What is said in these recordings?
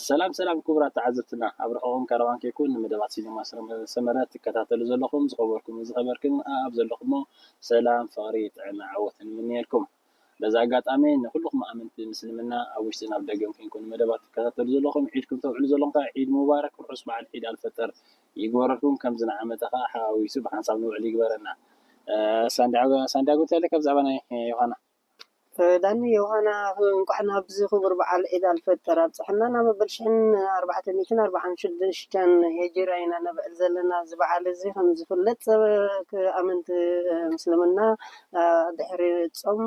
ሰላም ሰላም ክቡራት ተዓዘብትና፣ ኣብ ርሑቕን ቀረባን ከይኩን ንመደባት ሲነማ ሰመረ ትከታተሉ ዘለኹም ዝኸበርኩምን ዝኸበርክን ኣብ ዘለኹሞ ሰላም፣ ፍቕሪ፣ ጥዕና፣ ዓወት ንምንየልኩም። በዚ ኣጋጣሚ ንኹልኹም ኣመንቲ ምስልምና ኣብ ውሽጥን ኣብ ደገን ኮይንኩም ንመደባት ትከታተሉ ዘለኹም ዒድኩም ተብዕሉ ዘለኹም ከዓ ዒድ ሙባረክ፣ ርሑስ በዓል ዒድ ኣልፈጠር ይግበረልኩም። ከምዚ ንዓመተ ከዓ ሓዋዊሱ ብሓንሳብ ንውዕል ይግበረና። ሳንዲያጎ ሳንዲያጎ እንታይ ኣለካ ብዛዕባ ናይ ዮሃና? ዳኒ ዮሃና፣ እንኳዕ ናብዚ ክቡር በዓል ዒድ ኣልፈጠር ኣብፀሐና። ናብ መበል ሽሕን ኣርባዕተ ሚእትን ኣርባዓን ሽዱሽተን ሄጅራ ኢና ነብዕል ዘለና። እዚ በዓል እዚ ከም ዝፍለጥ ኣመንቲ ምስልምና ድሕሪ ፆም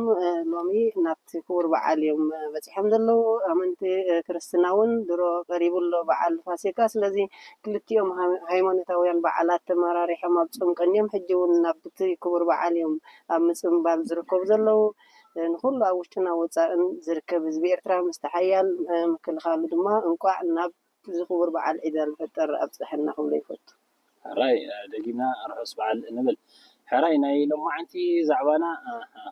ሎሚ ናብቲ ክቡር በዓል እዮም በፂሖም ዘለዉ። ኣመንቲ ክርስትና እውን ድሮ ቀሪቡ ኣሎ በዓል ፋሲካ። ስለዚ ክልቲኦም ሃይማኖታውያን በዓላት ተመራሪሖም ኣብ ፆም ቀንዮም ሕጂ እውን ናብቲ ክቡር በዓል እዮም ኣብ ምፅምባል ዝርከቡ ዘለዉ። ንኹሉ ኣብ ውሽጥን ኣብ ወፃእን ዝርከብ ህዝቢ ኤርትራ ምስቲ ሓያል ምክልኻሉ ድማ እንቋዕ ናብ እዚ ክቡር በዓል ዒድ ኣልፈጠር ኣብፀሐና ክብሎ ይፈቱ። ሕራይ ደጊምና ርሑስ በዓል ንብል። ሕራይ ናይ ሎማዓንቲ ዛዕባና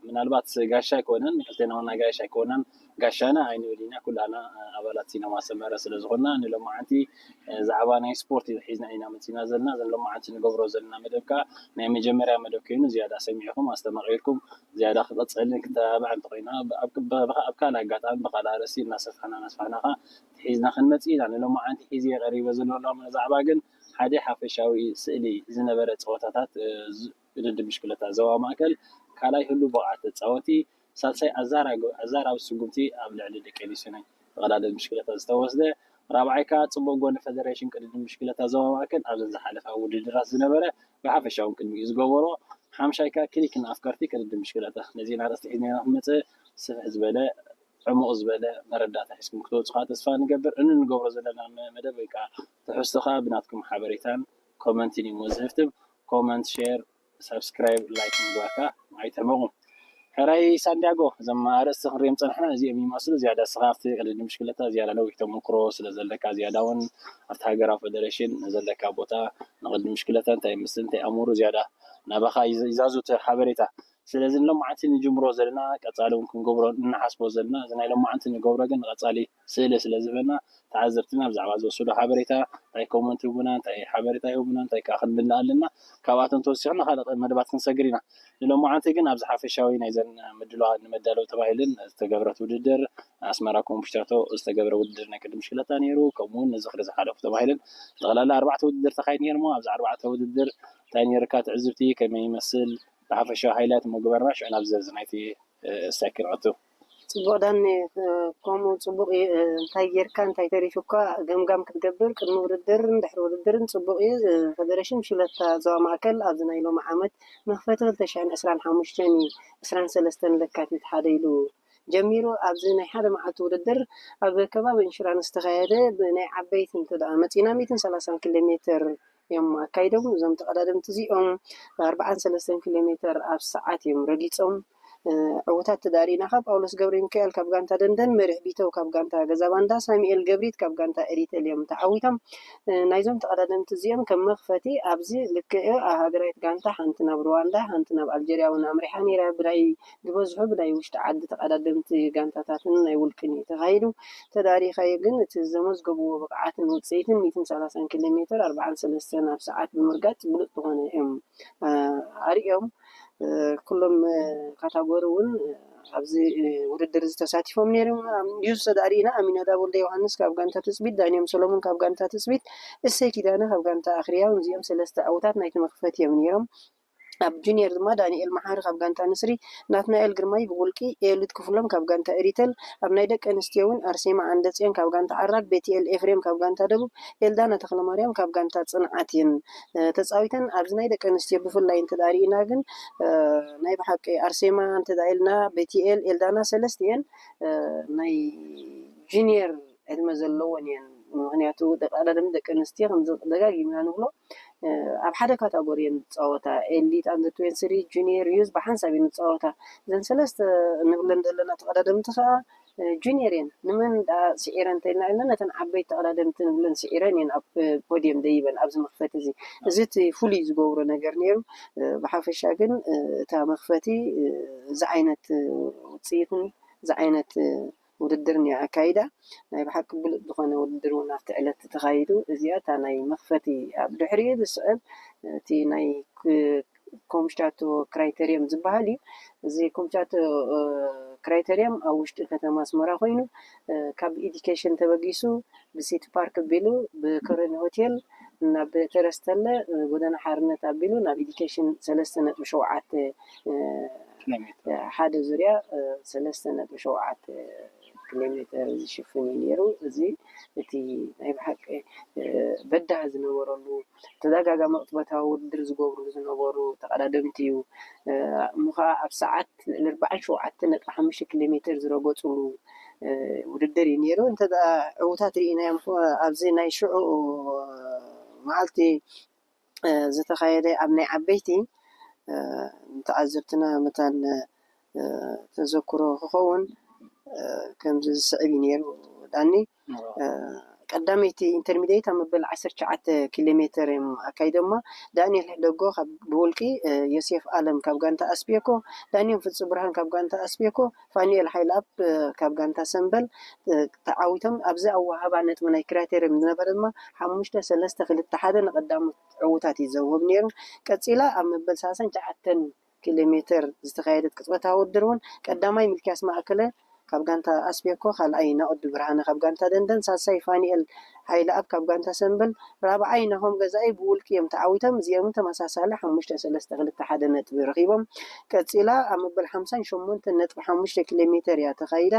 ምናልባት ጋሻ ኣይኮነን፣ ንክልቴና ዋና ጋሻ ኣይኮነን፣ ጋሻና ኣይንብል ኢና። ኩላና ኣባላት ሲነማ ሰመረ ስለ ዝኾንና ንሎማዓንቲ ዛዕባ ናይ ስፖርት ሒዝና ኢና መፂና ዘለና። እዘን ሎማዓንቲ ንገብሮ ዘለና መደብ ከዓ ናይ መጀመርያ መደብ ኮይኑ ዝያዳ ሰሚዕኩም ኣስተማቒርኩም ዝያዳ ክቐፀልን ክተባብዕ እንተኮይና ኣብ ካልእ ኣጋጣሚ ብካልእ ኣርእስቲ እናሰፋሕና እናሰፋሕና ከዓ ሒዝና ክንመፅእ ኢና። ንሎማዓንቲ ሒዘ ቀሪበ ዘሎ ዛዕባ ግን ሓደ ሓፈሻዊ ስእሊ ዝነበረ ፀወታታት ቅድድም ብሽክለታ ዞባ ማእከል ካልኣይ ህሉ ብቕዓት ተፃወቲ ሳልሳይ ኣዛራቢ ስጉምቲ ኣብ ልዕሊ ደቂ ኣንስትዮ ናይ ተቐዳደምቲ ብሽክለታ ዝተወስደ፣ ራብዓይ ከኣ ጽቡቕ ጎኒ ፈደረሽን ቅድድም ብሽክለታ ዞባ ማእከል ኣብዘን ዝሓለፋ ውድድራት ዝነበረ ብሓፈሻ እውን ቅድሚኡ ዝገበሮ፣ ሓምሻይ ከኣ ክሊክ ንኣፍቀርቲ ቅድድም ብሽክለታ። ነዚኤን ኣርእስቲ ሒዝና ኢና ክንመጽእ ስፍሕ ዝበለ ዕሙቕ ዝበለ መረዳእታ ሒዝኩም ክትወጹ ከኣ ተስፋ ንገብር። እኒ ንገብሮ ዘለና መደብ ወይ ከኣ ትሕዝቶ ከኣ ብናትኩም ሓበሬታን ኮመንትን እዩ ዝህፍትም። ኮመንት፣ ሼር፣ ሳብስክራይብ፣ ላይክ ምግባርካ ኣይትሕመቑ። ሕራይ ሳንዲያጎ፣ እዞም ኣርእስቲ ክንሪኦም ጸናሕና እዚኦም ይመስሉ። ዝያዳ እስኻ ኣብቲ ቅድድም ብሽክለታ ዝያዳ ነዊሕ ተመክሮ ስለ ዘለካ ዝያዳ እውን ኣብቲ ሃገራዊ ፈደረሽን ዘለካ ቦታ ንቅድድም ብሽክለታ እንታይ ይመስል እንታይ ኣምሩ ዝያዳ ናባኻ ይዛዙ እቲ ሓበሬታ። ስለዚ ንሎማዓንቲ ንጅምሮ ዘለና ቀጻሊ እውን ክንገብሮ እንሓስቦ ዘለና እዚ ናይ ሎማዓንቲ ንገብሮ ግን ንቀጻሊ ስእሊ ስለ ዝህበና ተዓዘብትና ብዛዕባ ዝወሰዶ ሓበሬታ እንታይ ኮመንት ይህቡና እንታይ ሓበሬታ ይህቡና እንታይ ከዓ ክንምልእ ኣለና። ካብኣቶም ተወሲኽና ካልእ መደባት ክንሰግር ኢና። ንሎማዓንቲ ግን ኣብዚ ሓፈሻዊ ናይዘን ምድላዋት ንመዳለዊ ተባሂልን ዝተገብረት ውድድር ኣስመራ ኮምፒታቶ ዝተገብረ ውድድር ናይ ቅድም ሽክለታ ነይሩ። ከምኡ እውን ንዝኽሪ ዝሓለፉ ተባሂልን ጠቕላላ ኣርባዕተ ውድድር ተኻይድ ነይርሞ ኣብዚ ኣርባዕተ ውድድር እንታይ ነይርካ ትዕዝብቲ ከመይ ይመስል ብሓፈሻዊ ሃይላት ምግበርና ሽዑ ናብ ዘርዝ ናይቲ ሳይክል ኣቱ። ጽቡቕ ዳኒ፣ ከምኡ ጽቡቕ እዩ። እንታይ ጌርካ እንታይ ተሪፉካ ገምጋም ክትገብር ቅድሚ ውድድርን ድሕሪ ውድድርን ጽቡቕ እዩ። ፈደረሽን ብሽክለታ ዞባ ማእከል ኣብዚ ናይ ሎሚ ዓመት መኽፈቲ ክልተ ሽሕን ዕስራን ሓሙሽተን እዩ፣ ዕስራን ሰለስተን ለካቲት ሓደ ኢሉ ጀሚሩ። ኣብዚ ናይ ሓደ መዓልቲ ውድድር ኣብ ከባቢ ኢንሹራንስ ዝተኻየደ ብናይ ዓበይቲ እንተ ደኣ መጺና ሚእትን ሰላሳን ኪሎ ሜትር እዮም ኣካይዶም። እዞም ተቐዳደምቲ እዚኦም ኣርባዓን ሰለስተን ኪሎ ሜተር ኣብ ሰዓት እዮም ረጊጾም። ዕዉታት ተዳሪእና ካብ ጳውሎስ ገብረ ሚካኤል ካብ ጋንታ ደንደን፣ መሪሕ ቢተው ካብ ጋንታ ገዛ ባንዳ፣ ሳሙኤል ገብሪት ካብ ጋንታ ኤሪተል እዮም ተዓዊቶም። ናይዞም ተቐዳደምቲ እዚኦም ከም መኽፈቲ ኣብዚ ልክዕ ኣብ ሃገራዊት ጋንታ ሓንቲ ናብ ሩዋንዳ፣ ሓንቲ ናብ ኣልጀርያ እውን ኣምሪሓ ነይራ። ብናይ ዝበዝሑ ብናይ ውሽጢ ዓዲ ተቐዳደምቲ ጋንታታትን ናይ ውልቅን እዩ ተኻይዱ። ተዳሪኻዮ ግን እቲ ዘመዝገብዎ ብቕዓትን ውፅኢትን ሚእትን ሰላሳን ኪሎ ሜትር ኣርባዓን ሰለስተን ኣብ ሰዓት ብምርጋፅ ብሉፅ ዝኾነ እዮም ኣርእዮም። ኩሎም ካታጎሪ እውን ኣብዚ ውድድር እዚ ተሳቲፎም ነይሮም። ዩዝ ተዳሪእና ኣሚናዳብ ወልደ ዮሃንስ ካብ ጋንታ ትፅቢት፣ ዳንዮም ሰሎሞን ካብ ጋንታ ትፅቢት፣ እሰይ ኪዳነ ካብ ጋንታ ኣኽርያ እውን እዚኦም ሰለስተ ዕውታት ናይቲ መኽፈቲ እዮም ነይሮም። ኣብ ጁኒየር ድማ ዳንኤል መሓሪ ካብ ጋንታ ንስሪ፣ ናትናኤል ግርማይ ብውልቂ፣ ኤሉድ ክፍሎም ካብ ጋንታ ኤሪተል፣ ኣብ ናይ ደቂ ኣንስትዮ እውን ኣርሴማ ዓንደፅዮን ካብ ጋንታ ዓራግ፣ ቤትኤል ኤፍሬም ካብ ጋንታ ደቡብ፣ ኤልዳና ተኽለማርያም ካብ ጋንታ ፅንዓት እየን ተፃዊተን። ኣብዚ ናይ ደቂ ኣንስትዮ ብፍላይ እንተዳሪእና ግን ናይ ብሓቂ ኣርሴማ እንተዳ ኢልና ቤትኤል፣ ኤልዳና ሰለስቲኤን ናይ ጁኒየር ዕድመ ዘለዎን እየን። ምክንያቱ ደቂ ኣዳደምቲ ደቂ ኣንስትዮ ከምዚ ደጋጊምና ንብሎ ኣብ ሓደ ካታጎሪ እየን ዝፃወታ። ኤሊት ኣንደር ትዌንቲ ስሪ፣ ጁኒየር ዩዝ ብሓንሳብ እየን ዝፃወታ። እዘን ሰለስተ ንብለን ዘለና ተቐዳደምቲ ከዓ ጁኒየር እየን። ንመን ደኣ ስዒረን እንተኢልና ኢልና ነተን ዓበይቲ ተቐዳደምቲ ንብለን ስዒረን እየን ኣብ ፖድየም ደይበን ኣብዚ መኽፈቲ እዚ። እዚ እቲ ፍሉይ ዝገብሮ ነገር ነይሩ። ብሓፈሻ ግን እታ መኽፈቲ እዚ ዓይነት ውፅኢትን እዚ ዓይነት ውድድር እኒኣ ኣካይዳ። ናይ ብሓቂ ብሉፅ ዝኾነ ውድድር እውን ኣብቲ ዕለት ተኻይዱ። እዚኣ እታ ናይ መኽፈቲ ኣብ ድሕሪኡ ዝስዕብ እቲ ናይ ኮምሽታቶ ክራይተርየም ዝበሃል እዩ። እዚ ኮምሽታቶ ክራይተርየም ኣብ ውሽጢ ከተማ ኣስመራ ኮይኑ ካብ ኢዲኬሽን ተበጊሱ ብሲቲ ፓርክ ኣቢሉ ብከረን ሆቴል ናብ ተረስተለ ጎደና ሓርነት ኣቢሉ ናብ ኢዲኬሽን ሰለስተ ነጥቢ ሸውዓተ ሓደ ዙርያ ሰለስተ ነጥቢ ሸውዓተ ኪሎ ሜተር ዝሽፍን እዩ ነይሩ። እዚ እቲ ናይ ብሓቂ በዳህ ዝነበረሉ ተደጋጋሚ ቅጽበታዊ ውድድር ዝገብሩ ዝነበሩ ተቐዳደምቲ እዩ። እሞ ከዓ ኣብ ሰዓት ልዕሊ ኣርባዓን ሸውዓተን ነጥቢ ሓሙሽተ ኪሎ ሜተር ዝረገፅሉ ውድድር እዩ ነይሩ። እንተ ዕዉታት ርኢናዮም ኣብዚ ናይ ሽዑ መዓልቲ ዝተኻየደ ኣብ ናይ ዓበይቲ ንተዓዘብትና መታን ተዘክሮ ክኸውን ከምዚ ዝስዕብ እዩ ነይሩ። ዳኒ ቀዳመይቲ ኢንተርሚዲየት ኣብ መበል ዓሰርተ ትሽዓተ ኪሎ ሜተር እዮም ኣካይዶማ። ዳንኤል ሕደጎ ካብ ብውልቂ፣ ዮሴፍ ኣለም ካብ ጋንታ ኣስቤኮ፣ ዳንኤል ፍጹ ብርሃን ካብ ጋንታ ኣስቤኮ፣ ፋኒኤል ሓይልኣብ ካብ ጋንታ ሰምበል ተዓዊቶም። ኣብዚ ኣወሃባ ነጥቢ ናይ ክራይቴርየም ዝነበረ ድማ ሓሙሽተ ሰለስተ ክልተ ሓደ ንቐዳሞት ዕዉታት እዩ ዘውህብ ነይሩ። ቀጺላ ኣብ መበል ሰላሳን ትሽዓተን ኪሎ ሜተር ዝተኻየደት ቅጽበታዊ ውድድር እውን ቀዳማይ ሚልክያስ ማእከለ ካብ ጋንታ ኣስቤኮ፣ ካልኣይ ናኦድ ብርሃነ ካብ ጋንታ ደንደን፣ ሳልሳይ ፋኒኤል ሓይለኣብ ካብ ጋንታ ሰምበል፣ ራብዓይ ናሆም ገዛኢ ብውልቂ እዮም ተዓዊቶም። እዚኦም ተመሳሳሊ ሓሙሽተ ሰለስተ ክልተ ሓደ ነጥቢ ረኺቦም። ቀጺላ ኣብ መበል ሓምሳን ሸሞንተን ነጥቢ ሓሙሽተ ኪሎ ሜተር እያ ተኻይዳ።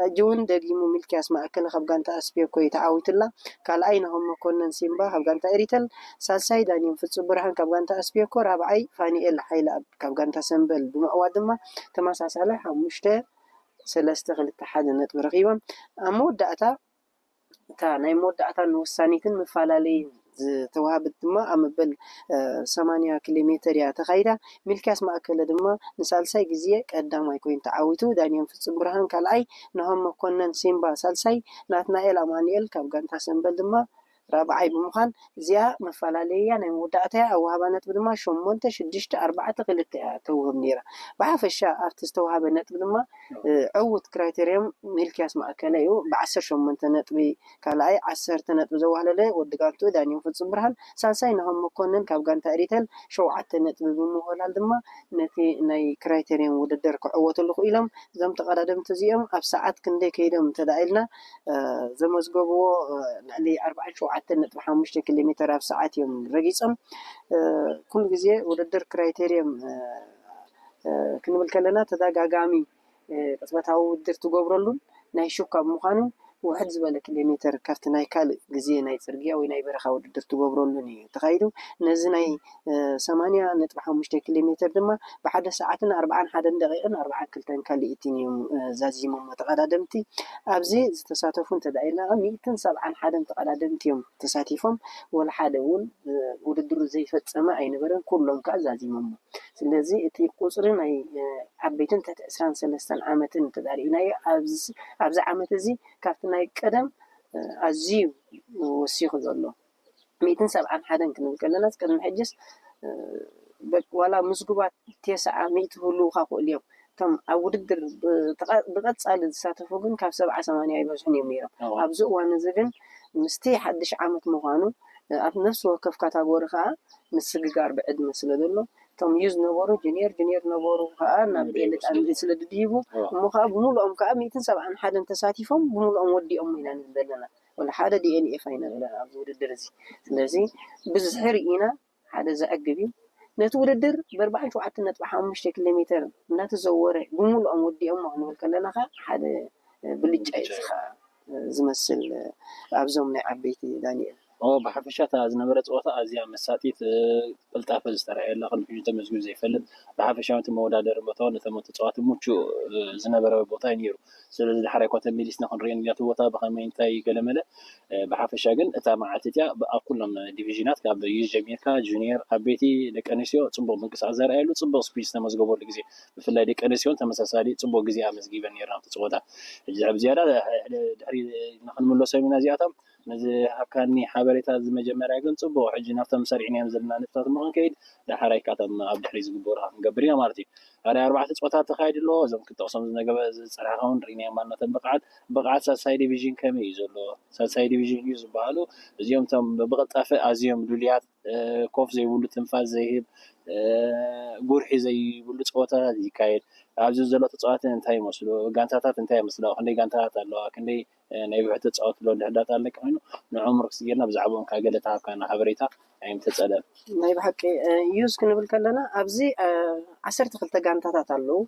ሕጂ እውን ደጊሙ ሚልክያስ ማእከለ ካብ ጋንታ ኣስቤኮ እዩ ተዓዊቱላ። ካልኣይ ናሆም መኮነን ሲምባ ካብ ጋንታ ኤሪተል፣ ሳልሳይ ዳንኤል ፍጹም ብርሃን ካብ ጋንታ ኣስቤኮ፣ ራብዓይ ፋኒኤል ሓይለኣብ ካብ ጋንታ ሰምበል ብምዕዋት ድማ ተመሳሳሊ ሓሙሽተ ሰለስተ ክልተ ሓደ ነጥቢ ረኺቦም። ኣብ መወዳእታ እታ ናይ መወዳእታን ወሳኒትን መፈላለይን ዝተዋህበት ድማ ኣብ መበል ሰማንያ ኪሎ ሜተር እያ ተኻይዳ። ሚልክያስ ማእከለ ድማ ንሳልሳይ ግዜ ቀዳማይ ኮይኑ ተዓዊቱ። ዳንኤል ፍጹም ብርሃን ካልኣይ፣ ናሆም መኮነን ሲምባ ሳልሳይ፣ ናትናኤል ኣማኑኤል ካብ ጋንታ ሰምበል ድማ ራብዓይ ብምዃን እዚኣ መፈላለያ ናይ መወዳእታ እያ። ኣወሃባ ነጥቢ ድማ ሸሞንተ ሽዱሽተ ኣርባዕተ ክልተ እያ ተውህብ ነይራ። ብሓፈሻ ኣብቲ ዝተዋሃበ ነጥቢ ድማ ዕዉት ክራይቴርየም ሚልክያስ ማእከለ እዩ። ብዓሰርተ ሸሞንተ ነጥቢ ካልኣይ፣ ዓሰርተ ነጥቢ ዘዋህለለ ወዲ ጋንቱ ዳንኤል ፍጹም ብርሃን፣ ሳልሳይ ናሆም መኮንን ካብ ጋንታ ኤሪተል ሸውዓተ ነጥቢ ብምውህላል ድማ ነቲ ናይ ክራይቴርየም ውድድር ክዕወትሉ ክኢሎም። እዞም ተቐዳደምቲ እዚኦም ኣብ ሰዓት ክንደይ ከይዶም እንተደኣ ኢልና ዘመዝገብዎ ልዕሊ ኣርባዓን ሸውዓተን ነጥቢ ሓሙሽተ ኪሎ ሜተር ኣብ ሰዓት እዮም ረጊጾም። ኩሉ ግዜ ውድድር ክራይቴርየም ክንብል ከለና ተደጋጋሚ ቅጽበታዊ ውድድር ትገብረሉን ናይ ሹክ ካብ ምዃኑ ውሕድ ዝበለ ኪሎ ሜተር ካብቲ ናይ ካልእ ግዜ ናይ ጽርግያ ወይ ናይ በረኻ ውድድር ትገብረሉን እዩ ተኻይዱ። ነዚ ናይ ሰማንያ ነጥቢ ሓሙሽተ ኪሎ ሜተር ድማ ብሓደ ሰዓትን ኣርባዓን ሓደን ደቂቕን ኣርባዓን ክልተን ካልኢትን እዮም ዛዚሞም ተቐዳደምቲ። ኣብዚ ዝተሳተፉ እንተደኣ ኢልና ሚእትን ሰብዓን ሓደን ተቐዳደምቲ እዮም ተሳቲፎም። ወላ ሓደ እውን ውድድሩ ዘይፈጸመ ኣይነበረን። ኩሎም ከዓ ዛዚሞሞ። ስለዚ እቲ ቁጽሪ ናይ ዓበይትን ትሕቲ ዕስራን ሰለስተን ዓመትን እንተደኣ ርኢናዮ ኣብዚ ዓመት እዚ ካብቲ ናይ ቀደም ኣዝዩ ወሲኹ ዘሎ። ሚእትን ሰብዓን ሓደን ክንብል ከለና ቅድሚ ሕጅስ ዋላ ምዝጉባት ቴስዓ ሚእቲ ክህልውካ ክእሉ እዮም። እቶም ኣብ ውድድር ብቐጻሊ ዝሳተፉ ግን ካብ ሰብዓ ሰማንያ ኣይበዝሑን እዮም ነይሮም። ኣብዚ እዋን እዚ ግን ምስቲ ሓድሽ ዓመት ምዃኑ ኣብ ነፍሲ ወከፍ ካታጎሪ ከዓ ምስግጋር ብዕድመ ስለ ዘሎ እቶም ዩ ዝነበሩ ጁኒየር ጁኒየር ነበሩ ከዓ ናብ ኤልት ኣንድ ስለ ድድይቡ እሞ ከዓ ብምሉኦም ከዓ ሚእትን ሰብዓን ሓደን ተሳቲፎም ብምሉኦም ወዲኦም ኢና ንብል ዘለና። ወላ ሓደ ዲኤንኤፍ ኣይነበረን ኣብዚ ውድድር እዚ። ስለዚ ብዝሒ ርኢና ሓደ ዘዕግብ እዩ። ነቲ ውድድር ብኣርባዓን ሸውዓተን ነጥቢ ሓሙሽተ ኪሎ ሜተር እናተዘወረ ብምሉኦም ወዲኦሞ ክንብል ከለና ከዓ ሓደ ብልጫ እዩ እዚ ከዓ ዝመስል ኣብዞም ናይ ዓበይቲ ዳንኤል። ብሓፈሻ እታ ዝነበረ ፀወታ ኣዝያ መሳጢት፣ ቅልጣፈ ዝተረኣየላ፣ ቅድሚ ሕጂ ተመዝጊቡ ዘይፈልጥ፣ ብሓፈሻ እቲ መወዳደሪ ቦታውን ነቶም ተፃወቲ ምቹእ ዝነበረ ቦታ እዩ ነይሩ። ስለዚ ዳሕራይ እኳ ተመሊስና ክንሪኦ ኢና እቲ ቦታ ብኸመይ እንታይ ገለመለ። ብሓፈሻ ግን እታ መዓልቲ እቲኣ ኣብ ኩሎም ዲቪዥናት ካብ ዩዝ ጀሚርካ ጁኒየር፣ ዓበይቲ፣ ደቂ ኣንስትዮ ፅቡቕ ምንቅስቃስ ዘርኣየሉ ፅቡቕ ስፒድ ዝተመዝገበሉ ግዜ፣ ብፍላይ ደቂ ኣንስትዮን ተመሳሳሊ ፅቡቕ ግዜ ኣመዝጊበን ነይረን ኣብቲ ፀወታ። ሕጂ ኣብ ዝያዳ ድሕሪ ንክንምለሶም ኢና እዚኣቶም ነዚ ሃብካኒ ሓበሬታ እዚ መጀመርያ ግን ጽቡቕ። ሕጂ ናብቶም ሰሪዕናዮም ዘለና ነጥብታት እሞ ክንከይድ፣ ዳሕራይ ካብቶም ኣብ ድሕሪት ዝግበሩ ክንገብር ኢና ማለት እዩ። ኣርባዕተ ጸወታ ተኻይዱ ኣሎ። እዞም ክጠቕሶም ዝነገበ ዝጸናሕካ እውን ርኢናዮም ኣለና። እቶም ብቕዓት ብቕዓት ሳልሳይ ዲቪዥን ከመይ እዩ ዘሎ? ሳልሳይ ዲቪዥን እዩ ዝበሃሉ እዚኦም እቶም ብቕልጣፈ ኣዝዮም ድሉያት፣ ኮፍ ዘይብሉ ትንፋስ ዘይህብ፣ ጉርሒ ዘይብሉ ጸወታታት ይካየድ። ኣብዚ ዘሎ ተጻወቲ እንታይ ይመስሉ? ጋንታታት እንታይ ይመስላ? ክንደይ ጋንታታት ኣለዋ? ክንደይ ናይ ብሕቲ ተጻወቲ ኣለዋ? ድሕዳት ኣለካ ኮይኑ ንዕኦም ርክስ ጌርና ብዛዕባኦም ካብ ገለ ተሃብካና ሓበሬታ ኣይምተጸለም። ናይ ብሓቂ ዩዝ ክንብል ከለና ኣብዚ ዓሰርተ ክልተ ጋንታታት ኣለዉ።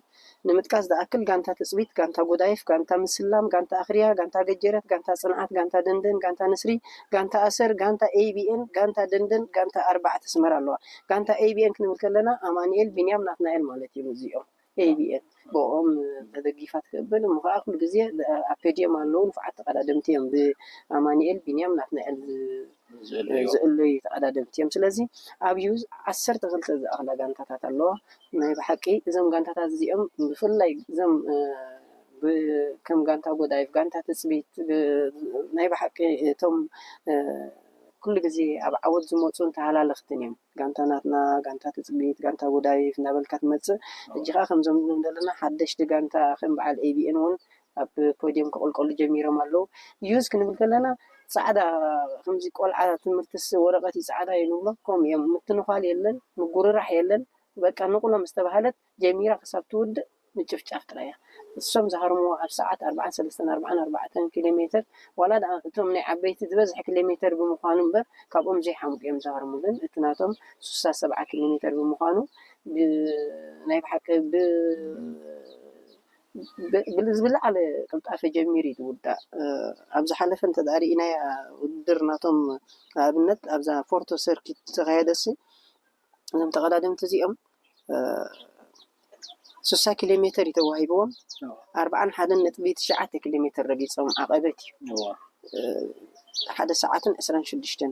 ንምጥቃስ ዝኣክል ጋንታ ትጽቢት፣ ጋንታ ጎዳይፍ፣ ጋንታ ምስላም፣ ጋንታ ኣኽርያ፣ ጋንታ ገጀረት፣ ጋንታ ጽንዓት፣ ጋንታ ደንደን፣ ጋንታ ንስሪ፣ ጋንታ ኣሰር፣ ጋንታ ኤቢኤን፣ ጋንታ ደንደን፣ ጋንታ ኣርባዕተ ስመር ኣለዋ። ጋንታ ኤቢኤን ክንብል ከለና ኣማኑኤል፣ ቢንያም፣ ናትናኤል ማለት እዮም እዚኦም። ኤቢኤን ብኦም ተደጊፋ ትክብል እሞ ከዓ ኩሉ ግዜ ኣብ ፔድየም ኣለዉ። ንፉዓት ተቀዳደምቲ እዮም። ብኣማኑኤል፣ ቢንያም፣ ናትናኤል ዝእለዩ ተቐዳደምቲ እዮም። ስለዚ ኣብ ዩዝ ዓሰርተ ክልተ ዝኣኽላ ጋንታታት ኣለዋ። ናይ ብሓቂ እዞም ጋንታታት እዚኦም ብፍላይ እዞም ከም ጋንታ ጎዳይፍ፣ ጋንታ ትፅቢት ናይ ብሓቂ እቶም ኩሉ ግዜ ኣብ ዓወት ዝመፁን ተሃላለኽትን እዮም። ጋንታ ናትና፣ ጋንታ ትፅቢት፣ ጋንታ ጎዳይፍ እናበልካ ትመፅእ። ሕጂ ከዓ ከምዞም ዘለና ሓደሽቲ ጋንታ ከም በዓል ኤቢኤን እውን ኣብ ፖዲየም ክቕልቀሉ ጀሚሮም ኣለዉ። ዩዝ ክንብል ከለና ፃዕዳ ከምዚ ቆልዓ ትምህርትስ ወረቐት እዩ ፃዕዳ እዩ ንብሎ። ከምኡ እዮም። ምትንዃል የለን፣ ምጉርራሕ የለን። በቃ ንቑሎ ምስ ተባህለት ጀሚራ ክሳብ ትውድእ ምጭፍጫፍ ጥራይ እያ። እሶም ዝሃርምዎ ኣብ ሰዓት ኣርባዓን ሰለስተን ኣርባዓን ኣርባዕተን ኪሎ ሜትር ዋላ ደኣ እቶም ናይ ዓበይቲ ዝበዝሐ ኪሎ ሜትር ብምዃኑ እምበር ካብኦም ዘይሓምቁ እዮም ዝሃርሙ። ግን እቲ ናቶም ስሳ ሰብዓ ኪሎ ሜትር ብምዃኑ ናይ ብሓቂ ብ ብዝለዓለ ቅልጣፈ ጀሚሩ እዩ ዝውዳእ። ኣብ ዝሓለፈ እንተ ርኢናያ ውድድር ናቶም ንኣብነት ኣብዛ ፎርቶ ሰርኪት ዝተኻየደሲ እዞም ተቐዳደምቲ እዚኦም ስሳ ኪሎ ሜትር እዩ ተዋሂብዎም። ኣርባዓን ሓደን ነጥቢ ትሽዓተ ኪሎ ሜትር ረጊፆም ዓቐበት እዩ። ሓደ ሰዓትን ዕስራን ሽዱሽተን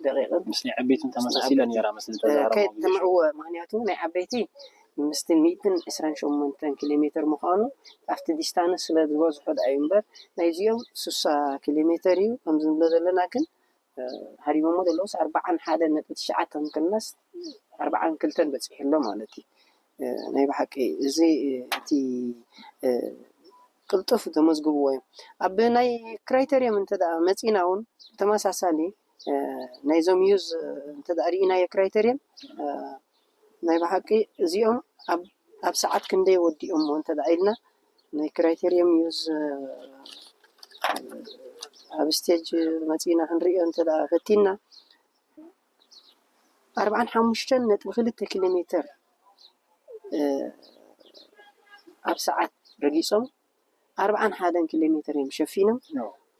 ደቂቕን ምስ ናይ ዓበይትን ተመሳሲላ ነይራ መስል ተዛረቦም። ከይተምዕዎ። ምክንያቱ ናይ ዓበይቲ ምስቲ ሚእትን ዕስራን ሸሞንተን ኪሎ ሜትር ምዃኑ ኣብቲ ዲስታንስ ስለ ዝበዝሑ ደኣ እዩ እምበር ናይዚኦም ስሳ ኪሎ ሜትር እዩ። ከምዚ ንብሎ ዘለና ግን ሃሪሞሞ ዘለውስ ኣርባዓን ሓደን ነጥቢ ትሽዓተ ምክናስ ኣርባዓን ክልተን በፂሑ ኣሎ ማለት እዩ። ናይ ብሓቂ እዚ እቲ ቅልጡፍ ተመዝግብዎ እዮም። ኣብ ናይ ክራይተርየም እንተ መፂና እውን ተመሳሳሊ ናይዞም ዩዝ እንተ ርኢናዮ ክራይተርየም ናይ ብሓቂ እዚኦም ኣብ ሰዓት ክንደይ ወዲኦሞ እንተ ኢልና ናይ ክራይተርየም ዩዝ ኣብ ስቴጅ መፂና ክንሪኦ እንተ ፈቲና ኣርባዓን ሓሙሽተን ነጥቢ ክልተ ኪሎ ሜትር ኣብ ሰዓት ረጊፆም ኣርባዓን ሓደን ኪሎ ሜትር እዮም ሸፊኖም።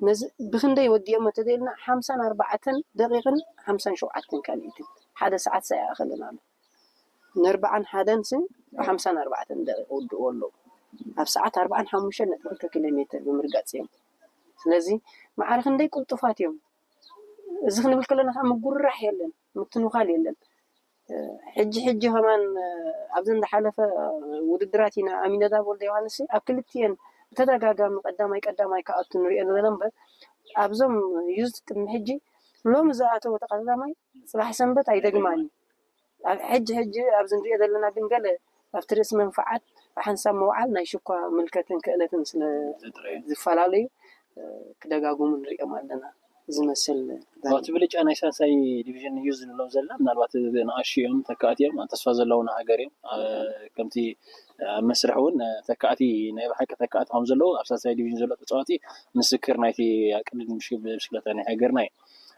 ነዚ ብክንደይ ወዲኦም እንተዘይልና ሓምሳን ኣርባዕተን ደቂቕን ሓምሳን ሸውዓተን ካልኢትን ሓደ ሰዓት ሳይኣኸልን ኣሎ። ንኣርባዓን ሓደን ሲ ብሓምሳን ኣርባዕተን ደቂቕ ውድእዎ ኣለዉ። ኣብ ሰዓት ኣርባዓን ሓሙሽተን ነጥቢ ክልተ ኪሎ ሜትር ብምርጋፅ እዮም። ስለዚ ማዕረ ክንደይ ቅልጡፋት እዮም። እዚ ክንብል ከለና ከዓ ምጉርራሕ የለን፣ ምትንዃል የለን። ሕጂ ሕጂ ከማን ኣብዚ እንዳሓለፈ ውድድራት ኢና ኣሚነዳብ ወልደ ዮሃንስ ኣብ ክልቲኤን ብተደጋጋሚ ቀዳማይ ቀዳማይ ክኣቱ ንሪኦ ዘለና እምበር ኣብዞም ዩዝ ቅድሚ ሕጂ ሎሚ ዝኣተወ ተቐዳማይ ፅባሕ ሰንበት ኣይደግማን እዩ። ኣብ ሕጂ ሕጂ ኣብዚ ንሪኦ ዘለና ግን ገለ ኣብቲ ርእሲ መንፍዓት ብሓንሳብ ምውዓል ናይ ሽኳ ምልከትን ክእለትን ስለ ዝፈላለዩ ክደጋግሙ ንሪኦም ኣለና ዝመስል። እቲ ብልጫ ናይ ሳልሳይ ዲቪዥን እዩ ዝብሎም ዘለና ምናልባት ንኣሽዮም ተካእቲ እዮም ተስፋ ዘለውና ሃገር እዮም። ከምቲ ኣብ መስርሕ እውን ተካእቲ ናይ ብሓቂ ተካእቲ ከም ዘለዉ ኣብ ሳልሳይ ዲቪዥን ዘሎ ተፃዋቲ ምስክር ናይቲ ቅድድም ብሽክለታ ናይ ሃገርና እዩ።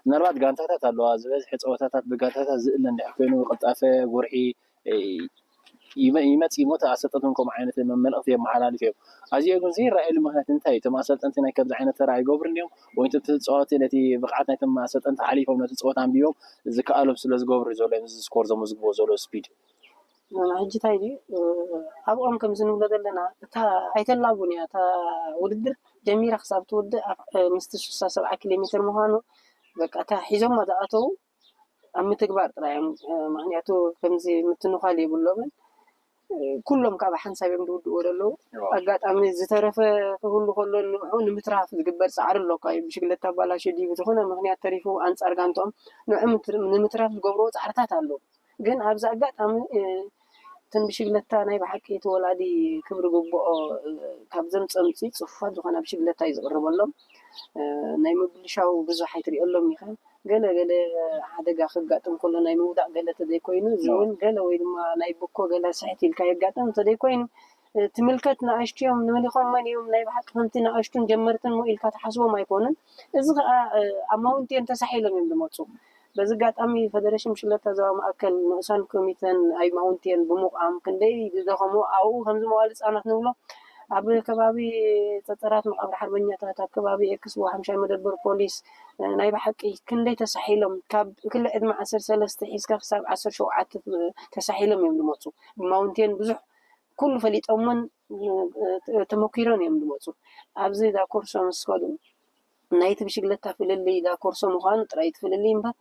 ምናልባት ጋንታታት ኣለዋ ዝበዝሐ ፀወታታት ብጋንታታት ዝእለ እንድሕር ኮይኑ ቅልጣፈ ጉርሒ ይመፅ ይሞ ኣሰልጠንትን ከምኡ ዓይነት መልእክቲ የመሓላልፍ እዮም። ኣዚኦ ግን ዘይረኣየሉ ምክንያት እንታይ እዩ? እቶም ኣሰልጠንቲ ናይ ከምዚ ዓይነት ተራ ኣይገብሩ እንዲዮም ወይ እቲ ተፃዋቲ ነቲ ብቕዓት ናይቶም ኣሰልጠንቲ ሓሊፎም ነቲ ፀወታ ኣንቢቦም ዝከኣሎም ስለ ዝገብሩ ዘሎ እዮም እዚ ስኮር ዘመዝግቦ ዘሎ ስፒድ። ሕጂ እንታይ ድዩ ኣብኦም ከምዚ ንብሎ ዘለና እታ ኣይተላቡን እያ እታ ውድድር ጀሚራ ክሳብ ትውድእ ምስቲ ስሳ ሰብዓ ኪሎ ሜትር ምኳኑ በቃ እታ ሒዞማ ዝኣተዉ ኣብ ምትግባር ጥራይ እዮም። ምክንያቱ ከምዚ ምትንኳል የብሎምን። ኩሎም ካብ ሓንሳብ እዮም ዝውድእዎ ዘለዉ። ኣጋጣሚ ዝተረፈ ክህሉ ከሎ ንዑ ንምትራፍ ዝግበር ፃዕሪ ኣሎ እኳ እዩ። ብሽግለታ ኣባላሽ ድዩ ብዝኾነ ምክንያት ተሪፉ ኣንፃር ጋንትኦም ንዑ ንምትራፍ ዝገብርዎ ፃዕርታት ኣለዉ። ግን ኣብዚ ኣጋጣሚ እተን ብሽግለታ ናይ ብሓቂ እቲ ወላዲ ክብሪ ግብኦ ካብ ዘምፀምፂ ፅፉፋት ዝኾና ብሽግለታ እዩ ዝቕርበሎም። ናይ ምብልሻው ብዙሕ ኣይትሪኦሎም ኢኻ። ገለ ገለ ሓደጋ ከጋጥም ከሎ ናይ ምውዳቕ ገለ ተዘይኮይኑ እዚ እውን ገለ ወይ ድማ ናይ ብኮ ገለ ስሕት ኢልካ የጋጥም እንተዘይኮይኑ ትምልከት ንኣሽቱ እዮም ንመሊኾም መን እዮም ናይ ብሓቂ ከምቲ ንኣሽቱን ጀመርትን ሞ ኢልካ ትሓስቦም ኣይኮኑን። እዚ ከዓ ኣብ ማውንቴን ተሳሒሎም እዮም ዝመፁ። በዚ ኣጋጣሚ ፈደረሽን ብሽግለታ ዞባ ማእከል ንኡሳን ኮሚተን ኣይ ማውንቴን ብምቋም ክንደይ ዝደኸሙ ኣብኡ ከምዚ መዋል ህፃናት ንብሎ ኣብ ከባቢ ፀፀራት መቃብር ሓርበኛታት ኣብ ከባቢ ኤክስቦ ሓምሻይ መደበር ፖሊስ ናይ ብሓቂ ክንደይ ተሳሒሎም ካብ ክሊ ዕድመ ዓሰርተ ሰለስተ ሒዝካ ክሳብ ዓሰርተ ሸውዓተ ተሳሒሎም እዮም ዝመፁ። ብማውንቴን ብዙሕ ኩሉ ፈሊጦምን ተመኪሮን እዮም ዝመፁ። ኣብዚ ዳ ኮርሶ ምስ ከዱ ናይቲ ብሽግለታ ፍልልይ ዳ ኮርሶ ምዃኑ ጥራይ እቲ ፍልልይ እምበር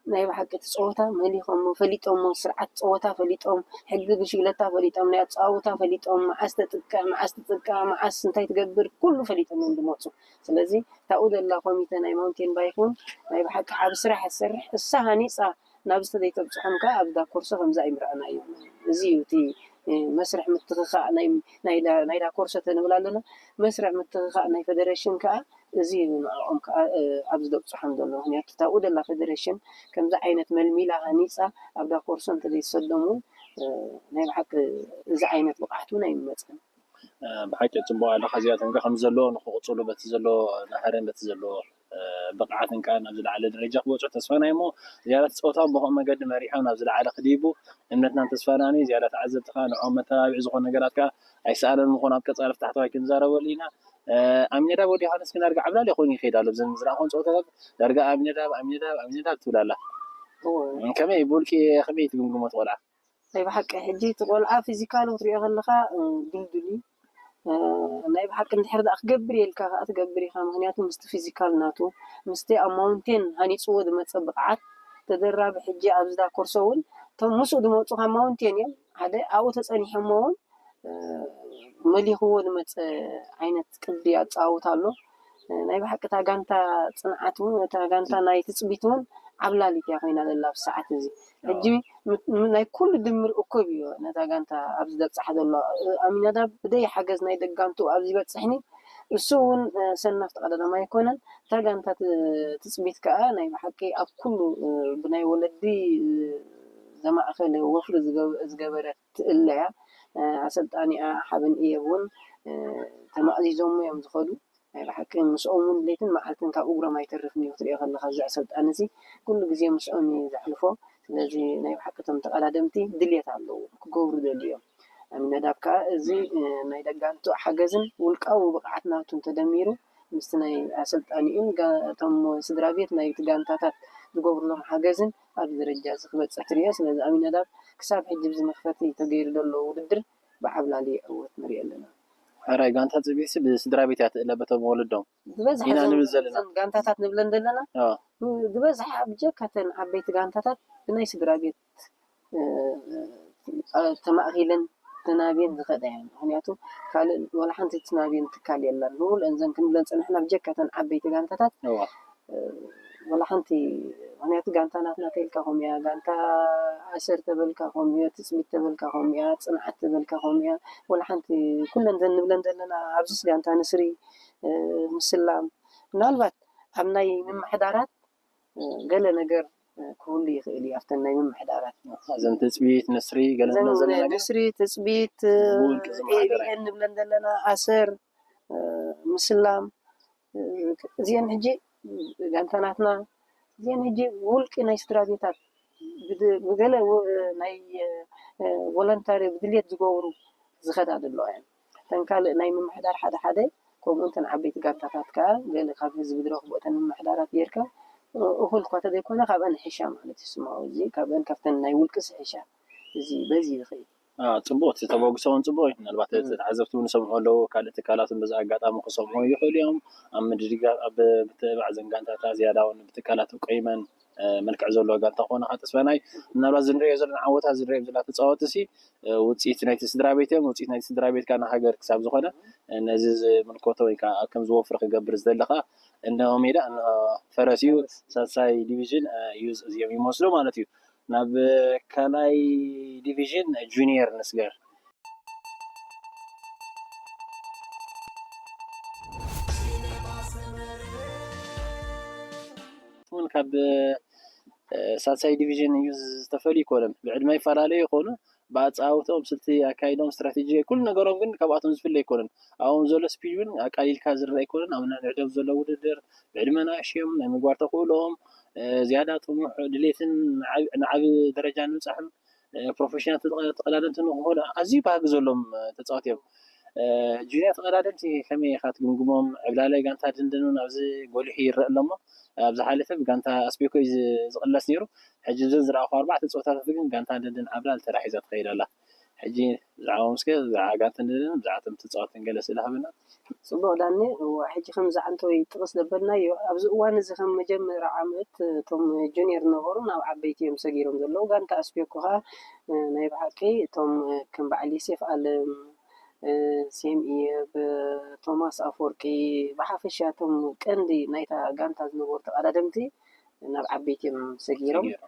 ናይ ብሓቂ እቲ ፀወታ መሊኾሞ ፈሊጦሞ ስርዓት ፀወታ ፈሊጦም ሕጊ ብሽግለታ ፈሊጦም ናይ ኣፀዋውታ ፈሊጦም መዓስ ተጥቅዕ መዓስ ትጥቅዕ መዓስ እንታይ ትገብር ኩሉ ፈሊጦም እዮም ዝመፁ። ስለዚ ታብኡ ዘላ ኮሚተ ናይ ማውንቴን ባይክ እውን ናይ ብሓቂ ዓብ ስራሕ ትሰርሕ እሳ ሃኒፃ ናብ ዝተዘይተብፅሖም ከዓ ኣብ ዳ ኮርሶ ከምዚ ኣይምረኣና እዩ። እዚ እዩ እቲ መስርሕ ምትኽኻእ ናይ ዳ ኮርሶ ተንብል ኣለና። መስርሕ ምትኽኻእ ናይ ፌደሬሽን ከዓ እዚ እዩ ንዕኦም ከዓ ኣብዚ ዘብፅሖም ዘሎ። ምክንያቱ እታ ደላ ፌደሬሽን ከምዚ ዓይነት መልሚላ ሃኒፃ ኣብ ዳ ኮርሶ እንተዘይሰዶም እውን ናይ ብሓቂ እዚ ዓይነት ብቕዓት እውን ኣይመፅን። ብሓቂ ፅቡቅ ኣለካ እዚኣቶም ከ ከም ዘለዎ ንክቅፅሉ በቲ ዘለዎ ናሕርን በቲ ዘለዎ ብቕዓትን ከዓ ናብ ዝለዓለ ደረጃ ክበፅሑ ተስፋ ናይ እሞ ዝያዳ ተፀወታዊ ብከምኡ መገዲ መሪሖም ናብ ዝለዓለ ክድይቡ እምነትናን ተስፋናን እዩ ዝያዳ ተዓዘብቲ ከዓ ንዕኦም መተባብዒ ዝኮኑ ነገራት ከዓ ኣይሰኣነን ምኮኑ ኣብ ቀፃሊ ፍታሕተዋይ ክንዛረበሉ ኢና። ኣሚነዳብ ወዲ ዮሃንስ ግን ዳርጋ ዓብላል ይኮን ይከይድ ኣሎ ብዘን ዝረኣኹን ፀወታታት ዳርጋ ኣሚነዳብ ኣሚነዳብ ኣሚነዳብ ትብል ኣላ። ከመይ ብውልቂ ከመይ ትግምግሞ ትቆልዓ? ናይ ብሓቂ ሕጂ እቲ ቆልዓ ፊዚካሉ ክትሪኦ ከለካ ድልዱል እዩ። ናይ ብሓቂ እንድሕር ደኣ ክገብር እየ ኢልካ ከዓ ትገብር ኢካ። ምክንያቱ ምስቲ ፊዚካል ናቱ ምስቲ ኣብ ማውንቴን ሃኒፅዎ ዝመፀ ብቕዓት ተደራቢ ሕጂ ኣብዚ ዳ ኮርሶ እውን እቶም ምስኡ ዝመፁ ካብ ማውንቴን እዮም ሓደ ኣብኡ ተፀኒሖሞ እውን መሊኽዎ ዝመፀ ዓይነት ቅዲ ኣፀዋውታ ኣሎ። ናይ ብሓቂ እታ ጋንታ ፅንዓት እውን እታ ጋንታ ናይ ትፅቢት እውን ዓብላሊት እያ ኮይና ዘላ ኣብዚ ሰዓት እዚ። ሕጂ ናይ ኩሉ ድምር እኩብ እዩ ነታ ጋንታ ኣብዚ ዘብፅሓ ዘሎ። ኣሚናዳብ ብደይ ሓገዝ ናይ ደጋንቱ ኣብዚ በፅሕኒ እሱ እውን ሰናፍ ተቐዳዳማይ ኣይኮነን። እታ ጋንታ ትፅቢት ከዓ ናይ ብሓቂ ኣብ ኩሉ ብናይ ወለዲ ዘማእኸለ ወፍሪ ዝገበረት ትእለ እያ። ኣሰልጣኒኣ ሓበን እየብ እውን ተማእዚዞሞ እዮም ዝኸዱ። ናይ ብሓቂ ምስኦም እውን ለይትን መዓልትን ካብ እግሮም ኣይተርፍን እዩ ክትሪኦ ከለካ እዚ ኣሰልጣኒ እዚ ኩሉ ግዜ ምስኦም እዩ ዘሕልፎ። ስለዚ ናይ ብሓቂ እቶም ተቐዳደምቲ ድልየት ኣለዎም ክገብሩ ደልዩ እዮም። ኣሚነዳብ ከዓ እዚ ናይ ደጋንቱ ሓገዝን ውልቃዊ ብቕዓት ናቱን ተደሚሩ ምስቲ ናይ ኣሰልጣኒኡን እቶም ስድራ ቤት ናይቲ ጋንታታት ዝገብሩሎም ሓገዝን ኣብዚ ደረጃ እዚ ክበፅሕ ትሪኦ። ስለዚ ኣሚነዳብ ክሳብ ሕጂ ብዚ መክፈቲ ተገይሩ ዘሎ ውድድር ብዓብላሊ ዕወት ንሪኦ ኣለና። ሕራይ ጋንታ ፅቢሲ ብስድራ ቤት እያ ትእለ በቶም ወለዶም ዝበዝሐ ኢና ንብል ዘለና። ጋንታታት ንብለን ዘለና ዝበዝሐ ብጀካ ተን ዓበይቲ ጋንታታት ብናይ ስድራ ቤት ተማእኪለን ተናብየን ዝኸዳ እየን። ምክንያቱ ካልእ ወላ ሓንቲ ትናብየን ትካል የለን። ንሙሉአን ዘን ክንብለን ፅንሕና ብጀካ ተን ዓበይቲ ጋንታታት ወላ ሓንቲ ምክንያቱ ጋንታ ናትና ተልካ ከምኡ እያ፣ ጋንታ ኣሰር ተበልካ ከምኡ እያ፣ ትፅቢት ተበልካ ከምኡ እያ፣ ፅንዓት ተበልካ ከምኡ እያ። ወላ ሓንቲ ኩለን ዘን ንብለን ዘለና ኣብዚስ ጋንታ ንስሪ ምስላም ምናልባት ኣብ ናይ ምምሕዳራት ገለ ነገር ክህሉ ይኽእል እዩ ኣብተን ናይ ምምሕዳራት እዘን ትፅቢት ንስሪ ገለ ንብለን ዘለና ግን ንስሪ ትፅቢት ኤቢኤን ንብለን ዘለና ኣሰር ምስላም እዚአን ሕጂ ጋንታ ናትና እዚአን ሕጂ ውልቂ ናይ ስድራ ቤታት ብገለ ናይ ቮለንታሪ ብድልየት ዝገብሩ ዝኸዳ ዘለዋ እየን። እተን ካልእ ናይ ምምሕዳር ሓደ ሓደ ከምኡ እተን ዓበይቲ ጋንታታት ከዓ ገለ ካብ ህዝቢ ዝረኽቦ እተን ምምሕዳራት ጌርካ እኹል እኳ ተዘይኮነ ካብአን ይሕሻ ማለት እዩ። ስማዊ እዚ ካብአን ካብተን ናይ ውልቅስ ይሕሻ። እዚ በዚ ይኽእል። ጽቡቕ፣ እቲ ተበግሶ እውን ጽቡቕ እዩ። ምናልባት ተዓዘብቲ እውን ይሰምዑ ኣለዉ፣ ካልእ ትካላት እውን በዚ ኣጋጣሚ ክሰምዑ ይኽእሉ እዮም። ኣብ ምድግጋፍ፣ ኣብ ምትብባዕ እዘን ጋንታታት ዝያዳ እውን ብትካላት ቆይመን መልክዕ ዘለዎ ጋንታ ክኾነ ከዓ ተስፋናይ ምናልባት ዝንሪኦ ዘለና ዓወታት ዝንሪኦም ዘለና ተፃወቲ ሲ ውፅኢት ናይቲ ስድራ ቤት እዮም። ውፅኢት ናይቲ ስድራ ቤት ከዓ ንሃገር ክሳብ ዝኾነ ነዚ ዝምልከቶ ወይ ከዓ ከም ዝወፍር ክገብር ዝደሊ ከዓ እነሆ ሜዳ እነሆ ፈረስ እዩ። ሳልሳይ ዲቪዥን ዩዝ እዚኦም ይመስሉ ማለት እዩ። ናብ ካልኣይ ዲቪዥን ጁኒየር ንስገር። እውን ካብ ሳልሳይ ዲቪዥን እዩ ዝተፈልዩ ይኮነን። ብዕድመ ይፈላለዩ ይኮኑ፣ ብኣፀዋውተኦም፣ ስልቲ ኣካይዶም፣ ስትራቴጂ፣ ኩሉ ነገሮም ግን ካብኣቶም ዝፍለ ኣይኮነን። ኣብኦም ዘሎ ስፒድ እውን ኣቃሊልካ ዝረአ ኣይኮነን። ኣብ ነንሕድሕዶም ዘሎ ውድድር ብዕድመ ንኣሽዮም ናይ ምግባር ተኽእሎኦም ዝያዳ ጥሙሕ ድሌትን ንዓብ- ንዓቢ ደረጃ ንምብፃሕን ፕሮፌሽናል ተቐ- ተቐዳደምቲ ንክኾኑ ኣዝዩ ባህጊ ዘሎም ተፃወቲ እዮም። ጁኒየር ተቐዳደምቲ ከመይ ኢኻ ትግምግሞም? ዕብላለ ጋንታ ደንደን እውን ኣብዚ ጎሊሑ ይረአ ኣሎ እሞ ኣብ ዝሓለፈ ብጋንታ ኣስቤኮ እዩ ዝ- ዝቕለስ ነይሩ። ሕጂ እዘን ዝረኣኹ ኣርባዕተ ፀወታታት ግን ጋንታ ደንደን ዓብላል ተራ ሒዛ ትኸይድ ኣላ። ሕጂ ብዛዕባኦም እስከ ብዛዕባ ጋንታ ደንደን ብዛዕባ እቶም ተፃወትን ገለ ስእሊ ሃበና። ፅቡቕ ዳኒ፣ እወ፣ ሕጂ ከም ዝዓንተወይ ጥቕስ ዘበልናዮ ኣብዚ እዋን እዚ ከም መጀመርያ ዓመት እቶም ጁኒየር ዝነበሩ ናብ ዓበይቲ እዮም ሰጊሮም ዘለዉ። ጋንታ ኣስቤኮ ከዓ ናይ ብሓቂ እቶም ከም በዓል ዮሴፍ ኣለም፣ ሴም እየብ፣ ቶማስ ኣፈወርቂ፣ ብሓፈሻ እቶም ቀንዲ ናይታ ጋንታ ዝነበሩ ተቐዳደምቲ ናብ ዓበይቲ እዮም ሰጊሮም። ሰጊሮም።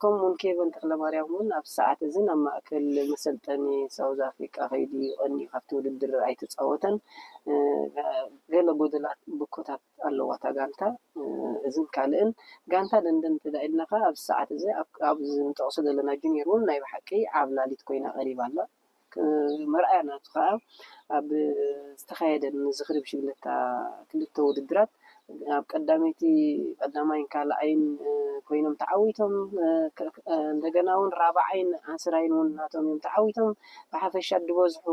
ከምኡ እውን ኬቨን ተክለማርያም እውን ኣብ ሰዓት እዚ ናብ ማእከል መሰልጠኒ ሳውዝ ኣፍሪቃ ከይዱ እዩ ቀንዩ፣ ካብቲ ውድድር ኣይተፃወተን። ገለ ጎደላት ብኮታት ኣለዋ እታ ጋንታ። እዝን ካልእን ጋንታ ደንደን እንተዳ ኢልና ከ ኣብዚ ሰዓት እዚ ኣብ- ኣብዚ ንጠቕሶ ዘለና ጁኒየር እውን ናይ ብሓቂ ዓብላሊት ኮይና ቀሪባ ኣላ። መርኣያ ናቱ ከዓ ኣብ ዝተኻየደ ዝኽሪ ብሽግለታ ክልተ ውድድራት ኣብ ቀዳመይቲ ቀዳማይን ካልኣይን ኮይኖም ተዓዊቶም፣ እንደገና እውን ራብዓይን ዓስራይን እውን ናቶም እዮም ተዓዊቶም። ብሓፈሻ ድበዝሑ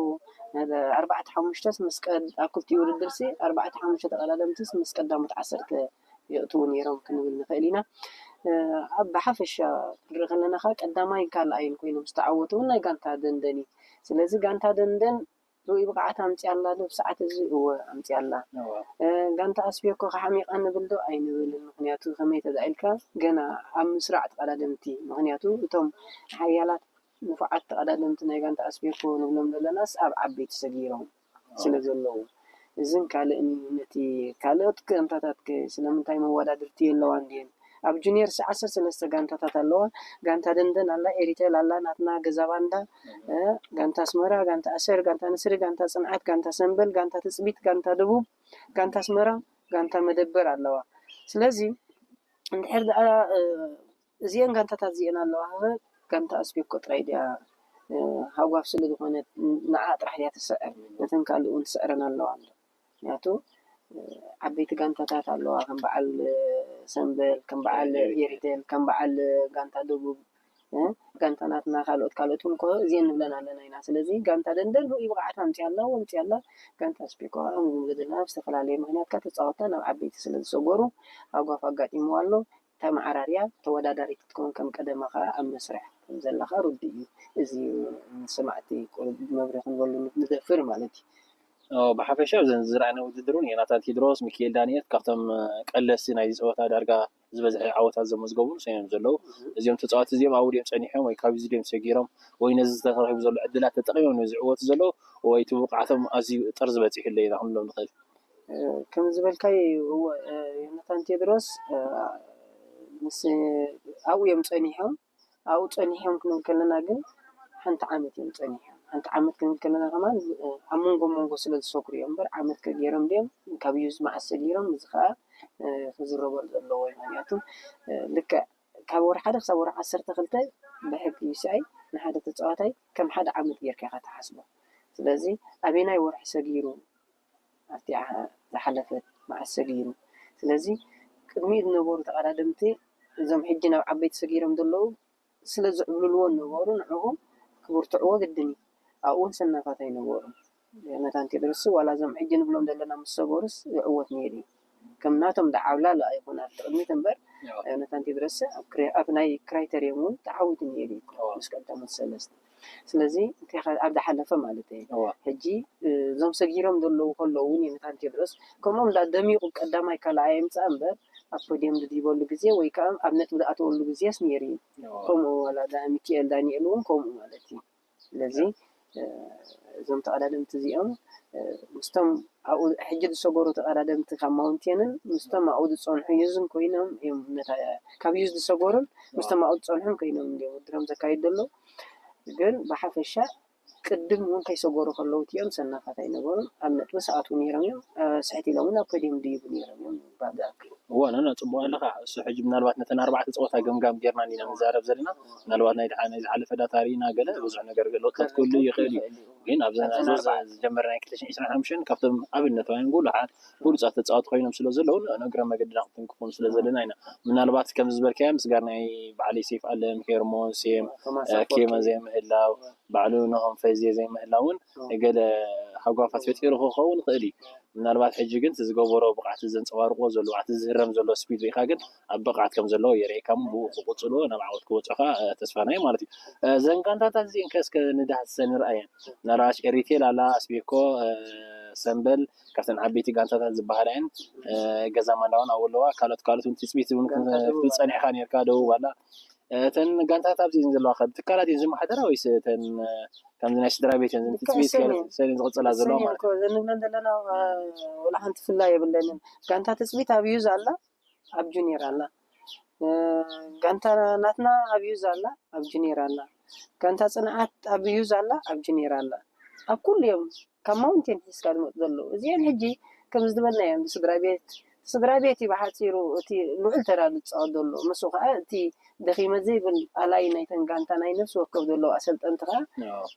ኣርባዕተ ሓሙሽተስ ምስ ቀድ ኣብ ክልቲኡ ውድድር ሲ ኣርባዕተ ሓሙሽተ ተቐዳደምትስ ምስ ቀዳሞት ዓሰርተ የእትዉ ነይሮም ክንብል ንኽእል ኢና። ኣብ ብሓፈሻ ክንርኢ ከለና ከዓ ቀዳማይን ካልኣይን ኮይኖም ዝተዓወቱ እውን ናይ ጋንታ ደንደን እዩ። ስለዚ ጋንታ ደንደን ርኡይ ብቕዓት ኣምፅያ ኣላ ዶ ብሰዓት እዚ? እወ ኣምፅያ ኣላ። ጋንታ ኣስቤኮ ከ ሓሚቓ ንብል ዶ? ኣይንብልን። ምክንያቱ ከመይ ተዳኢልካ ገና ኣብ ምስራዕ ተቐዳደምቲ፣ ምክንያቱ እቶም ሓያላት ንፉዓት ተቐዳደምቲ ናይ ጋንታ ኣስቤኮ ንብሎም ዘለናስ ኣብ ዓበይቲ ሰጊሮም ስለ ዘለዉ እዝን ካልእን እዩ። ነቲ ካልኦት ጋንታታት ከ ስለምንታይ መወዳድርቲ የለዋን ድየን? ኣብ ጁኒየር ሲ ዓሰርተ ሰለስተ ጋንታታት ኣለዋ። ጋንታ ደንደን ኣላ፣ ኤሪቴል ኣላ፣ ናትና ገዛ ባንዳ፣ ጋንታ ኣስመራ፣ ጋንታ ኣሰር፣ ጋንታ ንስሪ፣ ጋንታ ፅንዓት፣ ጋንታ ሰምበል፣ ጋንታ ትፅቢት፣ ጋንታ ደቡብ፣ ጋንታ ኣስመራ፣ ጋንታ መደበር ኣለዋ። ስለዚ እንድሕር ደኣ እዚአን ጋንታታት እዚአን ኣለዋ፣ ጋንታ ኣስቤኮ ጥራይ ድያ ሃጓፍ ስለ ዝኾነት ንዓ ጥራሕ እያ ትስዕር፣ ነተን ካልእ እውን ትስዕረን ኣለዋ ኣሎ። ምክንያቱ ዓበይቲ ጋንታታት ኣለዋ፣ ከም በዓል ሰምበል፣ ከም በዓል ኤሪቴል፣ ከም በዓል ጋንታ ደቡብ፣ ጋንታ ናትና ካልኦት ካልኦት እውን ኮ እዚአን ንብለን ኣለና ኢና። ስለዚ ጋንታ ደንደን ርኡይ ብቕዓት ኣምፅያ ኣላ፣ ወምፅያ ኣላ። ጋንታ ኣስቤኮ ከዓ ከምኡ ዘለና ብዝተፈላለየ ምክንያት ካብ ተፃወታ ናብ ዓበይቲ ስለ ዝሰገሩ ሃጓፍ ኣጋጢምዋ ኣሎ። ተመዓራርያ ተወዳዳሪት ክትከውን ከም ቀደማ ከዓ ኣብ መስርሕ ከም ዘላ ከዓ ርዱእ እዩ። እዚ ንሰማዕቲ ቁሩብ መብርሂ ክንበሉ ንደፍር ማለት እዩ። ብሓፈሻ እዘን ዝረኣና ውድድር እውን ዮናታን ቴድሮስ፣ ሚኪኤል ዳንኤል ካብቶም ቀለስቲ ናይዚ ፀወታ ዳርጋ ዝበዝሐ ዓወታት ዘመዝገቡ ንሶም እዮም ዘለዉ። እዚኦም ተፃወቲ እዚኦም ኣብኡ ድዮም ፀኒሖም ወይ ካብዚ ድዮም ሰጊሮም ወይ ነዚ ዝተረኺቡ ዘሎ ዕድላት ተጠቒሞም እዮም ዝዕወቱ ዘለዉ ወይ እቲ ብቕዓቶም ኣዝዩ ጥርዚ በፂሑ ኣሎ ኢና ክንብሎም ንኽእል። ከም ዝበልካይ እወ፣ ዮናታን ቴድሮስ ምስ ኣብኡ እዮም ፀኒሖም። ኣብኡ ፀኒሖም ክንብል ከለና ግን ሓንቲ ዓመት እዮም ፀኒሖም። ሓንቲ ዓመት ክንብል ከለና ከማን ኣብ መንጎ መንጎ ስለ ዝሰግሩ እዮም እምበር ዓመት ከ ገይሮም ድዮም ካብ ዩዝ መዓስ ሰጊሮም እዚ ከዓ ክዝረበሉ ዘለዎ እዩ። ምክንያቱ ልክዕ ካብ ወርሒ ሓደ ክሳብ ወርሒ ዓሰርተ ክልተ ብሕጊ ዩሲኣይ ንሓደ ተፃዋታይ ከም ሓደ ዓመት ጌርካ ኢኻ ትሓስቦ። ስለዚ ኣበየናይ ወርሒ ሰጊሩ ኣብቲ ዝሓለፈት መዓስ ሰጊሩ። ስለዚ ቅድሚኡ ዝነበሩ ተቐዳደምቲ እዞም ሕጂ ናብ ዓበይቲ ሰጊሮም ዘለዉ ስለ ዝዕብልልዎ ዝነበሩ ንዕኡ ክብርትዕዎ ግድን እዩ። ኣብኡ እውን ሰናፋት ኣይነበሩን። ዮናታን ቴድሮስ ዋላ እዞም ሕጂ ንብሎም ዘለና ምስ ሰገሩስ ይዕወት ነይሩ እዩ። ከም ናቶም ደዓብላሉ ኣይኮነ ኣብቲ ቅድሚት እምበር ዮናታን ቴድሮስ ኣብ ናይ ክራይተርዮም እውን ተዓዊቱ ነይሩ እዩ ምስ ቀዳሞት ሰለስተ። ስለዚ እንታይ ኣብ ዝሓለፈ ማለት እዩ ሕጂ እዞም ሰጊሮም ዘለዉ ከለዉ እውን ዮናታን ቴድሮስ ከምኦም ዳ ደሚቑ ቀዳማይ ካልኣይ ኣይምፃእ እምበር ኣብ ፖድየም ዝድይበሉ ግዜ ወይ ከዓ ኣብ ነጥቢ ዝኣተወሉ ግዜስ ነይሩ እዩ። ከምኡ ዋላ ዳ ሚካኤል ዳንኤል እውን ከምኡ ማለት እዩ። ስለዚ እዞም ተቐዳደምቲ እዚኦም ምስቶም ኣብኡ ሕጂ ዝሰገሩ ተቐዳደምቲ ካብ ማውንቴንን ምስቶም ኣብኡ ዝፀንሑ ዩዝን ኮይኖም እዮም ነታ ካብ ዩዝ ዝሰገሩን ምስቶም ኣብኡ ዝፀንሑን ኮይኖም እንዲዮም ውድድሮም ዘካይዱ ዘለዉ። ግን ብሓፈሻ ቅድም እውን ከይሰገሩ ከለዉ እቲኦም ሰናፋት ኣይነበሩን። ኣብ ነጥቢ ሰኣትዉ ነይሮም እዮም። ስሕት ኢሎም እውን ኣብ ፖድየም ድይቡ ነይሮም እዮም። ባብ ዝኣክል እዋ ናና ፅቡቅ ኣለካ። እሱ ሕጂ ምናልባት ነተን ኣርባዕተ ፀወታ ገምጋም ጌርና ኢና ንዛረብ ዘለና። ምናልባት ናይ ድሓ ናይ ዝሓለፈ ዳታ ርኢና ገለ ብዙሕ ነገር ለውጥታት ክህሉ ይኽእል እዩ። ግን ኣብዘን ኣብዚ ዝጀመረ ናይ ክልተ ሽሕን ዕስራን ሓሙሽተን ካብቶም ኣብነታውያን ጉሉሓት ብሉፃት ተፃወቲ ኮይኖም ስለ ዘለዉ ንእግረ መገድና ክትንክፎም ስለ ዘለና ኢና። ምናልባት ከምዚ ዝበልካዮ ምስጋር ናይ በዓል ዮሴፍ ኣለም፣ ሄርሞን፣ ሴም፣ ኬመ ዘይምህላው ባዕሉ ነሆም ፈዝየ ዘይምህላውን ገለ ሃጓፋት ፈጢሩ ክኸውን ይኽእል እዩ። ምናልባት ሕጂ ግን እቲ ዝገበሮ ብቕዓት ዘንፀባርቆ ዘሎ ብቕዓት ዝህረም ዘሎ ስፒድ ሪኢኻ ግን ኣብ ብቕዓት ከም ዘለዎ የርእየካ እሞ ብኡ ክቕፅልዎ ናብ ዓወት ክበፅሑ ከዓ ተስፋና እዩ ማለት እዩ። እዘን ጋንታታት እዚአን ከ እስከ ንዳህሰ ንርኣየን። ምናልባት ኤሪቴል ኣላ፣ ኣስቤኮ፣ ሰምበል ካብተን ዓበይቲ ጋንታታት ዝበሃላ እየን። ገዛ ማንዳ እውን ኣብኡ ኣለዋ። ካልኦት ካልኦት እውን ትፅቢት እውን ክትብል ፀኒሕካ ነርካ። ደቡብ ኣላ። እተን ጋንታታት ኣብዚ ዘለዋ ከ ትካላት እየን ዝመሓደራ ወይስ እተን ከምዚ ናይ ስድራ ቤት እየን ትፅቢት ሰኒ ዝቕፅላ ዘለዋ ማለት እዩ? ዘንብለን ዘለና ወላ ሓንቲ ፍላይ የብለንን። ጋንታ ትፅቢት ኣብ ዩዝ ኣላ፣ ኣብ ጁኒየር ኣላ። ጋንታ ናትና ኣብ ዩዝ ኣላ፣ ኣብ ጁኒየር ኣላ። ጋንታ ፅንዓት ኣብ ዩዝ ኣላ፣ ኣብ ጁኒየር ኣላ። ኣብ ኩሉ እዮም ካብ ማውንቴን ሒዝካ ዝመፁ ዘለዉ። እዚአን ሕጂ ከም ዝበልናዮም ብስድራ ቤት ስድራ ቤት እዩ ብሓፂሩ እቲ ልዑል ተራ ዝፃወት ዘሎ። ምስኡ ከዓ እቲ ደኺመ ዘይብል ኣላይ ናይተን ጋንታ ናይ ነፍሲ ወከፍ ዘለዉ ኣሰልጠንቲ ከዓ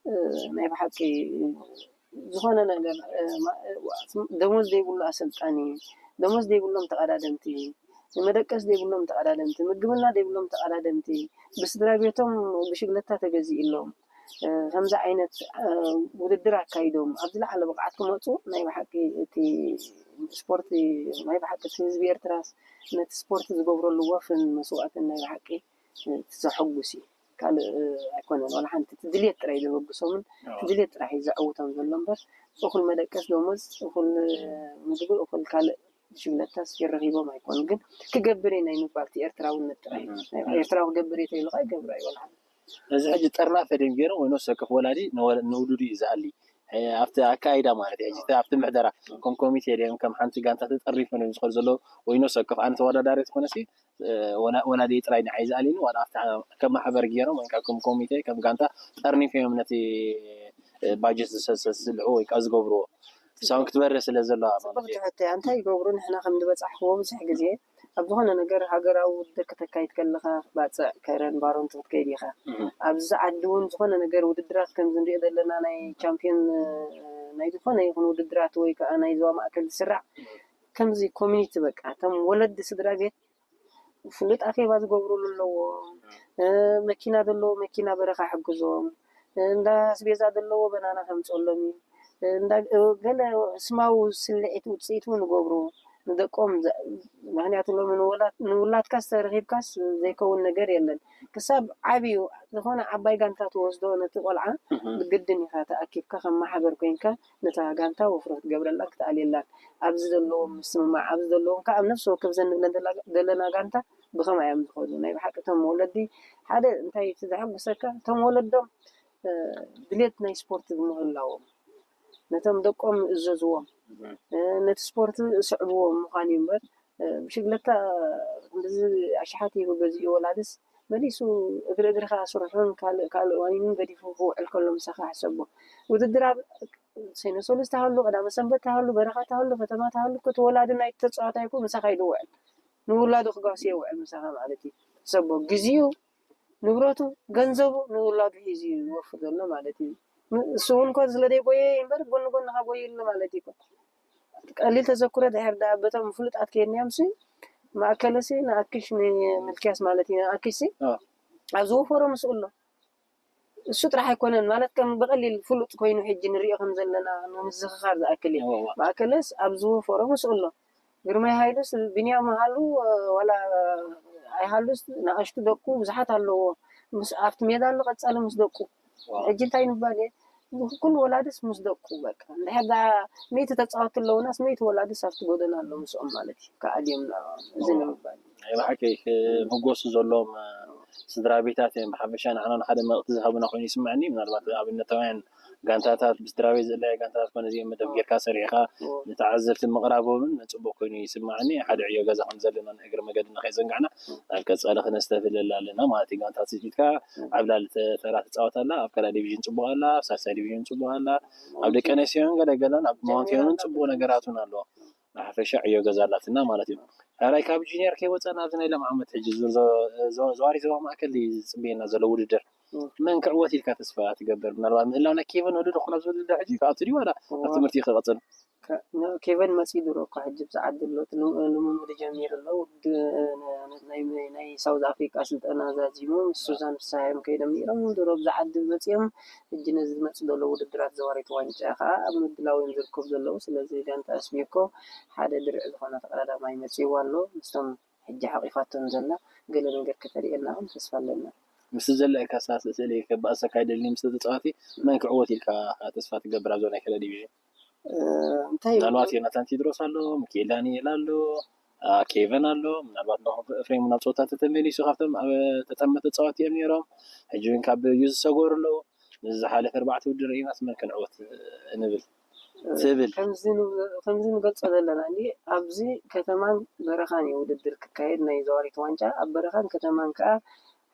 ናይ ብሓቂ ዝኾነ ነገር ደሞዝ ዘይብሉ ኣሰልጣኒ፣ ደሞዝ ዘይብሎም ተቐዳደምቲ፣ መደቀስ ዘይብሎም ተቐዳደምቲ፣ ምግብና ዘይብሎም ተቐዳደምቲ፣ ብስድራ ቤቶም ብሽግለታ ተገዚእሎም ከምዚ ዓይነት ውድድር ኣካይዶም ኣብ ዝለዓለ ብቕዓት ክመፁ ናይ ብሓቂ እቲ ስፖርቲ ናይ ብሓቂ እቲ ህዝቢ ኤርትራስ ነቲ ስፖርቲ ዝገብረሉ ወፍን መስዋእትን ናይ ብሓቂ ዘሐጉስ እዩ። ካልእ ኣይኮነን ዋላ ሓንቲ እቲ ድልየት ጥራይ ዘበግሶምን እቲ ድልየት ጥራሕ እዩ ዘዕውቶም ዘሎ እምበር እኹል መደቀስ ደሞዝ እኹል ምግቢ እኹል ካልእ ሽግለታስ ይረኺቦም ኣይኮን ግን ክገብር እየ ናይ ምባል እቲ ኤርትራውነት ጥራይ እዩ። ኤርትራዊ ክገብር እየ ተይሉ ከዓ ይገብር ኣይወልዓል። እዚ ሕጂ ጠርናፈ ደም ገይሮም ወይ ነፍሲ ወከፍ ወላዲ ንውሉዱ እዩ ዝኣሊ ኣብቲ ኣካይዳ ማለት እዩ። ሕጂ ኣብቲ ምሕደራ ከም ኮሚቴ ድም ከም ሓንቲ ጋንታ ተጠሪፎ እዮም ዝኸዱ ዘለዉ ወይ ነፍሲ ወከፍ ኣነ ተወዳዳሪ ዝኾነ ወላዲ ጥራይ ንዓይ ዝኣልኒ ዋላ ኣብቲ ከም ማሕበር ገይሮም ወይ ከም ኮሚቴ ከም ጋንታ ጠርኒፎ እዮም ነቲ ባጀት ዝሰስልዑ ወይ ከዓ ዝገብርዎ ሳውን ክትበርህ ስለ ዘለዋ ጽቡቅ ትሕተ እንታይ ይገብሩ ንሕና ከም ዝበጻሕክዎ ብዙሕ ግዜ ኣብ ዝኾነ ነገር ሃገራዊ ውድድር ከተካይድ ከለኻ ባፅዕ ከረን ባሮን ክትከይድ ኢኻ ኣብዚ ዓዲ እውን ዝኾነ ነገር ውድድራት ከምዚ ንሪኦ ዘለና ናይ ቻምፒዮን ናይ ዝኾነ ይኹን ውድድራት ወይ ከዓ ናይ ዞባ ማእከል ዝስራዕ ከምዚ ኮሚኒቲ በቃ እቶም ወለዲ ስድራ ቤት ፍሉጥ ኣኼባ ዝገብሩሉ ኣለዎም መኪና ዘለዎ መኪና በረኻ ሕግዞም እንዳ ኣስቤዛ ዘለዎ በናና ከምፀሎም እዩ ገለ ስማዊ ስልዒት ውፅኢት እውን ይገብሩ ንደቆም ምክንያቱ ሎሚ ንውላድካስ ተረኪብካስ ዘይከውን ነገር የለን ክሳብ ዓብዩ ዝኾነ ዓባይ ጋንታ ትወስዶ ነቲ ቆልዓ ብግድን ኢካ ተኣኪብካ ከም ማሕበር ኮይንካ ነታ ጋንታ ወፍሪ ክትገብረላን ክትኣልየላን ኣብዚ ዘለዎም ምስምማዕ ኣብዚ ዘለዎም ከዓ ኣብ ነፍሲ ወከፍ ዘንብለን ዘለና ጋንታ ብኸምኣ እዮም ዝኸዱ ናይ ብሓቂ እቶም ወለዲ ሓደ እንታይ እቲ ዘሐጉሰካ እቶም ወለዶም ድሌት ናይ ስፖርት ብምህላዎም ነቶም ደቆም ይእዘዝዎም ነቲ ስፖርት ስዕብዎም ምዃን እዩ እምበር ብሽግለታ እንደዚ ኣሽሓት ይህቡ ገዚኡ ወላድስ መሊሱ እግሪ እግርኻ ስርሑን ካልእ ካልእ ዋኒንን ገዲፉ ክውዕል ከሎ ምሳኻ ሕሰቦ ውድድር ኣብ ሰይነ ሶሉስ ተሃሉ ቀዳመ ሰንበት ተሃሉ በረኻ ተሃሉ ከተማ ተሃሉ እኮ እቲ ወላዲ ናይ ተፃዋታይ እኮ ምሳኻ እዩ ዝውዕል ንውላዱ ክጋሱ የውዕል ምሳኻ ማለት እዩ ሕሰቦ ግዚኡ ንብረቱ ገንዘቡ ንውላዱ ሒዙ እዩ ዝወፍር ዘሎ ማለት እዩ እሱ እውን እኮ ስለ ዘይጎየ እምበር ጎኒ ጎኒ ከጎዩ ኣሎ ማለት እዩ ቀሊል ተዘክሮ ድሕር ዳ በቶም ፍሉጣት ከይድናዮም ሲ ማእከለ ሲ ንኣክሽ ንምልክያስ ማለት እዩ ንኣክሽ ሲ ኣብ ዝወፈሮ ምስኡ ኣሎ እሱ ጥራሕ ኣይኮነን ማለት ከም ብቐሊል ፍሉጥ ኮይኑ ሕጂ ንሪኦ ከም ዘለና ንምዝኽኻር ዝኣክል እዩ ማእከለስ ኣብ ዝወፈሮ ምስኡ ኣሎ ግርማይ ሃይሉስ ቢንያም ሃሉ ዋላ ኣይሃሉስ ንኣሽቱ ደቁ ብዙሓት ኣለዎ ምስ ኣብቲ ሜዳ ኣሎ ቀጻሊ ምስ ደቁ ሕጂ እንታይ ንባል እየ ኩሉ ወላድስ ምስ ደቁ በቃ እንድሕር ደኣ መይቲ ተጻወቲ ኣለውናስ መይቲ ወላድስ ኣብቲ ጎደና ኣሎ ምስኦም ማለት እዩ። ከኣድዮም እዚ ንምባል እዩ። ናይ ብሓቂ ክምጎሱ ዘለዎም ስድራ ቤታት እዮም። ብሓፈሻ ንዓና ንሓደ መልእኽቲ ዝሃቡና ኮይኑ ይስምዐኒ። ምናልባት ኣብነታውያን ጋንታታት ብስድራ ቤት ዝእለያ ጋንታታት ኮነ እዚኦም መደብ ጌርካ ሰሪሕካ ንተዓዘብቲ ምቕራቦምን ጽቡቕ ኮይኑ ይስምዓኒ። ሓደ ዕዮ ገዛ ከም ዘለና ንእግሪ መገድና ከይዘንጋዕና ናብ ቀጻሊ ክነስተብህለላ ኣለና ማለት እዩ። ጋንታ ስዒድካ ኣብ ላዕሊ ተራ ትጻወት ኣላ፣ ኣብ ካልኣይ ዲቪዥን ጽቡቕ ኣላ፣ ኣብ ሳልሳይ ዲቪዥን ጽቡቕ ኣላ፣ ኣብ ደቂ ኣንስትዮን ገለ ገለን ኣብ ማውንቴንን ጽቡቕ ነገራት እውን ኣለዎ። ብሓፈሻ ዕዮ ገዛ ኣላትና ማለት እዩ። ሕራይ ካብ ጁኒየር ከይወፀና ኣብዚ ናይ ሎም ዓመት ሕጂ ዙር ዘዋሪ ዞባ ማእከል ዝፅበየና ዘሎ ውድድር መን ክዕወት ኢልካ ተስፋ ትገብር? ምናልባት ምህላው ናይ ኬቨን ወዲ ዶ ክኾን ኣብዚ ውድድር ሕጂ ካብቲ ድዩ ዋላ ኣብ ትምህርቲ ክቐፅል? ኬቨን መፂኡ ድሮ እኮ ሕጂ ብዝዓዲ ኣሎ ልምምድ ጀሚሩ ኣሎ። ናይ ሳውዝ ኣፍሪካ ስልጠና ዛዚሙ ምስ ሱዛን ፍስሃዮም ከይዶም ነይሮም ድሮ ብዝዓዲ መፂኦም ሕጂ ነዚ ዝመፅእ ዘሎ ውድድራት ዘዋሪት ዋንጫ ከዓ ኣብ ምድላው እዮም ዝርከቡ ዘለዉ። ስለዚ ጋንታ ኣስሚኮ ሓደ ድርዒ ዝኾነ ተቐዳዳማይ መፂእዋ ኣሎ ምስቶም ሕጂ ሓቂፋቶም ዘላ ገለ ነገር ከተርእየና እውን ተስፋ ኣለና። ምስቲ ዘለካ ስእሊ ከባእሰካ ኣይደልን ምስ ተፃዋቲ መን ክዕወት ኢልካ ተስፋ ትገብር ኣብዞ ናይ ክልተ ዲቪዥን? እንታይ ምናልባት ዮናታን ቴድሮስ ኣሎ፣ ሚካኤል ዳንኤል ኣሎ፣ ኬቨን ኣሎ፣ ምናልባት ፍሬም ናብ ፀወታ ተተመሊሱ ካብቶም ኣብ ተጠመ ተፃወቲ እዮም ነይሮም። ሕጂ እውን ካብ ዩዝ ዝሰገሩ ኣለዉ። ምስ ዝሓለፈ ኣርባዕተ ውድድር ርኢናስ መን ክንዕወት ንብል ትብል። ከምዚ ንገልፆ ዘለና እንዲ ኣብዚ ከተማን በረኻን እዩ ውድድር ክካየድ ናይ ዘዋሪት ዋንጫ ኣብ በረኻን ከተማን ከዓ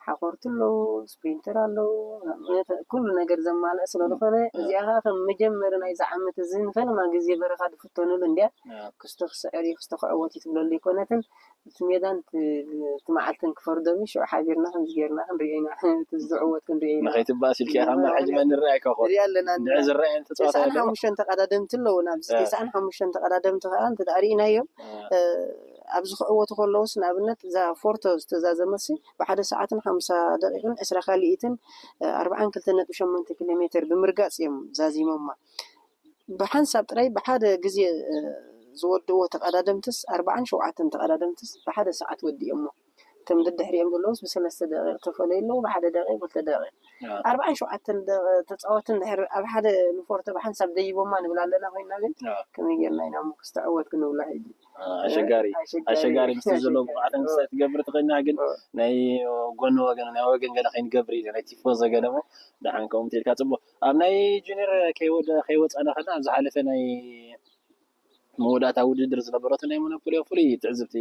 ሓኾርቲ ኣለዉ፣ ስፕሪንተር ኣለዉ፣ ኩሉ ነገር ዘማልአ ስለዝኾነ እዚኣ ከዓ ከም መጀመሪ ናይዚ ዓመት እዚ ንፈለማ ግዜ በረኻ ዝፍተኑሉ እንድያ። ክስቶ ክስዕር እዩ፣ ክስቶ ክዕወት እዩ ትብለሉ ኣይኮነትን። እቲ ሜዳን እቲ መዓልትን ክፈርዶም እዩ። ሽዑ ሓቢርና ከምዚ ጌርና ክንሪኦ ኢና፣ እቲ ዝዕወት ክንሪኦ ኢና። ንኸይትበኣስ ኢልካ ኢኻ እምበር ሕጂ መን ንረኣይ እኮ ንሪኣ ኣለና። እንድዒ ዝረኣየን ተጻዋታይ ተስዓን ኣለዎ። ሓሙሽተን ተቐዳደምቲ ኣለዉ። ናብዚ እ። ተስዓን ሓሙሽተን ተቐዳደምቲ ከዓ እንተ ደኣ ሪኢናዮም እ። እ፣ ኣብዚ ክዕወቱ ከለውስ ንኣብነት እዛ ፎርቶ ዝተዛዘመሲ ብሓደ ሰዓትን ሓምሳ ደቂቕን ዕስራ ካልኢትን እ፣ ኣርብዓን ክልተ ነጥቢ ሸሞንተ ኪሎ ሜትር ብምርጋጽ እዮም ዛዚሞማ። ብሓንሳብ ጥራይ ብሓደ ግዜ እ፣ ዝወድእዎ ተቐዳደምትስ ኣርብዓን ሸውዓተን ተቐዳደምትስ ብሓደ ሰዓት ወዲኦሞ። እቶም ደድሕሪኦም ዘለውስ ብሰለስተ ደቂቕ ተፈለዩ ኣለዉ፣ ብሓደ ደቂቕ፣ ክልተ ደቂቕ። ኣዎ። ኣርብዓን ሸውዓተን ደቂ-፣ ተጻወትን ድሕሪ ኣብ ሓደ ንፎርቶ ብሓንሳብ ደይቦማ ንብል ኣለና ኮይንና ግን ኣዎ። ከመይ ጌርና ኢና እሞ ክስተዕወት ክንብላ ሕጂ? ኣዎ፣ ኣሸጋሪ፣ ኣሸጋሪ ኣሸጋሪ እዩ። ምስቲ ዘሎ ኣሸጋሪ። ብቕዓት ኣዎ። እንስሳ ትገብር ተኸይና ግን ኣዎ። ናይ ጎኒ ወገን፣ ናይ ወገን ገለ ከይንገብር ኢለ ናይ ቲፎዞ ገለ እሞ ደሓን ከምኡ እንተ ኢልካ ጽቡቕ። ኣብ ናይ ጁኒየር ከይወደ-፣ ከይወጻና ከለና ኣብ ዝሓለፈ ናይ መወዳእታ ውድድር ዝነበረቶ ናይ ሞኖፖልዮ ፍሉይ ትዕዝብቲ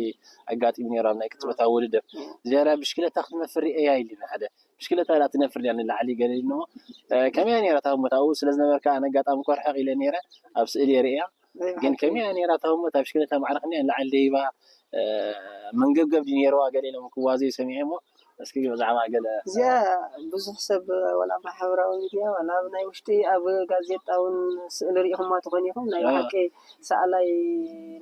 ኣጋጢሙ ነይሩ ኣብ ናይ ቅጽበታዊ ውድድር። ዝያዳ ብሽክለታ ክትነፍር ርእየያ ኢሉኒ ሓደ። ብሽክለታ ዳ ትነፍር ድያ ንላዕሊ ገለ ኢሉኒ እሞ፣ እ፣ ከመይ እያ ነይራ እታ ህሞት ኣብኡ ስለ ዝነበርካ ኣነ ኣጋጣሚ እኮ ርሕቕ ኢለ ነይረ፣ ኣብ ስእሊ እየ ርእያ። ግን ከመይ እያ ነይራ እታ ህሞት እታ ብሽክለታ ማዕረ ክንደይ እያ ንላዕሊ ደይባ፣ እ፣ መንገብገብ ድዩ ነይርዋ ገለ ኢሎም ክዋዘዩ ሰሚዐ እሞ እስኪ ብዛዕባ ገለ እዚኣ ብዙሕ ሰብ ዋላ ማሕበራዊ ሚድያ ዋላ ኣብ ናይ ውሽጢ ኣብ ጋዜጣ እውን ስእሊ ርኢኹማ ትኾን ኢኹም ናይ እ። ብሓቂ ሰኣላይ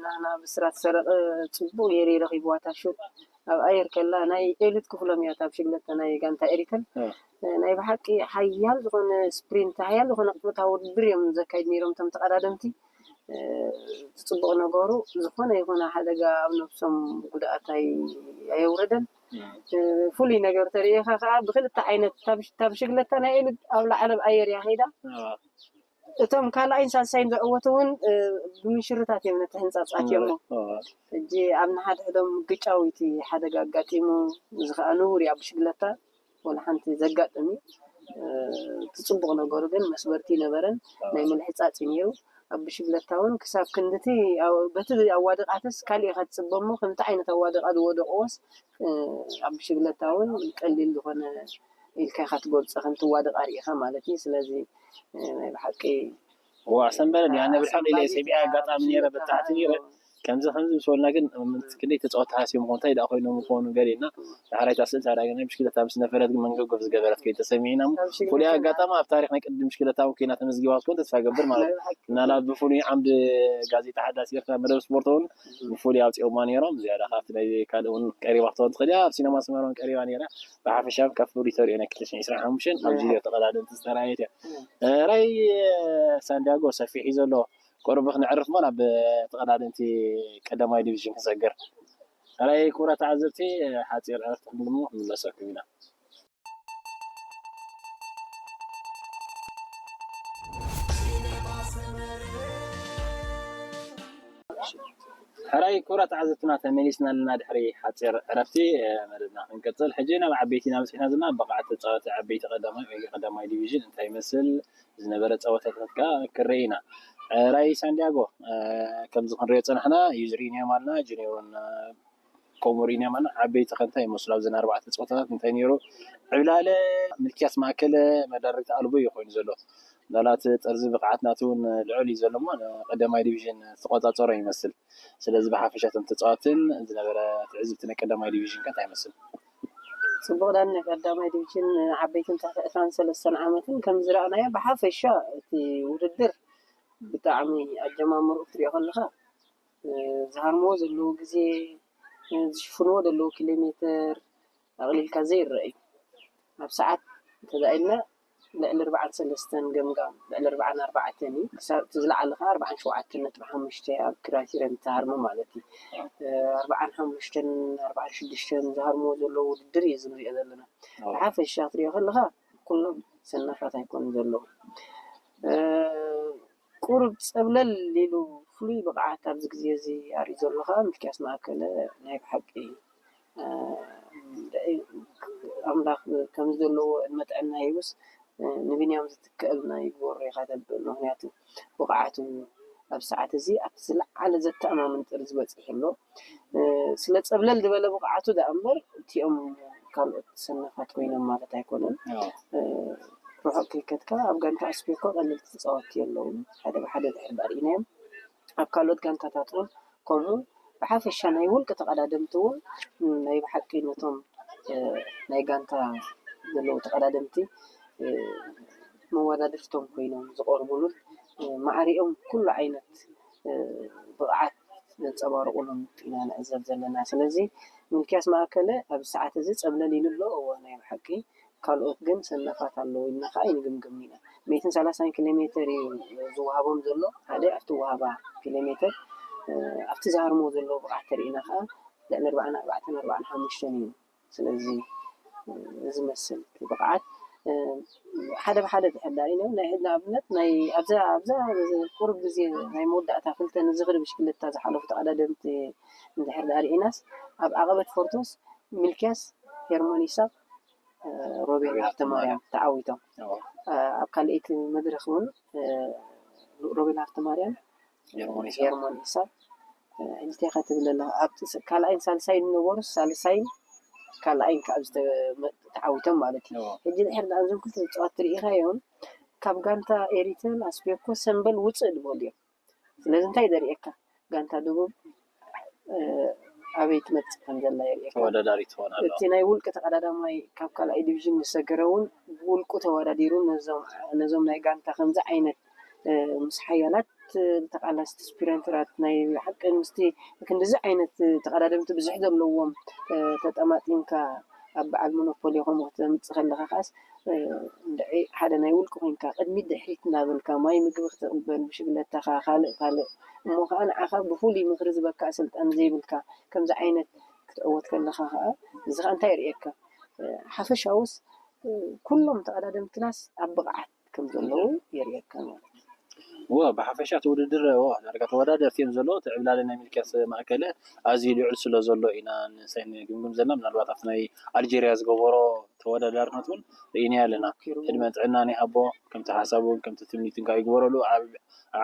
ናህና ብስራት ሰረቐ ጽቡቕ ገይሩ እዩ ረኺብዋ እታ ሹት ኣብ ኣየር ከላ ናይ ኤሊት ክፍሎም እያ እታ ብሽግለታ ናይ ጋንታ ኤሪተል እ። ናይ ብሓቂ ሓያል ዝኾነ ስፕሪንት ሓያል ዝኾነ ቅጽበታዊ ውድድር እዮም ዘካይድ ነይሮም እቶም ተቐዳደምቲ እቲ ፅቡቕ ነገሩ ዝኾነ ይኹን ሓደጋ ኣብ ነብሶም ጉድኣት ኣይ- ኣየውረደን። እ፣ ፍሉይ ነገር ተርእኻ ከዓ ብክልተ ዓይነት እታ ብሽ- እታ ብሽግለታ ናይ ኢሉ ኣብ ላዕሊ ኣብ ኣየር እያ ከይዳ። እቶም ካልኣይን ሳልሳይን ዝዕወቱ እውን እ፣ ብምሽርታት እዮም ነቲ ህንፃ ኣትዮሞ። ሕጂ ኣብ ንሓድሕዶም ግጫዊቲ ሓደጋ ኣጋጢሙ እዚ ከዓ ንቡር እዩ ኣብ ብሽግለታ። ወላ ሓንቲ ዘጋጥም እዩ። እቲ ፅቡቕ ነገሩ ግን መስበርቲ ይነበረን ናይ ምልሕፃፅ እዩ ነይሩ። ኣብ ብሽግለታ እውን ክሳብ ክንድቲ በቲ ኣዋድቓትስ ካሊእ ኢኻ ትፅበ እሞ ከምቲ ዓይነት ኣዋድቓ ዝወደቕዎስ ኣብ ብሽግለታ እውን ቀሊል ዝኾነ ኢልካ ኢኻ ትገልፆ ከምቲ ዋድቓ ርኢኻ ማለት እዩ። ስለዚ ናይ ብሓቂ ዋዕ ሰንበለ ድያ ነብር ሓቂ ኢለ ሰሚዐ ኣጋጣሚ ነይረ በታሕቲ ነይረ ከምዚ ከምዚ ምስ በልና ግን ክንደይ ተፃወቲ ሃስዮም ምኾኑ እንታይ ደኣ ኮይኖም ምኾኑ ገሊእና ዳሕራይ እታ ስእሊ ታዲያ ግን ብሽክለታ ምስ ነፈረት ግን መንገብገብ ዝገበረት ከይተሰሚዕና እሞ ፍሉይ ኣጋጣሚ ኣብ ታሪኽ ናይ ቅድድም ብሽክለታ እውን ኮይና ተመዝጊባ ክትኮን ተስፋ ገብር ማለት እዩ ምናልባት ብፍሉይ ዓምዲ ጋዜጣ ሓዳስ ኤርትራ መደብ ስፖርት እውን ብፍሉይ ኣውፂኦማ ነይሮም ዝያዳ ካብቲ ናይ ካልእ እውን ቀሪባ ክትኾን ትኽእል እያ ኣብ ሲነማ ኣስመራ እውን ቀሪባ ነይራ ብሓፈሻ ካብ ፍሉይ ተሪኦ ናይ ክልተ ሽሕን ዕስራን ሓሙሽተን ኣብ ጅዮ ተቐዳደምቲ ዝተራእየት እያ ራይ ሳንዲያጎ ሰፊሕ እዩ ዘሎ ቁሩብ ክነዕርፍ እሞ ናብ ተቐዳደምቲ ቀዳማይ ዲቪዥን ክንሰግር። ካልኣይ ክቡራት ተዓዘብቲ ሓፂር ዕረፍቲ ክንብል እሞ ክንምለሰኩም ኢና። ሕራይ ክቡራት ተዓዘብትና፣ ተመሊስና ኣለና ድሕሪ ሓፂር ዕረፍቲ። መደብና ክንቅፅል ሕጂ ናብ ዓበይቲ ኢና በፂሕና ዘለና። ብቕዓት ተፃወቲ ዓበይቲ ቀዳማይ ወይ ቀዳማይ ዲቪዥን እንታይ ይመስል ዝነበረ ፀወታታት ከዓ ክርኢ ኢና። ሕራይ ሳንዲያጎ፣ ከምዚ ክንሪኦ ፀናሕና፣ ዩዝሪኒየም ኣልና፣ ጁኒዮርን ኮሞሪኒየም ኣልና። ዓበይቲ ከ እንታይ ይመስሉ ኣብዘን ኣርባዕተ ፀወታታት እንታይ ነይሩ? ዕብላለ፣ ምልክያስ ማእከለ መዳርግቲ ኣልቦ እዩ ኮይኑ ዘሎ። ምናልባት ጥርዚ ብቕዓት ናቱ እውን ልዑል እዩ ዘሎ እሞ፣ ቀዳማይ ዲቪዥን ዝተቆፃፀሮ ይመስል። ስለዚ ብሓፈሻ እቶም ተፃወትን ዝነበረ ትዕዝብቲ ናይ ቀዳማይ ዲቪዥን ከ እንታይ ይመስል? ፅቡቕ ዳኒ፣ ናይ ቀዳማይ ዲቪዥን ዓበይትን ትሕቲ ዕስራን ሰለስተን ዓመትን ከም ዝረኣናዮ ብሓፈሻ እቲ ውድድር ብጣዕሚ ኣጀማምርኡ ክትሪኦ ከለካ ዝሃርምዎ ዘለዉ ግዜ፣ ዝሽፍንዎ ዘለዉ ኪሎ ሜትር ኣቕሊልካ ዘይረአ እዩ። ኣብ ሰዓት እንተዳኢልና ልዕሊ ኣርባዓን ሰለስተን ገምጋም፣ ልዕሊ ኣርባዓን ኣርባዕተን እዩ። ክሳብ እቲ ዝለዓለ ከዓ ኣርባዓን ሸውዓተን ነጥቢ ሓሙሽተ ኣብ ክራይቴርያ ዝተሃርመ ማለት እዩ። ኣርባዓን ሓሙሽተን ኣርባዓን ሽዱሽተን ዝሃርምዎ ዘለዉ ውድድር እዩ እዚ ንሪኦ ዘለና። ብሓፈሻ ክትሪኦ ከለካ ኩሎም ሰናፋት ኣይኮኑን ዘለዉ። ቁሩብ ፀብለል ኢሉ ፍሉይ ብቕዓት ኣብዚ ግዜ እዚ ኣርኢ ዘሎ ከዓ ምልክያስ ማእከለ ናይ ብሓቂ ኣምላኽ ከም ዘለዎ ዕድመ ጥዕና ሂቡስ ንቢንያም ዝትከኣልና ይግበሮ ኢኻ ተብል። ምክንያቱ ብቕዓቱ ኣብ ሰዓት እዚ ኣብቲ ዝለዓለ ዘተኣማምን ጥርዚ በፂሑ ኣሎ። ስለ ፀብለል ዝበለ ብቕዓቱ ደኣ እምበር እቲኦም ካልኦት ሰነፋት ኮይኖም ማለት ኣይኮነን። ርሑቕ ከይከድካ ኣብ ጋንታ ኣስቤኮ ቀለልቲ ተፃወትቲ የለውን። ሓደ ብሓደ ድሕር ዳኣ ርኢናዮም ኣብ ካልኦት ጋንታታት እውን ከምኡ ብሓፈሻ ናይ ውልቂ ተቐዳደምቲ እውን ናይ ብሓቂ ነቶም ናይ ጋንታ ዘለዉ ተቐዳደምቲ መወዳድርቶም ኮይኖም ዝቐርቡሉን ማዕሪኦም ኩሉ ዓይነት ብቕዓት ዘንፀባርቑሉን ኢና ንዕዘብ ዘለና። ስለዚ ምልክያስ ማእከለ ኣብዚ ሰዓት እዚ ፀብለል ኢሉ ኣሎ። እወ ናይ ብሓቂ ካልኦት ግን ሰነፋት ኣለዉ ኢልና ከዓ ኣይንግምግምን ኢና። ሚእትን ሰላሳን ኪሎ ሜትር እዩ ዝወሃቦም ዘሎ። ሓደ ኣብቲ ወሃባ ኪሎ ሜትር ኣብቲ ዝሃርምዎ ዘለዉ ብቕዓት ተሪእና ከዓ ልዕሊ ኣርባዓን ኣርባዕተን ኣርባዓን ሓሙሽተን እዩ። ስለዚ ዝመስል ብቕዓት ሓደ ብሓደ ድሕር ዳሪና ናይ ንኣብነት ናይ ኣብዛ ኣብዛ ቁሩብ ግዜ ናይ መወዳእታ ክልተ ንዝኽሪ ብሽክለታ ዝሓለፉ ተቐዳደምቲ እንድሕር ዳሪኢናስ ኣብ ዓቐበት ፎርቶስ ሚልክያስ ሄርሞን ይስሐቅ ሮቤል ሃብተማርያም ተዓዊቶም። ኣብ ካልኣይቲ መድረኽ እውን ሮቤል ሃብተማርያም ሄርሞን ይስሐቅ እንታይ ኢኻ ትብል ኣለኻ? ኣብ ካልኣይን ሳልሳይን ነበሩ፣ ሳልሳይን ካልኣይን ካብ ተዓዊቶም ማለት እዩ። ሕጂ ድሕር ዳኣ እዞም ክልተ ተፃወትቲ ርኢኻዮም ካብ ጋንታ ኤሪትረን ኣስቤኮ ሰምበል ውፅእ ዝበሉ እዮም። ስለዚ እንታይ ዘርእየካ ጋንታ ደቡብ ኣበይ ትመፅእ ከም ዘላ የርእየካ። ተወዳዳሪ ትኾን ኣሎ። እቲ ናይ ውልቂ ተቐዳዳማይ ካብ ካልኣይ ዲቪዥን ዝሰገረ እውን ብውልቁ ተወዳዲሩ ነዞም ነዞም ናይ ጋንታ ከምዚ ዓይነት ምስ ሓያላት ተቓላስቲ ስፕሪንተራት ናይ ሓቂ ምስቲ ክንድዚ ዓይነት ተቐዳደምቲ ብዙሕ ዘለዎም ተጠማጢምካ ኣብ በዓል ሞኖፖሊ ከምኡ ክተምፅእ ከለካ ከዓስ እንድዒ ሓደ ናይ ውልቂ ኮይንካ ቅድሚት ድሕሪት እናበልካ ማይ ምግቢ ክትቕበል ብሽግለታኻ ካልእ ካልእ እሞ ከዓ ንዓኻ ብፍሉይ ምኽሪ ዝበካ ኣሰልጣኒ ዘይብልካ ከምዚ ዓይነት ክትዕወት ከለካ ከዓ እዚ ከዓ እንታይ የርእየካ ሓፈሻውስ ኩሎም ተቐዳደምትናስ ኣብ ብቕዓት ከም ዘለዉ የርእየካ ማለት እዩ። እወ ብሓፈሻ እቲ ውድድር እወ ዳርጋ ተወዳደርቲ እዮም ዘለዉ። እቲ ዕብላለ ናይ ሚልክያስ ማእከለ ኣዝዩ ልዑል ስለ ዘሎ ኢና ንሳይ ንግምግም ዘለና። ምናልባት ኣብቲ ናይ ኣልጀርያ ዝገበሮ ተወዳዳርነት እውን ርኢናዮ ኣለና። ዕድመ ጥዕናን ይሃቦ ከምቲ ሓሳቡን ከምቲ ትምኒትን ከዓ ይግበረሉ። ኣብ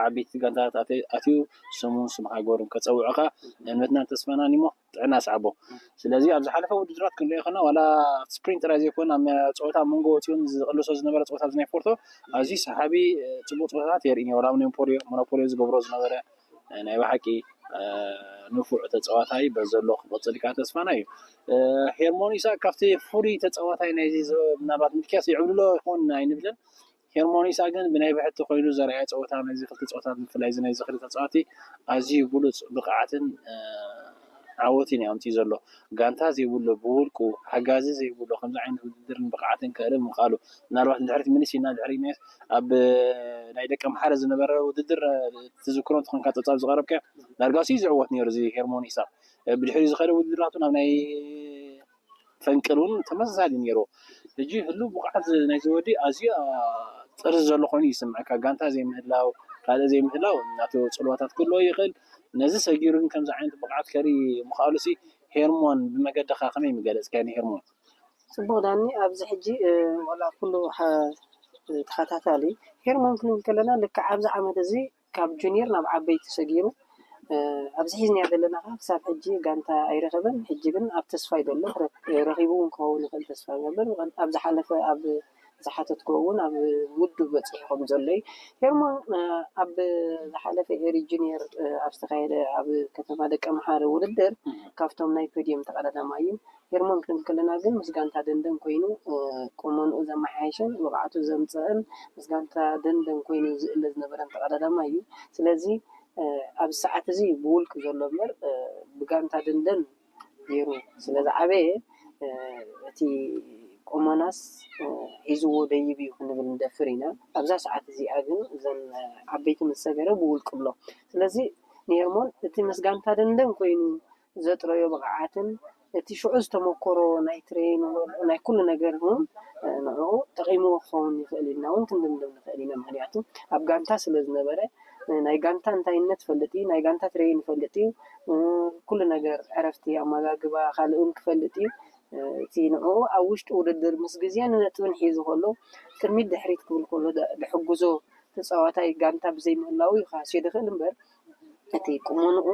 ዓበይቲ ጋንታታት ኣትዩ ስሙን ስም ሃገሩን ከፀውዕኻ እምነትናን ተስፋናን እሞ ጥዕና ስዓቦ። ስለዚ ኣብ ዝሓለፈ ውድድራት ክንሪኦ ከለና ዋላ ስፕሪንት ጥራይ ዘይኮነ ኣብ ፀወታ መንጎ ወፂኡን ዝቕልሶ ዝነበረ ፀወታ ኣብዚ ናይ ፎርቶ ኣዝዩ ሰሓቢ ፅቡቕ ፀወታታት የርኢ ዋላ ሞኖፖልዮ ሞኖፖልዮ ዝገብሮ ዝነበረ ናይ ብሓቂ ንፉዕ ተፃዋታይ በዘሎ ክቕፅል ከዓ ተስፋና እዩ። ሄርሞን ኢሳቅ ካብቲ ፍሉይ ተፃዋታይ ናይዚ ምናልባት ምልክያስ ይዕብልሎ ይኸውን ኣይንብልን። ሄርሞን ኢሳቅ ግን ብናይ ብሕቲ ኮይኑ ዘርኣዮ ፀወታ ናይዚ ክልተ ፀወታ ብፍላይ እዚ ናይዚ ክልተ ተፃዋቲ ኣዝዩ ብሉፅ ብቕዓትን ዓወትን እዩ ኣምፅኡ ዘሎ። ጋንታ ዘይብሉ ብውልቁ ሓጋዚ ዘይብሉ ከምዚ ዓይነት ውድድርን ብቕዓትን ከርኢ ምኽኣሉ ምናልባት ንድሕሪት ምልስ ኢልና ድሕሪ ኢናስ ኣብ ናይ ደቂ ኣምሓረ ዝነበረ ውድድር ትዝክሮ እንትኾንካ ፀብፃብ ዝቐረብካዮ ዳርጋ ሲ ዝዕወት ነይሩ እዚ ሄርሞን ኢሳቅ ብድሕሪ ዝኸደ ውድድራቱ ናብ ናይ ፈንቅል እውን ተመሳሳሊ ነይሩ። ሕጂ ህሉ ብቕዓት ናይዚ ወዲ ኣዝዩ ጥርዚ ዘሎ ኮይኑ ይስምዐካ። ጋንታ ዘይምህላው ካልእ ዘይምህላው ናቱ ፅልዋታት ክህልዎ ይኽእል። ነዚ ሰጊሩ ግን ከምዚ ዓይነት ብቕዓት ከርኢ ምኽኣሉሲ፣ ሄርሞን ብመገድኻ ከመይ ምገለጽካዮ ንሄርሞን? ጽቡቕ ዳኒ፣ ኣብዚ ሕጂ ዋላ ኩሉ ተኸታታሊ ሄርሞን ክንብል ከለና ልክዕ ኣብዚ ዓመት እዚ ካብ ጁኒየር ናብ ዓበይቲ ሰጊሩ ኣብዚ ሒዝናዮ ዘለና ከዓ ክሳብ ሕጂ ጋንታ ኣይረኸበን። ሕጂ ግን ኣብ ተስፋ እዩ ዘሎ፣ ረኺቡ እውን ክኸውን ይኽእል ተስፋ ይገብር። ኣብ ዝሓለፈ ኣብ ዝሓተትክዎ እውን ኣብ ውድብ በፂሑ ከም ዘሎ እዩ። ሄርሞን ኣብ ዝሓለፈ ኤሪ ጁኒየር ኣብ ዝተኻየደ ኣብ ከተማ ደቀ ምሓረ ውድድር ካብቶም ናይ ፖድየም ተቐዳዳማይ እዩ። ሄርሞን ክንብል ከለና ግን ምስ ጋንታ ደንደን ኮይኑ ቁመንኡ ዘመሓየሸን ብቕዓቱ ዘምፀአን ምስ ጋንታ ደንደን ኮይኑ ዝእለ ዝነበረን ተቐዳዳማይ እዩ። ስለዚ ኣብዚ ሰዓት እዚ ብውልቂ ዘሎ እምበር ብጋንታ ደንደን ገይሩ ስለዝዓበየ እቲ ቁመናስ ሒዝዎ ደይብ እዩ ክንብል ንደፍር ኢና። ኣብዛ ሰዓት እዚኣ ግን እዘን ዓበይቲ ምስ ሰገረ ብውልቂ ብሎ። ስለዚ ንሄርሞን እቲ ምስ ጋንታ ደንደን ኮይኑ ዘጥረዮ ብቕዓትን እቲ ሽዑ ዝተመኮሮ ናይ ትሬን ናይ ኩሉ ነገር እውን ንዕኡ ጠቒምዎ ክኸውን ይኽእል ኢልና እውን ክንድምድም ንኽእል ኢና። ምክንያቱ ኣብ ጋንታ ስለ ዝነበረ ናይ ጋንታ እንታይነት ይፈልጥ እዩ፣ ናይ ጋንታ ትሬን ይፈልጥ እዩ፣ ኩሉ ነገር ዕረፍቲ፣ ኣመጋግባ፣ ካልእ እውን ክፈልጥ እዩ። እቲ ንዕኡ ኣብ ውሽጢ ውድድር ምስ ግዜን ነጥብን ሒዙ ከሎ ቅድሚት ድሕሪት ክብል ከሎ ደሕግዞ ተፃዋታይ ጋንታ ብዘይምህላው እዩ ክሃስዮ ዝኽእል እምበር እቲ ቁመንኡ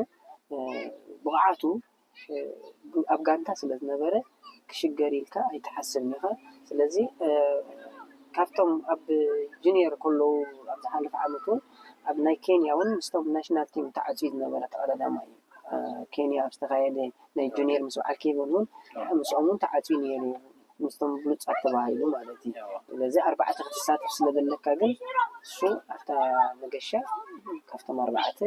ብቕዓቱ ኣብ ጋንታ ስለ ዝነበረ ክሽገር ኢልካ ኣይትሓስብን ኢኻ። ስለዚ ካብቶም ኣብ ጁኒየር ከለዉ ኣብ ዝሓለፈ ዓመት እውን ኣብ ናይ ኬንያ እውን ምስቶም ናሽናል ቲም ተዓፅዩ ዝነበረ ተቐዳዳማይ እዩ። ኬንያ ኣብ ዝተኻየደ ናይ ጁኒየር ምስ በዓል ኬቨን እውን ምስኦም እውን ተዓፅዩ ነይሩ እዩ። ምስቶም ብሉፃት ተባሂሉ ማለት እዩ። ስለዚ ኣርባዕተ ክትሳተፍ ስለ ዘለካ ግን እሱ ኣብታ መገሻ ካብቶም ኣርባዕተ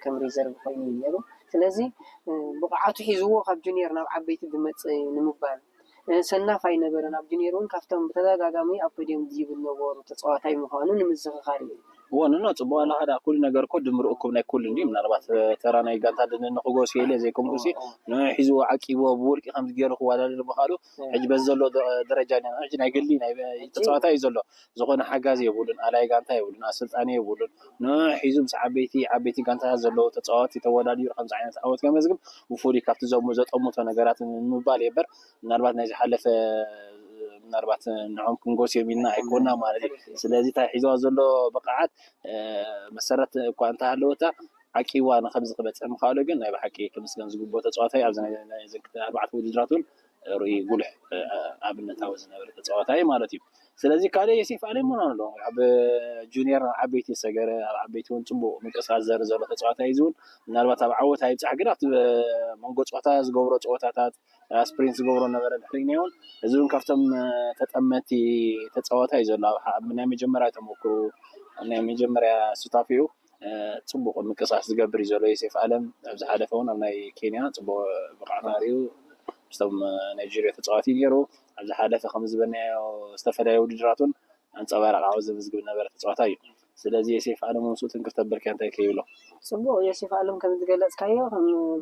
ከም ሪዘርቭ ኮይኑ እዩ ነይሩ። ስለዚ ብቕዓቱ ሒዝዎ ካብ ጁኒየር ናብ ዓበይቲ ዝመፅእ እዩ ንምባል ሰናፍ ኣይነበረን። ኣብ ጁኒየር እውን ካብቶም ብተደጋጋሚ ኣብ ፖድየም ዝብል ነበሩ ተፃዋታይ ምዃኑ ንምዝኽኻር እዩ። እዎ ንኖ ፅቡቅ ኣለካ ዳ ኩሉ ነገር እኮ ድምር እኩብ ናይ ኩሉ እንዲ ምናልባት ተራ ናይ ጋንታ ደንደን ክጎስ የለ ዘይኮንኩሲ ንሒዝዎ ዓቂብዎ ብውልቂ ከምዚ ገይሩ ክወዳደር ምኻሉ ሕጂ በዚ ዘሎ ደረጃ ሕጂ ናይ ግሊ ናይ ተፃዋታይ እዩ ዘሎ ዝኾነ ሓጋዚ የብሉን ኣላይ ጋንታ የብሉን ኣሰልጣኒ የብሉን ንሒዙ ምስ ዓበይቲ ዓበይቲ ጋንታታት ዘለዉ ተፃዋቲ ተወዳዲሩ ከምዚ ዓይነት ዓወት ከመዝግብ ብፍሉይ ካብቲ ዘሙ ዘጠምቶ ነገራት ንምባል እየ እምበር ምናልባት ናይ ዝሓለፈ ምናልባት ንዖም ክንጎስዮም ኢልና ኣይኮና ማለት እዩ። ስለዚ እታ ሒዝዋ ዘሎ ብቕዓት መሰረት እኳ እንተሃለወታ ዓቂዋ ንከምዚ ክበፅሕ ምኽኣሉ ግን ናይ ብሓቂ ክምስገን ዝግብኦ ተፃዋታይ ኣብዚ ናይ ዘን ክልተ ኣርባዕተ ውድድራት እውን ርኡይ ጉሉሕ ኣብነታዊ ዝነበረ ተፃዋታይ ማለት እዩ። ስለዚ ካልእ የሴፍ ኣሌም እውን ኣሎ ኣብ ጁኒየር ኣብ ዓበይቲ ዝሰገረ ኣብ ዓበይቲ እውን ፅቡቅ ምንቅስቃስ ዘርኢ ዘሎ ተፃዋታይ እዚ እውን ምናልባት ኣብ ዓወት ኣይብፃሕ ግን ኣብቲ መንጎ ፀወታ ዝገብሮ ፀወታታት ስፕሪንት ዝገብሮ ነበረ ድሕሪ እውን እዚ እውን ካብቶም ተጠመቲ ተፃዋታይ ዘሎ ናይ መጀመርያ ተመክሩ ናይ መጀመርያ ሱታፊኡ ፅቡቅ ምንቅስቃስ ዝገብር እዩ ዘሎ ዮሴፍ ኣለም ኣብ ዝሓለፈ እውን ኣብ ናይ ኬንያ ፅቡቅ ብቕዓት ኣርእዩ ምስቶም ናይጀርዮ ተፃዋቲ ነይሩ ኣብ ዝሓለፈ ከም ዝበልናዮ ዝተፈላለዩ ውድድራት እውን ኣንፀባራቂ ዓወት ዘመዝግብ ነበረ ተፃዋታይ እዩ ስለዚ ዮሴፍ ኣለም ምስኡ ትንክፍ ተበልካ እንታይ ከይብሎ ፅቡቅ ዮሴፍ ኣለም ከም ዝገለፅካዮ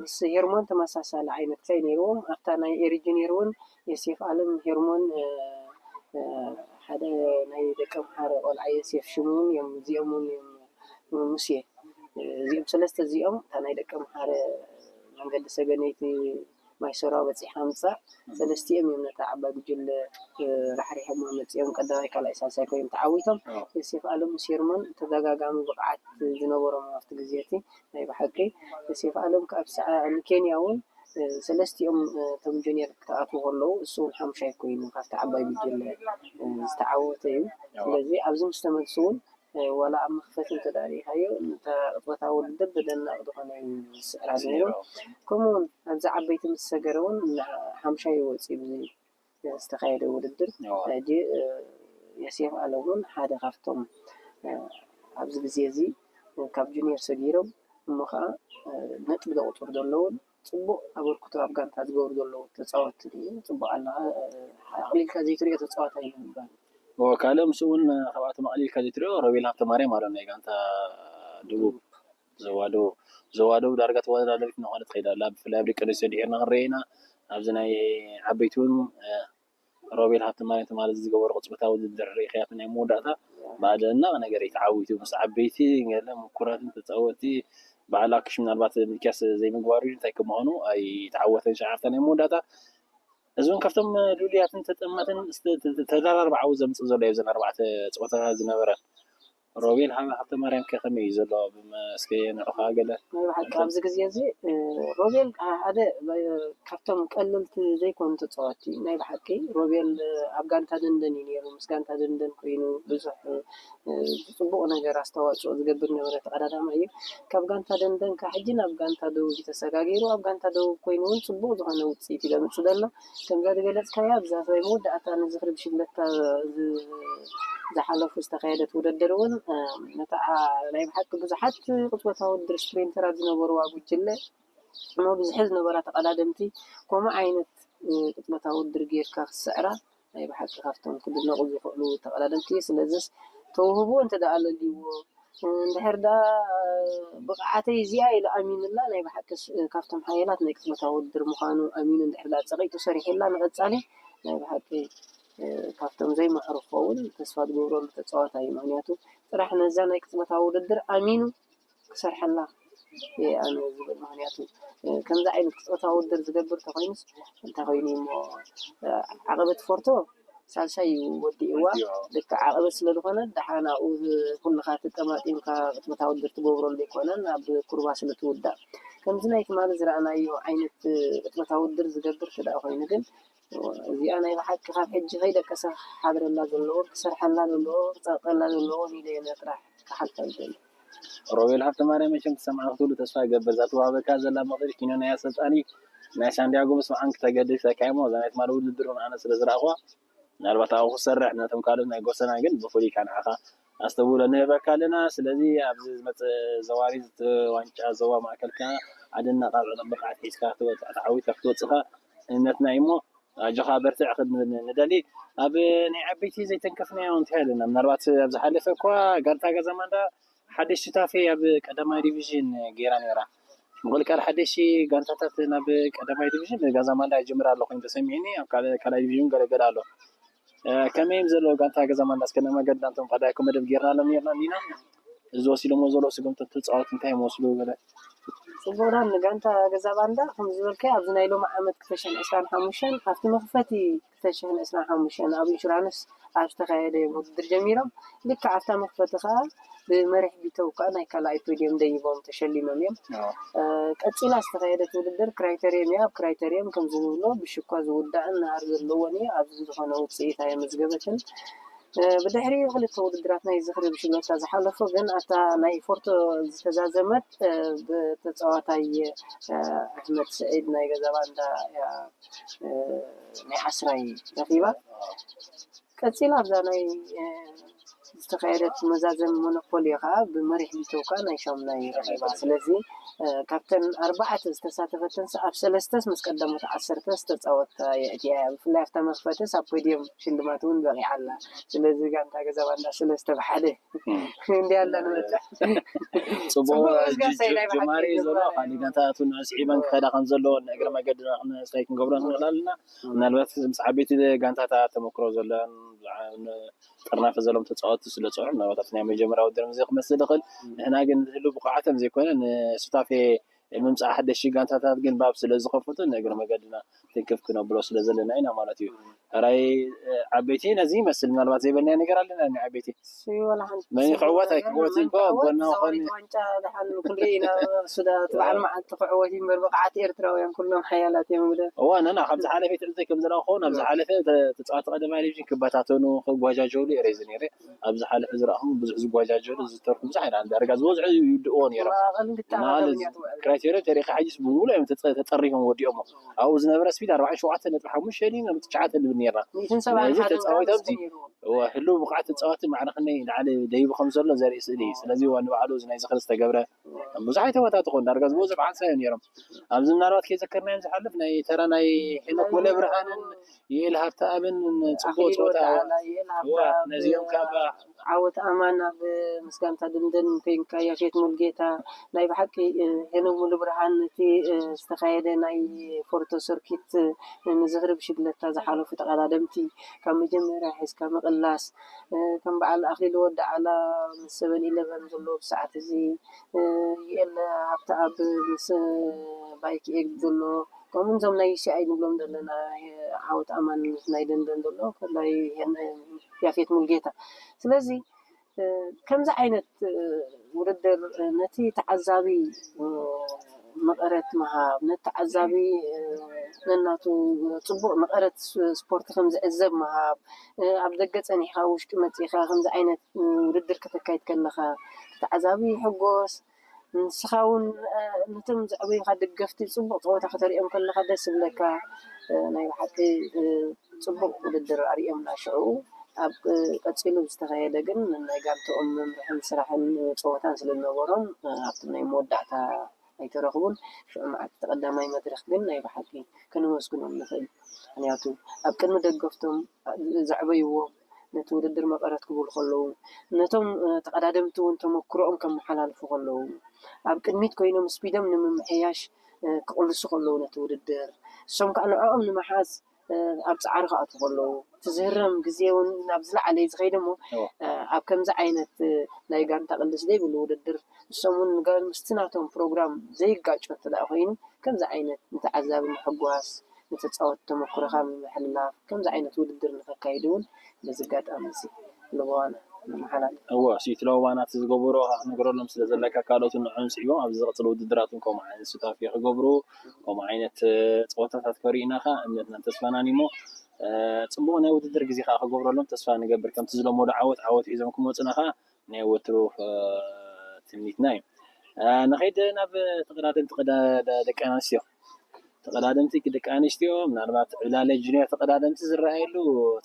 ምስ ሄርሞን ተመሳሳሊ ዓይነት ከይ ነይርዎም ኣብታ ናይ ኤሪጂ ነይርውን ዮሴፍ ኣለም ሄርሞን ሓደ ናይ ደቀ ምሓረ ቆልዓ ዮሴፍ ሽሙ እውን እዮም እዚኦም እውን እዮም ሙሴ እዚኦም ሰለስተ እዚኦም እታ ናይ ደቀ ምሓረ መንገዲ ሰገነይቲ ማይ ሶራ በፂሓ ምፃእ ሰለስቲኦም እዮም ነታ ዓባይ ጉጅለ ራሕሪሖማ መፂኦም ቀዳማይ ካልኣይ ሳልሳይ ኮይኖም ተዓዊቶም ዮሴፍ ኣለሙ ሴርሞን ተደጋጋሚ ብቕዓት ዝነበሮም ኣብቲ ግዜ እቲ ናይ ብሓቂ ዮሴፍ ኣለም ካብ ንኬንያ እውን ሰለስቲኦም እቶም ጁኒየር ክተኣትዉ ከለዉ እሱ እውን ሓሙሻይ ኮይኑ ካብቲ ዓባይ ጉጅለ ዝተዓወተ እዩ ስለዚ ኣብዚ ምስ ተመልሱ እውን ዋላ ኣብ መኽፈቲ እንተዳሪእካዮ እታ ቅጽበታዊ ውድድር ዘደንቕ ዝኾነ እዩ ዝስዕራ ነይሩ። ከምኡ እውን ኣብዚ ዓበይቲ ምስ ሰገረ እውን ሓምሻይ ወፂኡ ብዚ ዝተኻየደ ውድድር ሕጂ የሴፍ ኣለ እውን ሓደ ካብቶም ኣብዚ ግዜ እዚ ካብ ጁኒየር ሰጊሮም እሞ ከዓ ነጥቢ ዘቑፅሩ ዘለውን ፅቡቅ ኣበርክቶ ኣብ ጋንታ ዝገብሩ ዘለዉ ተፃወትቲ ድዩ ፅቡቅ ኣለካ ኣቅሊልካ ዘይትሪኦ ተፃዋታይ እዩ ምባል። እወ ካልእ ምስኡ እውን ካብኣቶም ኣቅሊልካ ዘይትሪኦ ሮቤል ሃብተማርያም ኣሎ ናይ ጋንታ ደቡብ ዞባ ደቡብ ዞባ ደቡብ ዳርጋ ተወዳዳሪት እናኾነት ትኸይድ ኣላ ብፍላይ ኣብ ደቂ ኣንስትዮ ድሒርና ክንሪኦ ኢና ኣብዚ ናይ ዓበይቲ እውን ሮቤል ሃብተማርያም ትማሊ ዝገበሮ ቅፅበታዊ ውድድር ርኢኽያ እቲ ናይ መወዳእታ ብኣደናቂ ነገር እዩ ተዓዊቱ ምስ ዓበይቲ ገለ ምኩራትን ተፃወትቲ በዓል ኣክሽ ምናልባት ምልክያስ ዘይምግባሩ እንታይ ከምዃኑ ኣይተዓወተን። ሸዓፍታ ናይ መወዳእታ እዚ እውን ካብቶም ልሉያትን ተጠማትን ተደራርብ ዓወት ዘምፅእ ዘሎ እዩ። እዘን ኣርባዕተ ፀወታታት ዝነበረ ሮቤል ሃብተማርያም ከ ከመይ እዩ ዘሎ? እስከ ንዑኻ ገለ ናይ ብሓቂ ኣብዚ ግዜ እዚ ሮቤል ሓደ ካብቶም ቀለልቲ ዘይኮኑ ተፃወቲ ናይ ብሓቂ ሮቤል ኣብ ጋንታ ደንደን እዩ ነይሩ። ምስ ጋንታ ደንደን ኮይኑ ብዙሕ ብፅቡቕ ነገር ኣስተዋፅኦ ዝገብር ነበረ። ተቐዳዳማይ እዩ። ካብ ጋንታ ደንደን ካብ ሕጂ ናብ ጋንታ ደቡብ እዩ ተሰጋጊሩ። ኣብ ጋንታ ደቡብ ኮይኑ እውን ፅቡቕ ዝኾነ ውፅኢት እዩ ዘምፅእ ዘሎ። ከምዛ ዝገለፅካያ ኣብዛ ናይ መወዳእታ ንዝኽሪ ብሽግለታ ዝሓለፉ ዝተኻየደት ውድድር እውን ነታ ናይ ብሓቂ ብዙሓት ቅፅበታዊ ውድድር ስፕሪንተራት ዝነበርዋ ጉጅለ መብዝሒ ዝነበራ ተቐዳደምቲ ከምኡ ዓይነት ቅፅበታዊ ውድድር ጌርካ ክስዕራ ናይ ብሓቂ ካብቶም ክድነቑ ዝኽእሉ ተቐዳደምቲ። ስለዚስ ተውህቦ እንተ ደኣ ለልይዎ እንድሕር ደኣ ብቕዓተይ እዚኣ ኢሉ ኣሚኑላ ናይ ብሓቂ ካብቶም ሓያላት ናይ ቅፅበታዊ ውድድር ምዃኑ ኣሚኑ እንድሕር ደኣ ፀቒጡ ሰሪሑላ ንቐፃሊ ናይ ብሓቂ ካብቶም ዘይምዕሩ ክኸውን ተስፋ ዝገብረሉ ተፃዋታይ እዩ። ምክንያቱ ጥራሕ ነዛ ናይ ቅፅበታዊ ውድድር ኣሚኑ ክሰርሐላ እየ ኣነ ዝብል። ምክንያቱ ከምዚ ዓይነት ቅፅበታዊ ውድድር ዝገብር እንተኮይኑስ እንታይ ኮይኑ እሞ ዓቐበት ፎርቶ ሳልሳይ እዩ ወዲእዋ። ልክዕ ዓቐበት ስለ ዝኾነ ደሓን ኣብኡ ኩልኻ ተጠማጢምካ ቅፅበታዊ ውድድር ትገብረሉ ኣይኮነን። ኣብ ኩርባ ስለ ትውዳእ ከምዚ ናይ ትማሊ ዝረኣናዮ ዓይነት ቅፅበታዊ ውድድር ዝገብር እንተ ደኣ ኮይኑ ግን እዚኣ ናይ ብሓቂ ካብ ሕጂ ከይደቀሰ ክሓድረላ ዘለዎ ክሰርሐላ ዘለዎ ክፀቕጠላ ዘለዎ ኢለ እየ ጥራሕ ክሓልፋ ዝደሊ። ሮቤል ሃብተማርያም መቸም ትሰምዓ ክትብሉ ተስፋ ይገብር። እዛ ትወሃበካ ዘላ ምኽሪ ኪኖ ናይ ኣሰልጣኒ ናይ ሳንዲያጎ ምስምዓን ክተገድስ እያ እሞ እዛ ናይ ትማሊ ውድድር እውን ኣነ ስለ ዝረኣኹዋ ምናልባት ኣብኡ ክሰርሕ ነቶም ካልኦት ናይ ጎሰና ግን ብፍሉይ ከዓ ንዓኻ ኣስተብህሎ ንህበካ ኣለና። ስለዚ ኣብዚ ዝመፅእ ዘዋሪ ዋንጫ ዞባ ማእከል ከዓ ኣደናቓ ዝኾነ ብቕዓት ሒዝካ ክትወፅእ ተዓዊትካ ክትወፅእ ከዓ እምነትና እዩ እሞ ኣጆኻ በርትዕ ክንብል ንደሊ። ኣብ ናይ ዓበይቲ ዘይተንከፍናዮ እንታይ ኣለና? ምናልባት ኣብ ዝሓለፈ እኳ ጋንታ ገዛ ማንዳ ሓደሽ ሱታፌ ኣብ ቀዳማይ ዲቪዥን ገይራ ነይራ። ምቕልቃል ሓደሽ ጋንታታት ናብ ቀዳማይ ዲቪዥን ጋዛ ማንዳ ይጅምር ኣሎ ኮይኑ ተሰሚዕኒ ኣብ ካልኣይ ዲቪዥን ገለገለ ኣሎ። ከመይ እዮም ዘለዉ ጋንታ ገዛ ማንዳ እስከ ንመገዲ ናቶም ቀዳይኩም መደብ ጌርናሎም ኔርና እንዲና እዚ ወሲዶሞ ዘለዉ ስጉምቲ ተፃወቲ እንታይ ይመስሉ ገለ? ፅቡቕ ዳን ንጋንታ ገዛ ባንዳ ከም ዝበልካዮ ኣብዚ ናይ ሎሚ ዓመት ክልተ ሽሕን ዕስራን ሓሙሽተን ኣብቲ መኽፈቲ ክልተ ሽሕን ዕስራን ሓሙሽተን ኣብ ኢንሹራንስ ኣብ ዝተኻየደ እዮም ውድድር ጀሚሮም። ልክዕ ኣብታ መኽፈቲ ከዓ ብመሪሕ ቢተው ከዓ ናይ ካልኣይ ፖድየም ደይቦም ተሸሊሞም እዮም። ቀፂላ ዝተኻየደት ውድድር ክራይተሪየም እያ። ኣብ ክራይተሪየም ከምዚ ንብሎ ብሽኳ ዝውዳእን ናህሪ ዘለዎን እዩ። ኣብዚ ዝኾነ ውፅኢት ኣየመዝገበትን። ብድሕሪኡ ክልተ ውድድራት ናይ ዝኽሪ ብሽመታ ዝሓለፎ ግን ኣታ ናይ ፎርቶ ዝተዛዘመት ብተፃዋታይ ኣሕመድ ስዒድ ናይ ገዛ ባንዳ እያ ናይ ዓስራይ ረኺባ። ቀፂላ ኣብዛ ናይ ዝተኻየደት መዛዘሚ ሞኖፖልዮ ከዓ ብመሪሕ ቢተው ከዓ ናይ ሻሙናይ ረኺባ። ስለዚ ካብተን ኣርባዕተ ዝተሳተፈተን ኣብ ሰለስተስ ምስ ቀዳሞት ዓሰርተ ዝተፃወታ የእትያ እያ። ብፍላይ ኣብታ መኽፈትስ ኣብ ፖድየም ሽልማት እውን በቂዓ ኣላ። ስለዚ ጋንታ ገዛ ባንዳ ሰለስተ ብሓደ እንዲ ኣላ ንመፅእ። ፅቡቅ ጅማሬ ዘሎ ካልእ ጋንታታት እውን ስዒበን ክኸዳ ከም ዘለዎ ንእግረ መገድና ክነስታይ ክንገብሮ ንኽእል ኣለና። ምናልባት ምስ ዓበይቲ ጋንታታት ተመክሮ ዘለወን ጥርናፈ ዘሎም ተፃወትቲ ስለ ፅዑ ምናልባት ኣብቲ ናይ መጀመርያ ውድድር ምዚ ክመስል ይኽእል። ንሕና ግን ዝህሉ ብቑዓቶም ዘይኮነ ንሱታፌ ምምፃእ ሓደሽቲ ጋንታታት ግን ባብ ስለ ዝኸፍቱ ንእግረ መገድና ትንክፍ ክነብሎ ስለ ዘለና ኢና ማለት እዩ። ሕራይ ዓበይቲ ነዚ ይመስል ምናልባት ዘይበልናዮ ነገር ኣለና ኒ ዓበይቲ መን ክዕወት ኣይክዕወት እኳ ጎና ኾን ዋንጫ ደሓን ክንርኢ ኢና። ሱዳ እቲ በዓል መዓልቲ ክዕወት እዩ እምበር ብቕዓት ኤርትራውያን ኩሎም ሓያላት እዮም ግደ እዋ ነና ካብ ዝሓለፈ ትዕዘ ከም ዘለኹ ናብ ዝሓለፈ ተፃዋቲ ቀደማይ ዲቪዥን ክበታተኑ ክጓጃጀሉ እየ ሬዚ ነይረ። ኣብ ዝሓለፈ ዝረኣኹም ብዙሕ ዝጓጃጀሉ ዝተርፉ ብዙሕ ኣይና ዳርጋ ዝበዝሑ ይውድእዎ ነይሮም። ክራይቴሪዮ ተሪኻ ሕጂስ ብምሉእ እዮም ተጠሪፎም ወዲኦሞ። ኣብኡ ዝነበረ ስፒድ ኣርባዕን ሸውዓተ ነጥቢ ሓሙሽተ ድዩ ናብ ትሽዓተ ንብል ነርና። ስለዚ ተፃወቲ ኣብዚ ህልው ብቕዓት ተፃወቲ ማዕረ ክንደይ ንዓሊ ደይቡ ከም ዘሎ ዘርኢ ስእሊ እዩ። ስለዚ እዋ ንባዕሉ እዚ ናይ ዝኽሪ ዝተገብረ ብዙሕ ኣይተወታተኹን ዳርጋ ዝበዝሑ ብሓንሳ እዮም ነይሮም። ኣብዚ ምናልባት ከይዘከርናዮም ዝሓልፍ ናይ ተራ ናይ ሄኖክ ሙለ ብርሃንን ይኤል ሃብተኣብን ፅቡቅ ፀወታ ነዚኦም ካብ ዓወት ኣማን ኣብ ምስ ጋንታ ደንደን ኮይንካ ያፌት ሙልጌታ ናይ ብሓቂ ሄኖክ ሙሉ ብርሃን እቲ ዝተኻየደ ናይ ፎርቶ ሰርኪት ንዝኽሪ ብሽግለታ ዝሓለፉ ተቐዳደምቲ ካብ መጀመርያ ሒዝካ ምቕላስ፣ ከም በዓል ኣኽሊሉ ወዲ ዓላ ምስ ሰቨን ኢለቨን ዘሎ ብሰዓት እዚ፣ ዩኤል ሃብተኣብ ምስ ባይክ ኤግ ዘሎ፣ ከምኡን እዞም ናይ ዩሲኣይ ንብሎም ዘለና ዓወት ኣማን ምስ ናይ ደንደን ዘሎ፣ ናይ ያፌት ሙልጌታ። ስለዚ ከምዚ ዓይነት ውድድር ነቲ ተዓዛቢ መቐረት ምሃብ፣ ነቲ ተዓዛቢ ነናቱ ጽቡቕ መቐረት ስፖርት ከም ዝዕዘብ ምሃብ፣ ኣብ ደገ ጸኒሕካ ውሽጢ መጺኻ ከምዚ ዓይነት ውድድር ከተካይድ ከለኻ ተዓዛቢ ይሕጎስ። ንስኻ እውን ነቶም ዘዕበዩኻ ደገፍቲ ጽቡቕ ጸወታ ከተርእዮም ከለኻ ደስ ይብለካ። ናይ ብሓቂ ጽቡቕ ውድድር ኣርእዮምና ሽዑ። ኣብ ቀጺሉ ዝተኻየደ ግን ናይ ጋንትኦም መምርሕን ስራሕን ጸወታን ስለ ዝነበሮም ኣብቲ ናይ መወዳእታ ኣይተረኽቡን። ሽዑ መዓልቲ ቀዳማይ መድረኽ ግን ናይ ብሓቂ ከነመስግኖም ንኽእል። ምኽንያቱ ኣብ ቅድሚ ደገፍቶም ዘዕበይዎም ነቲ ውድድር መቐረት ክብሉ ከለዉ፣ ነቶም ተቐዳደምቲ እውን ተመክሮኦም ከመሓላልፉ ከለዉ፣ ኣብ ቅድሚት ኮይኖም ስፒዶም ንምምሕያሽ ክቕልሱ ከለዉ ነቲ ውድድር፣ እሶም ከዓ ንዕኦም ንምሓዝ ኣብ ፃዕሪ ክኣትዉ ከለዉ፣ እቲ ዝህረም ግዜ እውን ናብ ዝለዓለ እዩ ዝኸይድ እሞ፣ ኣብ ከምዚ ዓይነት ናይ ጋንታ ቅልስ ዘይብሉ ውድድር፣ እሶም እውን ምስቲ ናቶም ፕሮግራም ዘይጋጮ እንተ ደኣ ኮይኑ፣ ከምዚ ዓይነት ንተዓዛቢ ምሕጓስ፣ ንተጻወቲ ተመኩሮኻ ምምሕልላፍ፣ ከምዚ ዓይነት ውድድር ንኸካይዱ እውን በዚ ኣጋጣሚ እዚ ለበዋና ነመሓላልፍ። እወ፣ እቲ ለበዋና እቲ ዝገበሮ ክትነግረሎም ስለ ዘለካ፣ ካልኦት ንዕኦም ስዒቦም ኣብዚ ዝቕጽል ውድድራት እውን ከምኡ ዓይነት ሱታፌ ክገብሩ፣ ከምኡ ዓይነት ጸወታታት ከርእዩና ከኣ እምነትናን ተስፋናን እዩ እሞ፣ ጽቡቕ ናይ ውድድር ግዜ ከኣ ክገብረሎም ተስፋ ንገብር። ከምቲ ዝለመዶ ዓወት ዓወት ሒዞም ክመጹና ከኣ ናይ ወትሩ ትምኒትና እዩ። ንኸይድ ናብ ተቐዳደምቲ ደቂ ኣንስትዮ። ተቐዳደምቲ ደቂ ኣንስትዮ ምናልባት ዕብላለ ጁኒየር ተቐዳደምቲ ዝረኣየሉ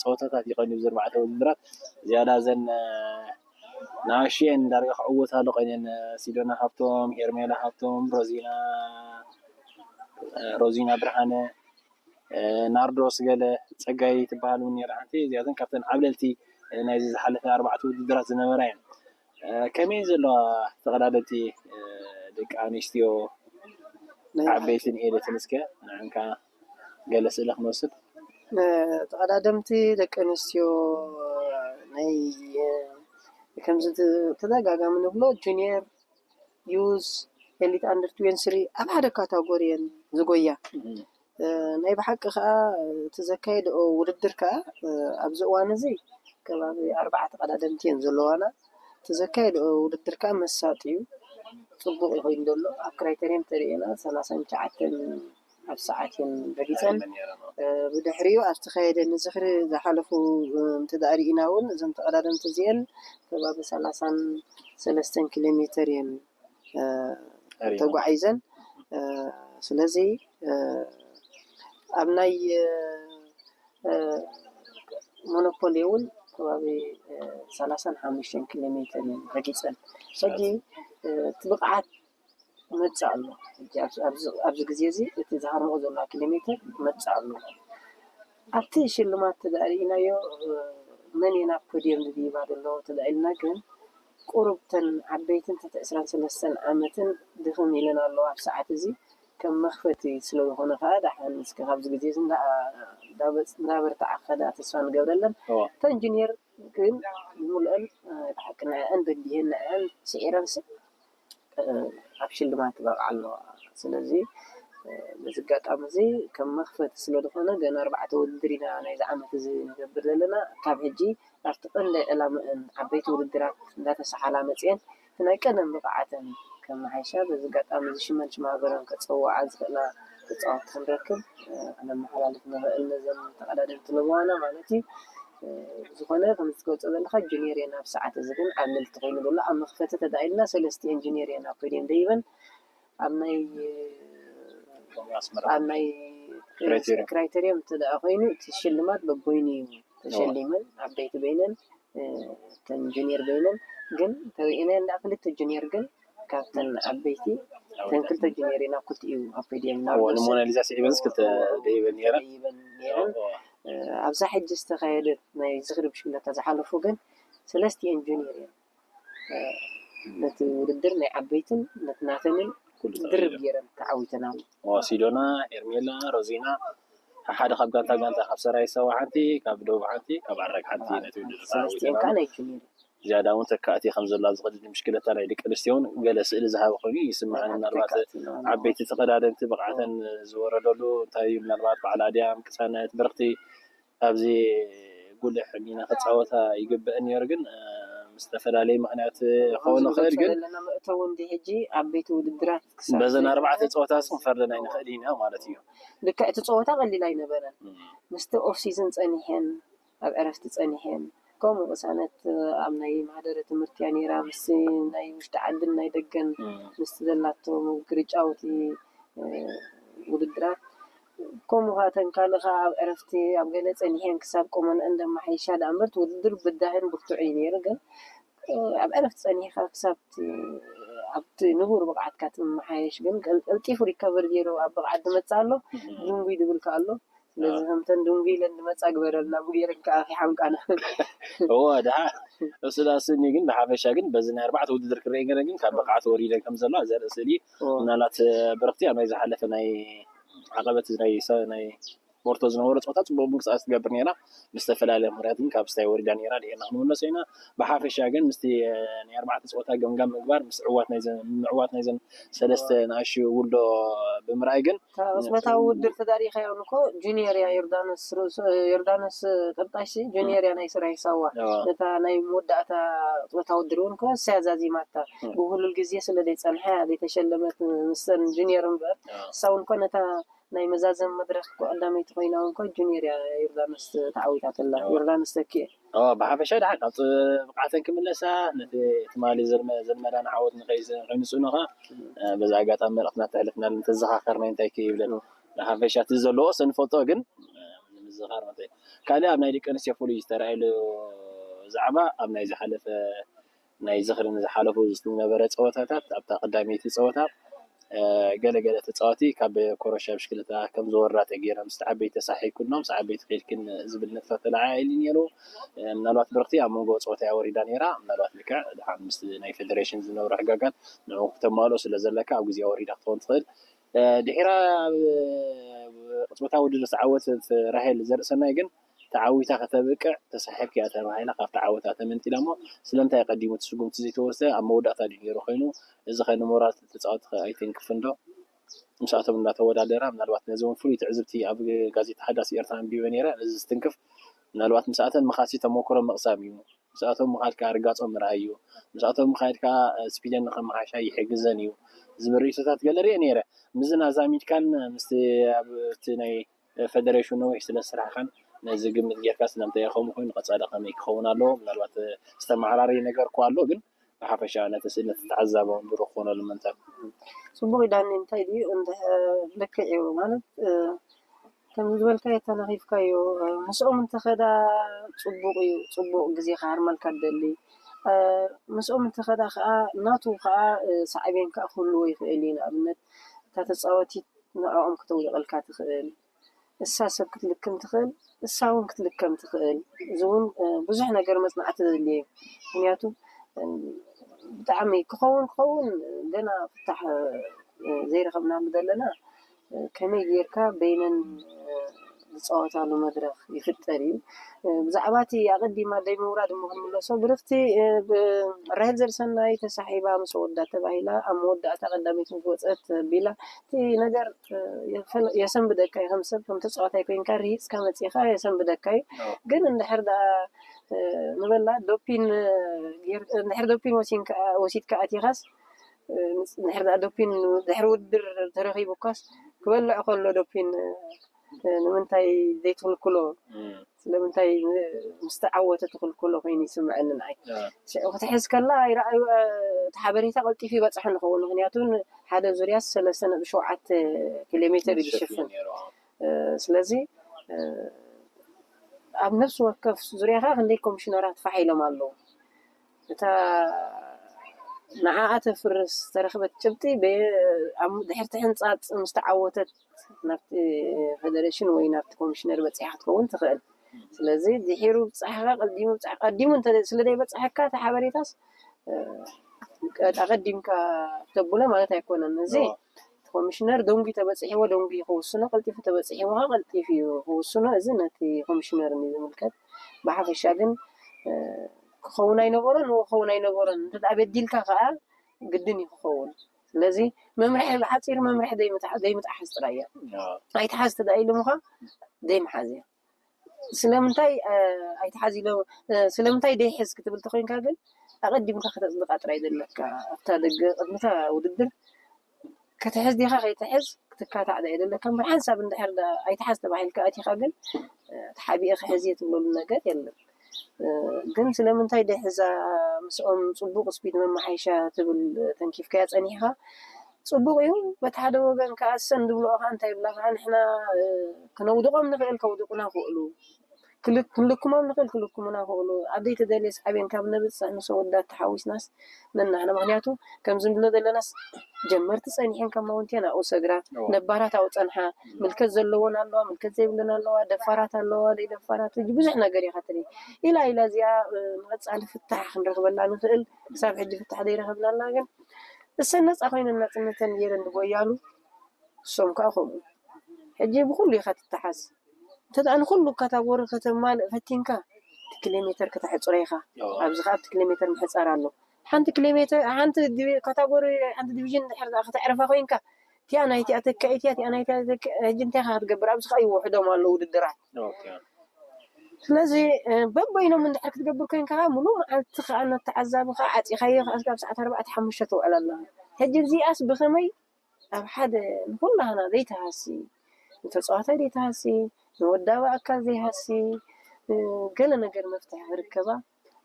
ፀወታታት እዩ ቀንዩ ኣብዚ ኣርባዕተ ውድድራት። ዝያዳ እዘን ንኣሽየን ዳርጋ ክዕወታሉ ቀንየን። ሲዶና ሃብቶም፣ ሄርሜላ ሃብቶም፣ ሮዚና ሮዚና ብርሃነ፣ ናርዶስ ገለ ጸጋይ ትበሃል እውን ነይራ ሓንቲ። እዚኣተን ካብተን ዓብለልቲ ናይዚ ዝሓለፈ ኣርባዕተ ውድድራት ዝነበራ እየን። ከመይ ዘለዋ ተቐዳደምቲ ደቂ ኣንስትዮ ዓበይትን ኤለትን እስከ ንዕንካ ገለ ስእለ ክንወስድ። ተቐዳደምቲ ደቂ ኣንስትዮ ናይ ከምዚ ተደጋጋሚ ንብሎ ጁኒየር ዩዝ ኤሊት ኣንደር ትዌንቲ ስሪ ኣብ ሓደ ካታጎሪ እየን ዝጎያ። ናይ ብሓቂ ከዓ እቲ ዘካየድኦ ውድድር ከዓ ኣብዚ እዋን እዚ ከባቢ ኣርባዕተ ቀዳደምቲ እየን ዘለዋና። እቲ ዘካየድኦ ውድድር ከዓ መሳጢ እዩ፣ ፅቡቅ እዩ ኮይኑ ዘሎ። ኣብ ክራይተሪየም ተሪኤና ሰላሳን ትሽዓተን ኣብ ሰዓት እየን ረጊፀን። ብድሕሪኡ ኣብ ዝተካየደ ንዝኽሪ ዝሓለፉ እንተደኣ ርኢና እውን እዞም ተቐዳደምቲ እዚአን ከባቢ ሰላሳን ሰለስተን ኪሎ ሜተር እየን ተጓዒዘን። ስለዚ ኣብ ናይ ሞኖፖሊ እውን ከባቢ ሰላሳን ሓሙሽተን ኪሎ ሜተር እየን ረጊፀን። ሕጂ እቲ ብቕዓት መፅእ ኣሎ። ኣብዚ ግዜ እዚ እቲ ዝሃርምኦ ዘለዋ ኪሎ ሜተር መፅእ ኣሎ። ኣብቲ ሽልማት ተዳእርኢናዮ መን እየ ናብ ፖድየም ዝድይባ ዘሎ ተዳኢልና ግን ቁሩብ ተን ዓበይትን ትሕቲ ዕስራን ሰለስተን ዓመትን ድኽም ኢለን ኣለዋ ኣብ ሰዓት እዚ ከም መኽፈቲ ስለ ዝኾነ ከዓ ደሓን እስከ ካብዚ ግዜ እዚ እንዳበርትዓ ክኸዳ ተስፋ ንገብረለን። እተን ጁኒየር ግን ብምልአን ብሓቂ ንዕአን በዲህን ንዕአን ስዒረን ስ ኣብ ሽልማት ይበቕዓ ኣለዋ። ስለዚ በዚ ኣጋጣሚ እዚ ከም መኽፈቲ ስለ ዝኾነ ገና ኣርባዕተ ውድድር ኢና ናይዚ ዓመት እዚ ንገብር ዘለና። ካብ ሕጂ ኣብቲ ቀንዲ ዕላምአን ዓበይቲ ውድድራት እንዳተሰሓላ መፅአን እቲ ናይ ቀደም ብቕዓተን ከመሓይሻ በዚ ኣጋጣሚ እዚ ሽመን ሽም ሃገረን ከፀውዓ ዝኽእላ ተፃወትቲ ክንረክብ ከነመሓላልፍ ንኽእል ነዘን ተቐዳደምቲ ለበዋና ማለት እዩ። ብዝኾነ ከምዚ ትገልፆ ዘለኻ ጁኒየር እየን ኣብ ሰዓት እዚ ግን ዓብለልቲ ኮይኑ ዘሎ ኣብ መኽፈቲ ተዳኢልና ሰለስቲአን ጁኒየር እየን ኣብ ፖድየም ደይበን ኣብ ናይ ኣብ ናይ ክራይቴርየም እንተ ደኣ ኮይኑ እቲ ሽልማት በቦይኑ እዩ ተሸሊመን ዓበይቲ በይነን እተን ጁኒየር በይነን ግን ተሪእናዮ እንዳ ክልተ ጁኒየር ግን ካብተን ዓበይቲ እተን ክልተ ጁኒየር ኢና ክልቲኡ ኣብ ፖድየም ንሞናሊዛ ስዒበንስ ክልተ ደይበን ነይረን። ኣብዛ ሕጂ ዝተኻየደት ናይ ዝኽሪ ብሽክለታ ዝሓለፉ ግን ሰለስቲኤን ጁኒየር እየን። ነቲ ውድድር ናይ ዓበይትን ነቲ ናተንን ድርብ ገይረን ተዓዊተን ኣለዋ። ሲዶና፣ ሄርሜላ፣ ሮዚና፣ ሓደ ካብ ጋንታ ጋንታ፣ ካብ ሰራይ ሰባ ሓንቲ፣ ካብ ደቡብ ሓንቲ፣ ካብ ኣረግ ሓንቲ ነቲ ውድድር ተዓዊተናሉ። እዚኣዳ እውን ተካእቲ ከም ዘላ ዝቐድድ ምሽክለታ ናይ ደቂ ኣንስትዮ እውን ገለ ስእሊ ዝሃበ ኮይኑ ይስምዓኒ። ምናልባት ዓበይቲ ተቐዳደምቲ ብቕዓተን ዝወረደሉ እንታይ እዩ፣ ምናልባት በዓል ኣድያም ቅሳነት ብርኽቲ ኣብዚ ጉልሕ ሚና ክፃወታ ይግበአን ነይሩ፣ ግን ምስ ዝተፈላለየ ምክንያት ክኸውን ይኽእል። ግን ዘለና መእተዊ እንዲ ሕጂ ዓበይቲ ውድድራት ክሳብ በዘን ኣርባዕተ ፀወታ ክንፈርደን ኣይንኽእል ኢና ማለት እዩ። ልክዕ እቲ ፀወታ ቀሊል ኣይነበረን። ምስቲ ኦፍ ሲዝን ፀኒሐን ኣብ ዕረፍቲ ፀኒሐን ከምኡ ቅሳነት ኣብ ናይ ማህደረ ትምህርቲ እያ ነይራ። ምስ ናይ ውሽጢ ዓድን ናይ ደገን ምስ ዘላቶ ግርጫውቲ ውድድራት ከምኡ ከዓ ተንካልኻ ኣብ ዕረፍቲ ኣብ ገለ ፀኒሐን ክሳብ ቆመንአን ደማሓይሻ ደኣ እምበር ውድድር ብዳህን ብርቱዕ እዩ ነይሩ። ግን ኣብ ዕረፍቲ ፀኒሕካ ክሳብ ኣብቲ ንቡር ብቕዓትካ ትመሓየሽ ግን ቀልጢፉ ሪካቨር ገይሩ ኣብ ብቕዓት ዝመፅእ ኣሎ። ድንጉይ ድብል ከኣ ኣሎ። ስለዚ ከምተን ድንጉይ ኢለን ዝመፃ ግበረልና ብጌረን ከዓ ኪሓምቃና። እወ ድሓ እሱ ዳ ስኒ ግን ብሓፈሻ ግን በዚ ናይ ኣርባዕተ ውድድር ክርኢ ገለ ግን ካብ ብቕዓት ወሪደን ከም ዘለዋ ዘርኢ ስእሊ ምናልባት ብርክቲ ኣብ ናይ ዝሓለፈ ናይ ዓቐበት ናይ ሞርቶ ዝነበረ ፀወታ ፅቡቅ ምንቅስቃስ ትገብር ነይራ። ብዝተፈላለየ ምክንያት ግን ካብ ስታይ ወሪዳ ነይራ። ድሕና ክንምለሶ ኢና። ብሓፈሻ ግን ምስቲ ናይ ኣርባዕተ ፀወታ ገምጋም ምግባር ምስ ዕዋት ናይዘን ምዕዋት ናይዘን ሰለስተ ንኣሽቱ ውልዶ ብምርኣይ ግን ቅፅበታዊ ውድድር ተዳሪኻዮ እኮ ጁኒየር እያ። ዮርዳኖስ ዮርዳኖስ ቅርጣሽ ጁኒየር እያ ናይ ስራይ ሳዋ። ነታ ናይ መወዳእታ ፀወታ ውድድር እውን እኮ እሳያ ዛዚማታ ብህሉል ግዜ ስለ ዘይፀንሐ ዘይተሸለመት ምስተን ጁኒየር እምበር እሳ እውን እኮ ነታ ናይ መዛዘም መድረክ እኮ ቀዳመይቲ ኮይና እውን እኮ ጁኒየር እያ ዮርዳኖስ ተዓዊታትላ። ዮርዳኖስ ተኪኤ ብሓፈሻ ደሓ ካብ ብቕዓተን ክምለሳ ነቲ ትማሊ ዘልመዳና ዓወት ንኸይምፅእኑ ከዓ በዚ ኣጋጣሚ መልእኽትና ተሕልፍና እንተዘኻኸርና እንታይ ከይብለን ብሓፈሻ እቲ ዘለዎ ሰንፈጦ ግን ንምዝኻር ማለት እዩ። ካልእ ኣብ ናይ ደቂ ኣንስትዮ ፍሉይ ዝተረኣየሉ ዛዕባ ኣብ ናይ ዝሓለፈ ናይ ዝኽሪ ንዝሓለፉ ዝነበረ ፀወታታት ኣብታ ቀዳመይቲ ፀወታ ገለገለ ተፃወቲ ካብ ኮረሻ ብሽክለታ ከም ዝወርዳ ተገይረ ምስ ዓበይቲ ተሳሒብክኖ ምስ ዓበይቲ ከይድክን ዝብል ነጥፋ ተለዓዒሉ ነይሩ። ምናልባት ብርክቲ ኣብ መንጎ ፀወታ እያ ወሪዳ ነይራ። ምናልባት ልክዕ ድሓን ምስ ናይ ፌደሬሽን ዝነበሩ ሕጋጋት ንዑ ክተማልኦ ስለ ዘለካ ኣብ ግዜ ወሪዳ ክትኸውን ትኽእል። ድሒራ ኣብ ቅፅበታዊ ውድድር ዝተዓወተት ራሄል ዘርእሰናይ ግን ተዓዊታ ከተብቅዕ ተሳሒብክያ ተባሂላ ካብቲ ዓወታ ተመንጢላ እሞ ስለምንታይ ቀዲሙ እቲ ስጉምቲ ዘይተወስደ ኣብ መወዳእታ ድዩ ነይሩ ኮይኑ እዚ ከ ንሞራል ተፃወቲ ከ ኣይተንክፍን ዶ? ምስኣቶም እንዳተወዳደራ ምናልባት ነዚ እውን ፍሉይ ትዕዝብቲ ኣብ ጋዜጣ ሓዳስ ኤርትራ ኣንቢበ ነይረ። ነዚ ዝትንክፍ ምናልባት ምስኣተን መኻሲ ተመክሮ ምቕሳም እዩ። ምስኣቶም ምኻድ ከዓ ርጋፆም ምርኣይ እዩ። ምስኣቶም ምኻድ ከዓ ስፒደን ንኸመሓሻ ይሕግዘን እዩ ዝብል ርእይቶታት ገለ ርእየ ነይረ። ምስዚ ኣዛሚድካን ምስቲ ኣብቲ ናይ ፌደሬሽን ነዊሕ ስለ ዝስራሕካን ነዚ ግምት ጌርካ ስለምንታይ ከምኡ ኮይኑ ቀፃሊ ከመይ ክኸውን ኣለዎ ምናልባት ዝተመዓራረየ ነገር እኮ ኣሎ ግን ብሓፈሻ ነቲ ስእሊ ተተዓዛቢ እውን ብሩኽ ክኾነሉ ምንታን ፅቡቅ እዩ ዳኒ እንታይ ድዩ እንድሕር ልክዕ እዩ ማለት ከምዚ ዝበልካዮ ተናኺፍካዮ ምስኦም እንተኸዳ ፅቡቅ እዩ ፅቡቅ ግዜ ክሃርመልካ ትደሊ ምስኦም እንተኸዳ ከዓ ናቱ ከዓ ሳዕቤን ከዓ ክህልዎ ይኽእል እዩ ንኣብነት እታ ተፃወቲት ንዕኦም ክተውድቐልካ ትኽእል እሳ ሰብ ክትልክም ትኽእል እሳ እውን ክትልከም ትኽእል እዚ እውን ብዙሕ ነገር መፅናዕቲ ዘድልዮ እዩ ምክንያቱ ብጣዕሚ ክኸውን ክኸውን ገና ፍታሕ ዘይረኸብናሉ ዘለና ከመይ ጌርካ በይነን ዝፃወታሉ መድረክ ይፍጠር እዩ ብዛዕባ እቲ ኣቐዲማ ደይ ምውራድ እሞ ክንምለሶ ብርክቲ ራሄል ዘርሰናይ ተሳሒባ ምስ ወዳ ተባሂላ ኣብ መወዳእታ ቀዳመይቲ ምስ ወፀት ቢላ እቲ ነገር የሰንብደካ እዩ ከም ሰብ ከም ተፃዋታይ ኮይንካ ርሂፅካ መፂኻ የሰንብደካ እዩ ግን እንድሕር ደኣ ንበላ ዶፒን እንድሕር ዶፒን ወሲድካ ኣቲኻስ እንድሕር ደኣ ዶፒን ድሕሪ ውድድር ተረኺቡ እኳስ ክበልዕ ከሎ ዶፒን ንምንታይ ዘይትኽልክሎ ስለምንታይ ምስ ተዓወተ ትኽልክሎ ኮይኑ ይስምዐኒ ንዓይ ሽዑ ክትሕዝ ከላ ይረኣዩ እቲ ሓበሬታ ቀልጢፉ ይበፅሐ ንኸውን ምክንያቱ ሓደ ዙርያ ሰለስተ ነጥቢ ሸውዓተ ኪሎ ሜትር እዩ ዝሽፍን ስለዚ ኣብ ነፍሲ ወከፍ ዙርያ ከዓ ክንደይ ኮሚሽነራት ፋሕ ኢሎም ኣለዉ እታ ንዓኣ ተፍርስ ዝተረኽበት ጭብጢ ድሕርቲ ሕንፃፅ ምስ ተዓወተት ናብቲ ፌደሬሽን ወይ ናብቲ ኮሚሽነር በፂሓ ክትከውን ትኽእል ስለዚ ድሒሩ ብፃሕኻ ቀዲሙ ብፃሕ ቀዲሙ ስለ ዘይበፅሐካ እቲ ሓበሬታስ ኣቐዲምካ ተብሎ ማለት ኣይኮነን እዚ ኮሚሽነር ደንጉ ተበፂሕዎ ደንጉ ክውስኖ፣ ቀልጢፉ ተበፂሕዎ ከዓ ቀልጢፉ እዩ ክውስኖ። እዚ ነቲ ኮሚሽነር እዩ ዝምልከት። ብሓፈሻ ግን እ፣ ክኸውን ኣይነበሮን፣ ክኸውን ኣይነበሮን። እንተ ደኣ በዲልካ ከዓ ግድን እዩ ክኸውን። ስለዚ መምርሒ፣ ብሓፂር መምርሒ ዘይምትሓ-፣ ዘይምትሓዝ ጥራይ እያ። ኣይትሓዝ እንተ ደኣ ኢሎምኻ ዘይምሓዝ እያ። ስለምንታይ እ፣ ኣይትሓዝ ኢሎ እ፣ ስለምንታይ ደይሕዝ ክትብል ተኾይንካ ግን ኣቐዲምካ ከተፅድቓ ጥራይ ዘለካ ኣብታ ደገ ቅድሚታ ውድድር ክትሕዝ ዲኻ ከይትሕዝ ክትካታዕ ዶ የደለካ እምበር ሓንሳብ እንድሕር ዳ ኣይትሓዝ ተባሂልካ ኣቲኻ ግን እ፣ ተሓቢኤ ክሕዝ እየ ትብለሉ ነገር የለን። እ፣ ግን ስለምንታይ ደሕዛ ምስኦም ፅቡቕ ስፒድ መመሓይሻ ትብል ተንኪፍካያ ፀኒሕኻ? ፅቡቕ እዩ። በቲ ሓደ ወገን ከዓ እሰን ዝብልኦ ከዓ እንታይ ይብላ ከዓ ንሕና እ፣ ክነውድቖም ንኽእል ከውድቑና ክእሉ ክል-፣ ክንልክሞም ንኽእል ክልክሙና ክእሉ ኣብ ዘይተደልየ ሳዕቤን ካብ ነብፅሕ ምስ ኣወዳት ተሓዊስናስ ነናህና። ምኽንያቱ ከምዚ ንብሎ ዘለናስ ጀመርቲ ፀኒሐን ካብ ማውንቴን ኣብኡ ሰግራ እዎ። ነባራት ኣብኡ ፀንሓ ምልከት ዘለዎን ኣለዋ ምልከት ዘይብለን ኣለዋ ደፋራት ኣለዋ ዘይደፋራት ሕጂ ብዙሕ ነገር ኢኻ ትርኢ ኢላ ኢላ እዚኣ እ፣ ንቐፃሊ ፍታሕ ክንረኽበላ ንኽእል ክሳብ ሕጂ ፍታሕ ዘይረኸብናላ ግን እሰን ነፃ ኮይነን ናፅነተን ገይረን ዝጎያሉ እሶም ከዓ ከምኡ ሕጂ ብኩሉ ኢኻ ትተሓዝ እንተ ደኣ ንኹሉ ካታጎሪ ከተማልእ ፈቲንካ እቲ ኪሎ ሜተር ከተሕፅሮ ኢኻ ኣብዚ ከዓ ኣብቲ ኪሎ ሜተር ምሕፃር ኣሎ ሓንቲ ኪሎ ሜተር ሓንቲ ዲቪ- ካታጎሪ ሓንቲ ዲቪዥን እንድሕር ደኣ ከተዕርፋ ኮይንካ እቲኣ ናይቲኣ ተካኢት እያ እቲኣ ናይቲኣ ተካ- ሕጂ እንታይ ኢኻ ክትገብር ኣብዚ ከዓ ይውሕዶም ኣለዉ ውድድራት ስለዚ እ፣ በበይኖም እንድሕር ክትገብር ኮይንካ ከዓ ሙሉእ መዓልቲ ከዓ ነተዓዛቢ ከዓ ዓፂኻዮ ከዓ እስካብ ሰዓት ኣርባዕተ ሓሙሽተ ትውዕል ኣለኻ ሕጂ እዚኣስ ብኸመይ ኣብ ሓደ ንኩላህና ዘይተሃሲ ንተፃዋታይ ዘይተሃሲ ንወዳቢ ኣካል ዘይሃሲ እ፣ ገለ ነገር መፍትሒ ክርከባ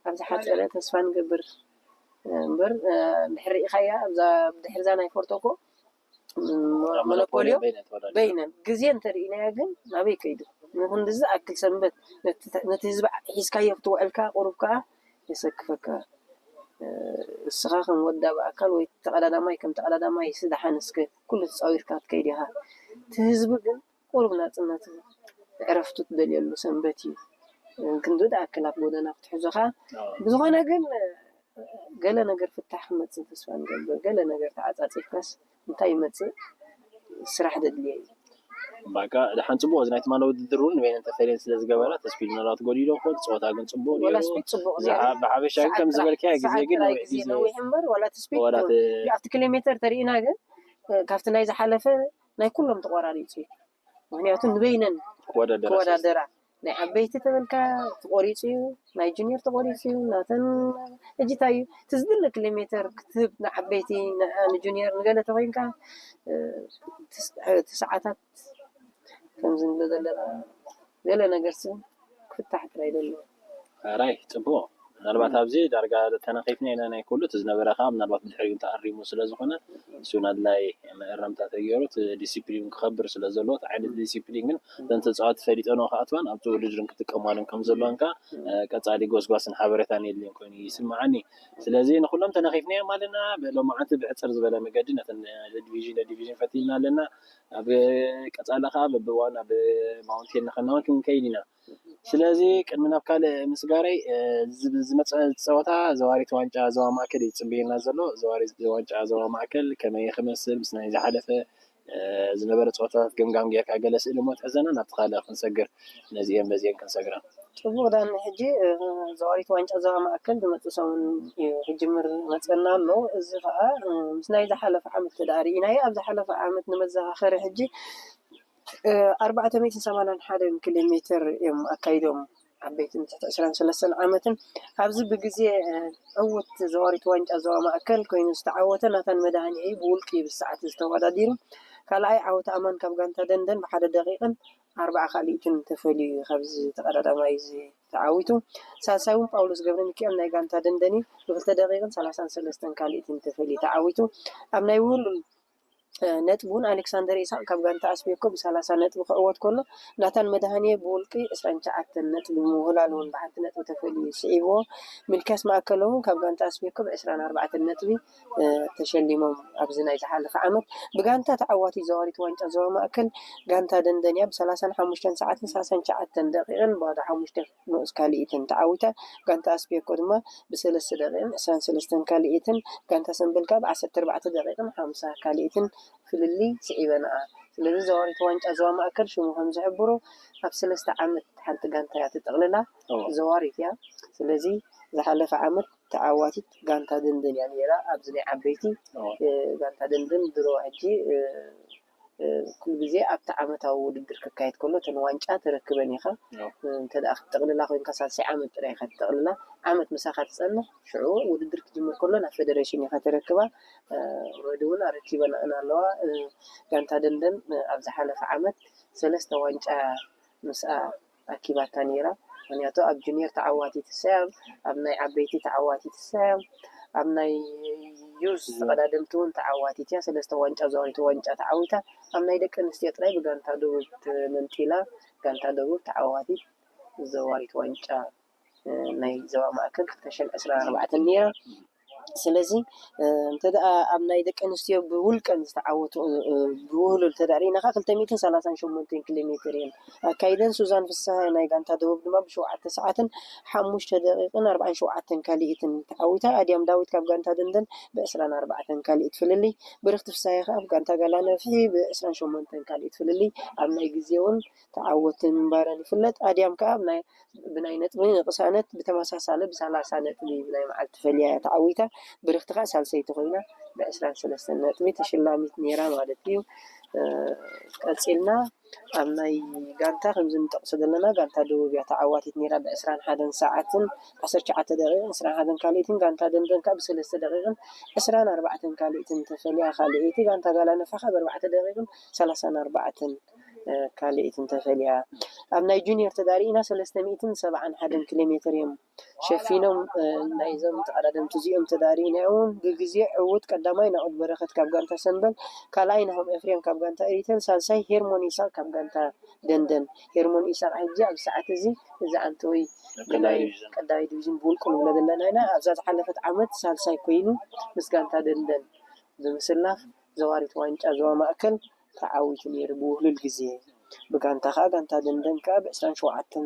ኣብ ዝሓፀረ ተስፋ ንገብር እምበር እ፣ እንድሕር ርኢኻያ ኣብዛ ብድሕርዛ ናይ ፎርቶኮ እ፣ ሞኖፖሊዮ በይነን ተወዳዲሩ። በይነን ግዜ እንተርኢናያ ግን ናበይ ከይዱ ንክንዲ ዝኣክል ሰንበት ነቲ ነቲ ህዝቢ ሒዝካዮ ክትውዕል ከዓ ቁሩብ ከዓ የሰክፈካ እ፣ እስኻ ከም ወዳቢ ኣካል ወይ ተቐዳዳማይ ከም ተቐዳዳማይ ስዳሓን እስከ ኩሉ ተፃዊርካ ክትከይድ ኢኻ እቲ ህዝቢ ግን ቁሩብ ናፅነት ዕረፍቱ ትደልየሉ ሰንበት እዩ ክንዱ ዝኣክል ኣብ ጎደና ክትሕዞኻ ብዝኾነ ግን ገለ ነገር ፍታሕ ክመፅእ ተስፋ ንገብር ገለ ነገር ተዓፃፂፍካስ እንታይ ይመፅእ ስራሕ ዘድልዮ እዩ በቃ ድሓን ፅቡቅ እዚ ናይ ትማሊ ውድድር እውን ንበይነን ተፈልየን ስለ ዝገበራ ተስፊ ምናልባት ጎዲሎ ክኾን ፀወታ ግን ፅቡቅ ወላ ነይሩ ስፒድ ፅቡቅ ነይሩ። ዝዓ- ብሓፈሻ ግን ከም ሰዓት ጥራሕ- ዝበልካዮ ግዜ ሰዓት ግን ጥራይ ነዊሕ ግዜ ግዜ ነዊሕ እምበር ዋላ እቲ ስፒድ ወላ እቲ ኣብቲ ኪሎ ሜትር ተሪእና ግን እ፣ ካብቲ ናይ ዝሓለፈ ናይ ኩሎም ተቆራሪፁ እዩ ምክንያቱ ንበይነን ክወዳደራ ክወዳደራ ናይ ዓበይቲ ተበልካ ተቆሪፁ እዩ ናይ ጁኒየር ተቆሪፁ እዩ ናተን እጅታ እዩ እቲ ዝድለ ኪሎ ሜትር ክትህብ ንዓበይቲ ንዓ- ንጁኒየር ንገለ ተኮይንካ እ፣ እቲ ስ- እቲ ሰዓታት ከምዚ ንብሎ ዘለና ገለ ነገር ሲ ክፍታሕ ጥራይ ደሎ ራይ ፅቡቅ ምናልባት ኣብዚ ዳርጋ ተነኺፍና ኢና ናይ ኩሉ እቲ ዝነበረ ከዓ ምናልባት ብድሕሪኡ ተኣሪሙ ስለዝኮነ እሱ ናድላይ መእረምታ ተገይሩ እቲ ዲሲፕሊን ክኸብር ስለዘለዎ እቲ ዓይነት ዲሲፕሊን ግን እተን ተፃወቲ ፈሊጠንኦ ክኣትዋን ኣብቲ ውድድርን ክጥቀማሉን ከም ዘለዋን ከዓ ቀፃሊ ጎስጓስን ሓበሬታን የድልየን ኮይኑ ይስምዓኒ ስለዚ ንኩሎም ተነኺፍናዮም ኣለና ብሎማዓንቲ ብሕፅር ዝበለ መገዲ ነተን ዲቪዥን ዲቪዥን ፈቲልና ኣለና ኣብ ቀፃሊ ከዓ በብዋን ኣብ ማውንቴን ንከናውን ክንከይድ ኢና ስለዚ ቅድሚ ናብ ካልእ ምስጋረይ ዝመፀ ፀወታ ዘዋሪት ዋንጫ ዞባ ማእከል እዩ ዝፅበየና ዘሎ። ዘዋሪት ዋንጫ ዞባ ማእከል ከመይ ክመስል ምስ ናይ ዝሓለፈ ዝነበረ ፀወታታት ገምጋም ጌርካ ገለ ስእሊ እሞ ትሕዘና ናብቲ ካልእ ክንሰግር ነዚኤን በዚኤን ክንሰግራ። ፅቡቕ ዳኒ ሕጂ ዘዋሪት ዋንጫ ዞባ ማእከል ዝመፅእ ሰሙን እዩ ክጅምር መፀና ኣሎ። እዚ ከዓ ምስ ናይ ዝሓለፈ ዓመት ተደኣ ርኢናዮ ኣብ ዝሓለፈ ዓመት ንመዘኻኸሪ ሕጂ ኣርባዕተ ሚእትን ሰማንያን ሓደን ኪሎ ሜትር እዮም ኣካይዶም ዓበይትን ትሕቲ ዕስራን ሰለስተን ዓመትን ኣብዚ ብግዜ ዕውት ዘዋሪት ዋንጫ ዞባ ማእከል ኮይኑ ዝተዓወተ ናታን መድሃኒኤ ብውልቂ ብሰዓት ዝተወዳዲሩ ካልኣይ ዓወት ኣማን ካብ ጋንታ ደንደን ብሓደ ደቂቕን ኣርባዓ ካልኢትን ተፈልዩ እዩ ካብዚ ተቐዳዳማይ እዚ ተዓዊቱ ሳልሳይ እውን ጳውሎስ ገብረ ሚካኤል ናይ ጋንታ ደንደን እዩ ብክልተ ደቂቕን ሰላሳን ሰለስተን ካልኢትን ተፈልዩ ተዓዊቱ ኣብ ናይ ውህሉል ነጥቢ እውን ኣሌክሳንደር ኢሳቕ ካብ ጋንታ ኣስቤኮ ብ30 ነጥቢ ክዕወት ከሎ ናታን መድሃንየ ብውልቂ 29 ነጥቢ ምውህላል እውን ብሓንቲ ነጥቢ ተፈልዩ ስዒብዎ። ሚልክያስ ማእከለ እውን ካብ ጋንታ ኣስቤኮ ብ24 ነጥቢ ተሸሊሞም ኣብዚ ናይ ዝሓለፈ ዓመት ብጋንታ ተዓዋቲት ዘዋሪት ዋንጫ ዞባ ማእከል ጋንታ ደንደንያ ብ35 ሰዓትን 39 ደቂቕን ባዶ ሓሙሽተ ንኡስ ካልኢትን ተዓዊታ። ጋንታ ኣስቤኮ ድማ ብሰለስተ ደቂቕን ዕስራን ሰለስተን ካልኢትን፣ ጋንታ ሰምበል ከኣ ብዓሰርተ ኣርባዕተ ደቂቕን ሓምሳ ካልኢትን ፍልልይ ስዒበንኣ። ስለዚ ዘዋሪት ዋንጫ ዞባ ማእከል ሽሙ ከም ዝሕብሮ ኣብ ሰለስተ ዓመት ሓንቲ ጋንታ እያ ትጥቕልላ። ዘዋሪት እያ። ስለዚ ዝሓለፈ ዓመት ተዓዋቲት ጋንታ ደንደን እያ ነይራ። ኣብዚ ናይ ዓበይቲ ጋንታ ደንደን ድሮ ሕጂ ኩሉ ግዜ ኣብቲ ዓመታዊ ውድድር ክካየድ ከሎ እተን ዋንጫ ተረክበን ኢኻ። እንተ ደኣ ክትጠቕልላ ኮይንካ ሳልሳይ ዓመት ጥራይ ኢኻ ትጠቕልላ። ዓመት ምሳኻ ትጸንሕ፣ ሽዑ ውድድር ክጅምር ከሎ ናብ ፌደሬሽን ኢኻ ተረክባ። ኦልሬዲ እውን ኣረኪበንኣን ኣለዋ። ጋንታ ደንደን ኣብ ዝሓለፈ ዓመት ሰለስተ ዋንጫ ምስኣ ኣኪባታ ነይራ። ምክንያቱ ኣብ ጁኒየር ተዓዋቲት እሳያ፣ ኣብ ናይ ዓበይቲ ተዓዋቲት እሳያ፣ ኣብ ናይ ዩዝ ተቐዳደምቲ እውን ተዓዋቲት እያ። ሰለስተ ዋንጫ ዘዋሪት ዋንጫ ተዓዊታ። ኣብ ናይ ደቂ ኣንስትዮ ጥራይ ብጋንታ ደቡብ ተመንጢላ። ጋንታ ደቡብ ተዓዋቲት ዘዋሪት ዋንጫ ናይ ዞባ ማእከል ክልተ ሽሕን ዕስራን ኣርባዕተን ነይራ። ስለዚ እንተ ደኣ ኣብ ናይ ደቂ ኣንስትዮ ብውልቀን ዝተዓወቱ ብውህሉል እንተ ደኣ ርኢና ከዓ ክልተ ሚእትን ሰላሳን ሸሞንተን ኪሎ ሜትር እየን ኣካይደን። ሱዛን ፍስሃ ናይ ጋንታ ደቡብ ድማ ብሸውዓተ ሰዓትን ሓሙሽተ ደቂቕን ኣርባዓን ሸውዓተን ካልኢትን ተዓዊታ። ኣድያም ዳዊት ካብ ጋንታ ደንደን ብዕስራን ኣርባዕተን ካልኢት ፍልልይ፣ ብርኽቲ ፍስሃ ከዓ ኣብ ጋንታ ጋላ ነፍሒ ብዕስራን ሸሞንተን ካልኢት ፍልልይ ኣብ ናይ ግዜ እውን ተዓወቲ ምንባረን ይፍለጥ። ኣድያም ከዓ ብናይ ነጥቢ ንቅሳነት ብተመሳሳሊ ብሰላሳ ነጥቢ ብናይ መዓልቲ ፈልያ እያ ተዓዊታ። ብርኽቲ ከዓ ሳልሰይቲ ኮይና ብዕስራን ሰለስተን ነጥቢ ተሸላሚት ነይራ ማለት እዩ። ቀፂልና ኣብ ናይ ጋንታ ከምዚ ንጠቅሶ ዘለና ጋንታ ደቡብ እያ ተዓዋቲት ነይራ ብዕስራን ሓደን ሰዓትን ዓሰርተ ትሽዓተ ደቂቕን ዕስራን ሓደን ካልኢትን፣ ጋንታ ደንደን ከዓ ብሰለስተ ደቂቕን ዕስራን ኣርባዕተን ካልኢትን ተፈልያ። ካልኣይቲ ጋንታ ጋላ ነፋ ከዓ ብኣርባዕተ ደቂቕን ሰላሳን ኣርባዕተን ካልኢትን ተፈልያ። ኣብ ናይ ጁኒየር ተዳሪእና ሰለስተ ሚእትን ሰብዓን ሓደን ኪሎ ሜትር እዮም ሸፊኖም ናይዞም ተቐዳደምቲ እዚኦም ተዳሪእና እውን ብግዜ ዕውት ቀዳማይ ናኦድ በረኸት ካብ ጋንታ ሰምበል፣ ካልኣይ ናሆም ኤፍሬም ካብ ጋንታ ኤሪተል፣ ሳልሳይ ሄርሞን ኢሳቅ ካብ ጋንታ ደንደን። ሄርሞን ኢሳቅ ሕጂ ኣብ ሰዓት እዚ እዚ ኣንተወይ ብናይ ቀዳማይ ዲቪዥን ብውልቁ ንብሎ ዘለና ኢና። ኣብዛ ዝሓለፈት ዓመት ሳልሳይ ኮይኑ ምስ ጋንታ ደንደን ብምስላፍ ዘዋሪት ዋንጫ ዞባ ማእከል ተዓዊቱ ነይሩ ብውህሉል ግዜ። ብጋንታ ከዓ ጋንታ ደንደን ከዓ ብዕስራን ሸውዓተን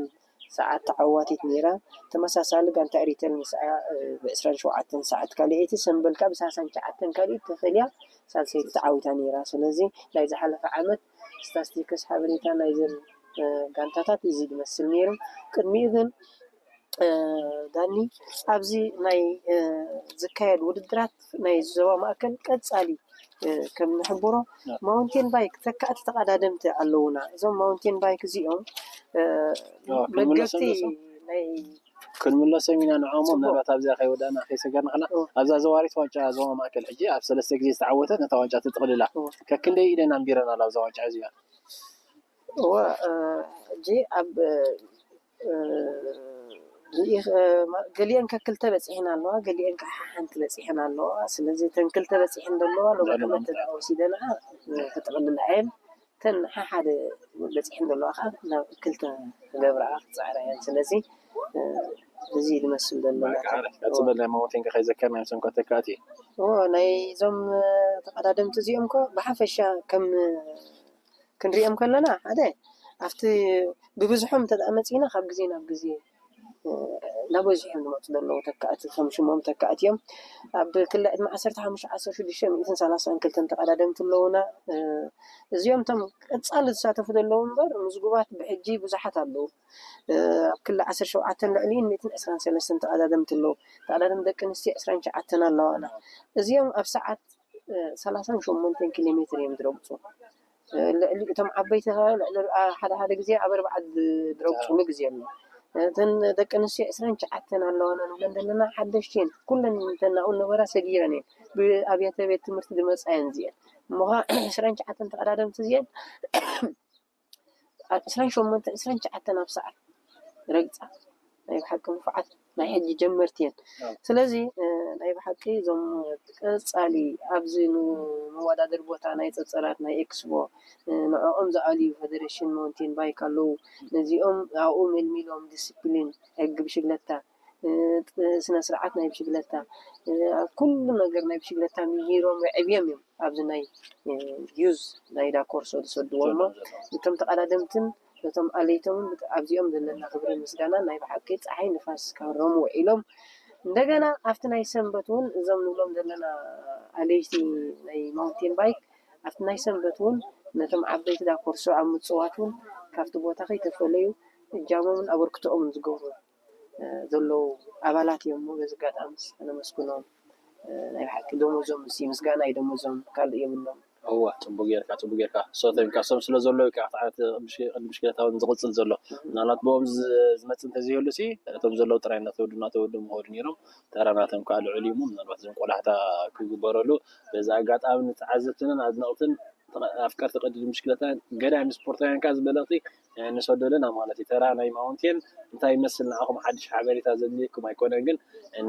ሰዓት ተዓዋቲት ነይራ። ተመሳሳሊ ጋንታ ኤሪተል ምስኣ ብዕስራን ሸውዓተን ሰዓት ካልኣይቲ፣ ሰምበል ከዓ ብሰላሳን ትሽዓተን ካልኢት ተፈልያ ሳልሰይቲ ተዓዊታ ነይራ። ስለዚ ናይ ዝሓለፈ ዓመት ስታስቲክስ ሓበሬታ ናይዘን ጋንታታት እዚ ዝመስል ነይሩ። ቅድሚኡ ግን ዳኒ ኣብዚ ናይ ዝካየድ ውድድራት ናይ ዞባ ማእከል ቀጻሊ ከም ንሕብሮ ማውንቴን ባይክ ተካእቲ ተቐዳደምቲ ኣለውና። እዞም ማውንቴን ባይክ እዚኦም መገብቲ ናይ ክንምለሶም ኢና ንዕኦም። ምናልባት ኣብዚኣ ከይወዳእና ከይሰገርና ከላ ኣብዛ ዘዋሪት ዋንጫ ዞባ ማእከል ሕጂ ኣብ ሰለስተ ግዜ ዝተዓወተት ነታ ዋንጫ ትጥቕልላ ከክንደይ ኢደን ኣንቢረን ኣላ ኣብዛ ዋንጫ እዚኣ? እወ ሕጂ ኣብ ገሊአን ከክልተ በፂሐን ኣለዋ፣ ገሊአን ከዓ ሓንቲ በፂሐን ኣለዋ። ስለዚ እተን ክልተ በፂሐን ዘለዋ ሎሚ ዓመት ተወሲደን ከዓ ክጥቕልላ እየን። እተን ሓሓደ በፂሐን ዘለዋ ከዓ ናብ ክልተ ክገብራ ክፅዕራ እየን። ስለዚ እዚ ዝመስል ዘሎ ቀፅበል ናይ ማውንቴን ከይዘከርና ምስ እንኳ ተካእቲ ናይዞም ተቐዳደምቲ እዚኦም እኮ ብሓፈሻ ከም ክንሪኦም ከለና ሓደ ኣብቲ ብብዝሖም እንተ መፂና ካብ ግዜ ናብ ግዜ እናበዝሑ እዮም ዝመፁ ዘለዉ ተካእቲ ከም ሽሞም ተካእቲ እዮም። ኣብ ክሊ ዕድመ ዓሰርተ ሓሙሽተ ዓሰርተ ሽዱሽተ ሚእትን ሰላሳን ክልተን ተቐዳደምቲ ኣለዉና። እዚኦም እቶም ቀፃሊ ዝሳተፉ ዘለዉ እምበር ምዝጉባት ብሕጂ ብዙሓት ኣለዉ። ኣብ ክሊ ዓሰርተ ሸውዓተን ልዕሊኡን ሚእትን ዕስራን ሰለስተን ተቐዳደምቲ ኣለዉ። ተቐዳደምቲ ደቂ ኣንስትዮ ዕስራን ትሽዓተን ኣለዋና። እዚኦም ኣብ ሰዓት ሰላሳን ሸሞንተን ኪሎ ሜትር እዮም ዝረግፁ። ልዕሊ እቶም ዓበይቲ ከ ልዕሊ ሓደ ሓደ ግዜ ኣብ ኣርባዓ ዝረግፅሉ ግዜ ኣሎ። እተን ደቂ ኣንስትዮ ዕስራን ትሽዓተን ኣለዋና ንብለን ዘለና ሓደሽቲ እየን። ኩለን እተን ናብኡ ዝነበራ ሰጊረን እየን። ብኣብያተ ቤት ትምህርቲ ዝመፃ እየን እዚአን። እሞ ከዓ ዕስራን ትሽዓተን ተቐዳደምቲ እዚአን ዕስራን ሸሞንተን ዕስራን ትሽዓተን ኣብ ሰዓት ረግፃ ናይ ብሓቂ ንፉዓት ናይ ሕጂ ጀመርቲ እየን። ስለዚ ናይ ብሓቂ እዞም ቀፃሊ ኣብዚ ንመወዳደሪ ቦታ ናይ ፀፀራት ናይ ኤክስፖ ንዕኦም ዝኣልዩ ፌደሬሽን ማውንቴን ባይክ ኣለዉ። ነዚኦም ኣብኡ መልሚሎም ዲስፕሊን ሕጊ ብሽግለታ ስነ ስርዓት ናይ ብሽግለታ ኩሉ ነገር ናይ ብሽግለታ ምሂሮም የዕብዮም እዮም። ኣብዚ ናይ ዩዝ ናይ ዳኮርሶ ዝሰድዎ እሞ እቶም ተቐዳደምትን እቶም ኣለይቶምን ኣብዚኦም ዘለና ክብሪ ምስጋና ናይ ብሓቂ ፀሓይ ንፋስ ክህሮም ውዒሎም እንደገና ኣብቲ ናይ ሰንበት እውን እዞም ንብሎም ዘለና ኣለይቲ ናይ ማውንቴን ባይክ ኣብቲ ናይ ሰንበት እውን ነቶም ዓበይቲ ዳኮርሶ ኣብ ምፅዋት እውን ካብቲ ቦታ ከይተፈለዩ እጃሞምን ኣበርክቶኦምን ዝገብሩ ዘለዉ ኣባላት እዮም። በዚ ኣጋጣሚ ነመስግኖም። ናይ ብሓቂ ደሞዞም ምስ ምስጋና እዩ፣ ደሞዞም ካልእ የብሎም። እዋ፣ ጽቡቅ ጌርካ፣ ጽቡቅ ጌርካ። So thank you። እሶም ስለ ዘለዉ እዩ ከዓ እቲ ዓመት ቅዱስ ቅዱስ ጌታ እውን ዝቕጽል ዘሎ። ምናልባት ብኦም ዝ- ዝመጽእ እንተዘይህሉ ሲ እቶም ዘለዉ ጥራይ እናተወዱ እናተወዱ ምኸዱ ነይሮም። ተራ ናቶም ከዓ ልዑል እዩ። ምናልባት እዞም ቆላሕታ ክግበረሉ በዚ ኣጋጣሚ ንተዓዘብትንን ኣድነቕትን ኣፍቀርቲ ቅድድም ብሽክለታ ገዳይም ስፖርታውያን ከዓ እዚ መልእኽቲ ንሰደሉና ማለት እዩ። ተራ ናይ ማውንቴን እንታይ ይመስል ንዓኹም ሓድሽ ሓበሬታ ዘድልየኩም ኣይኮነን፣ ግን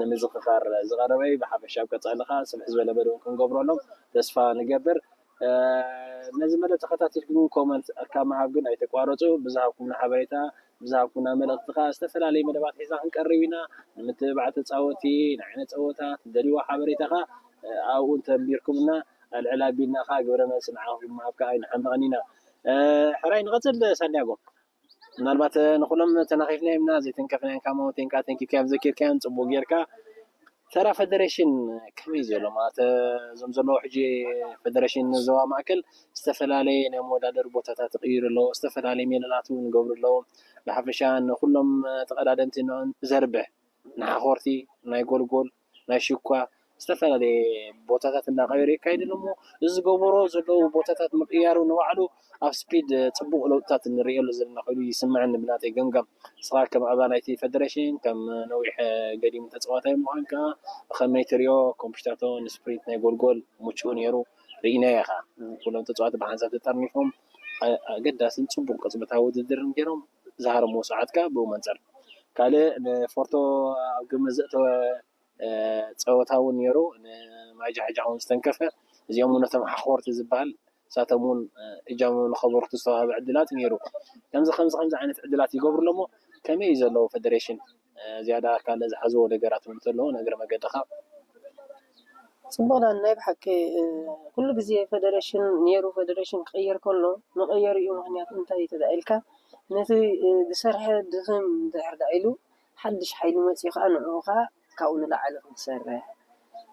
ንምዝኽኻር ዝቐረበ እዩ። ብሓፈሻ ኣብ ቀፃሊ ከዓ ስፍሕ ዝበለ መደብ ክንገብረሎም ተስፋ ንገብር። ነዚ መደብ ተኸታቲልኩም ኮመንት ካብ ምሃብ ግን ኣይተቋረፁ። ብዝሃብኩምና ሓበሬታ ብዝሃብኩምና መልእኽቲ ከዓ ዝተፈላለዩ መደባት ሒዛ ክንቀርብ ኢና። ንምትብባዕ ተፃወቲ ንዓይነ ፀወታ ትደልይዎ ሓበሬታ ከዓ ኣብኡ እንተንቢርኩምና ኣልዕል ኣቢልና ከዓ ግብረ መልሲ ንዓኹም ምሃብ ከዓ ኣይንሓምቕን ኢና። ሕራይ ንቐፅል ሳንዲያጎ። ምናልባት ንኩሎም ተናኺፍና ይምና ዘይተንከፍናዮም ካብ ማውንቴን ከዓ ተንኪፍካዮም ዘኪርካዮም ፅቡቅ ጌርካ። ተራ ፈደሬሽን ከመይ ዘሎ ማለት እዞም ዘለዉ ሕጂ ፈደሬሽን ዞባ ማእከል ዝተፈላለየ ናይ መወዳደሪ ቦታታት ይቕይሩ ኣለዉ፣ ዝተፈላለየ ሜዳታት እውን ይገብሩ ኣለዉ። ብሓፈሻ ንኩሎም ተቐዳደምቲ ንዕን ዘርብሕ ንሓኾርቲ ናይ ጎልጎል ናይ ሽኳ ዝተፈላለየ ቦታታት እናቐየሩ የካይዱ ኣለዉ። እዚ ዝገበሮ ዘለዉ ቦታታት ምቕያሩ ንባዕሉ ኣብ ስፒድ ፅቡቕ ለውጥታት ንርእየሉ ዘለና ኮይኑ ይስምዐኒ ብናተይ ገምጋም። ንስኻ ከም ኣባል ናይቲ ፈደሬሽን ከም ነዊሕ ገዲም ተፃዋታይ ምዃንካ ብኸመይ ትሪኦ? ኮምፒሽታቶ ንስፕሪንት ናይ ጎልጎል ምቹእ ነይሩ ርኢናዮ ኢኻ። ኩሎም ተፃዋቲ ብሓንሳብ ተጠርኒፎም ኣገዳስን ፅቡቕ ቅፅበታዊ ውድድርን ገይሮም ዝሃረምዎ ሰዓት ከዓ ብኡ መንፅር ካልእ ንፎርቶ ኣብ ግምት ዘእተወ ፀወታ እውን ነይሩ። ንማይጃሕጃ እውን ዝተንከፈ እዚኦም እውን ነቶም ሓኾርቲ ዝበሃል ንሳቶም እውን እጃሞም ንኸበርክቱ ዝተዋህበ ዕድላት ነይሩ። ከምዚ ከምዚ ከምዚ ዓይነት ዕድላት ይገብሩ ኣለሞ ከመይ እዩ ዘለዎ ፈደሬሽን ዝያዳ ካልእ ዝሓዝዎ ነገራት እውን እንተለዎ ነግረ መገድኻ። ፅቡቕና ናይ ብሓቂ ኩሉ ግዜ ፈደሬሽን ነይሩ ፈደሬሽን ክቕየር ከሎ መቐየሪኡ ምክንያት እንታይ እዩ ተዳኢልካ ነቲ ዝሰርሐ ድኽም ድሕር ዳኢሉ ሓድሽ ሓይሊ መፅኡ ከዓ ንዕኡ ከዓ ካብኡ ንላዕሊ ክንሰርሕ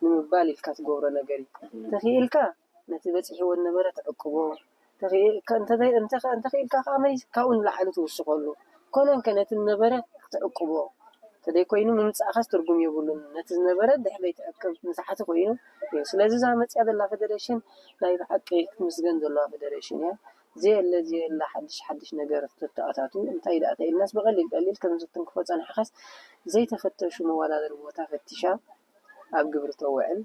ንምባል ኢልካ ትገብሮ ነገር እዩ። ተኽኢልካ ነቲ በፂሕዎ ዝነበረ ትዕቅቦ፣ እንተኽኢልካ ከዓ መሊስ ካብኡ ንላዕሊ ትውስኸሉ። ኮነ እንከ ነቲ ዝነበረ ክትዕቅቦ እንተደይኮይኑ ምምፃእኻስ ትርጉም የብሉን። ነቲ ዝነበረ ድሕር ዘይትዕቅብ ምሳሓቲ ኮይኑ እዩ። ስለዚ እዛ መፅያ ዘላ ፌደሬሽን ናይ ብሓቂ ክትምስገን ዘለዋ ፌደሬሽን እያ። ዘየለ ዘየለ ሓድሽ ሓድሽ ነገር ተተኣታቱ እንታይ ደኣ ተኢልናስ ብቐሊል ቀሊል ከምዚ ክትንክፎ ፀናሕኻስ ዘይተፈተሹ መወዳደሪ ቦታ ፈቲሻ ኣብ ግብሪ ተውዕል።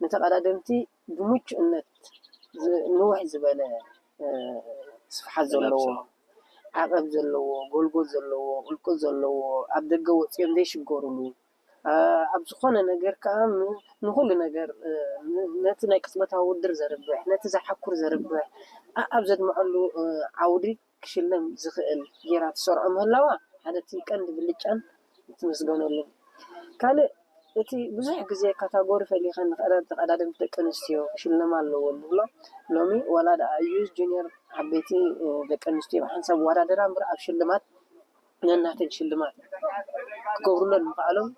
ንተቐዳደምቲ ብምቹእነት ንውሕ ዝበለ ስፍሓት ዘለዎ ዓቐብ ዘለዎ ጎልጎል ዘለዎ ቁልቁል ዘለዎ ኣብ ደገ ወፂኦም ዘይሽገሩሉ ኣብ ዝኾነ ነገር ከዓ ንኩሉ ነገር ነቲ ናይ ቅፅበታዊ ውድድር ዘርብሕ ነቲ ዝሓኩር ዘርብሕ ኣብ ዘድምዐሉ ዓውዲ ክሽለም ዝኽእል ጌራ ትሰርዖ ምህላዋ ሓደ እቲ ቀንዲ ብልጫን ትምስገነሉን። ካልእ እቲ ብዙሕ ግዜ ካታጎሪ ፈሊኻ ንቀዳም ተቐዳደምቲ ደቂ ኣንስትዮ ክሽለማ ኣለዎ እንብሎ ሎሚ ዋላ ደኣ ዩዝ ጁኒየር ዓበይቲ ደቂ ኣንስትዮ ብሓንሳብ ይወዳደራ እምበር ኣብ ሽልማት ነናተን ሽልማት ክገብሩለን ምኽኣሎም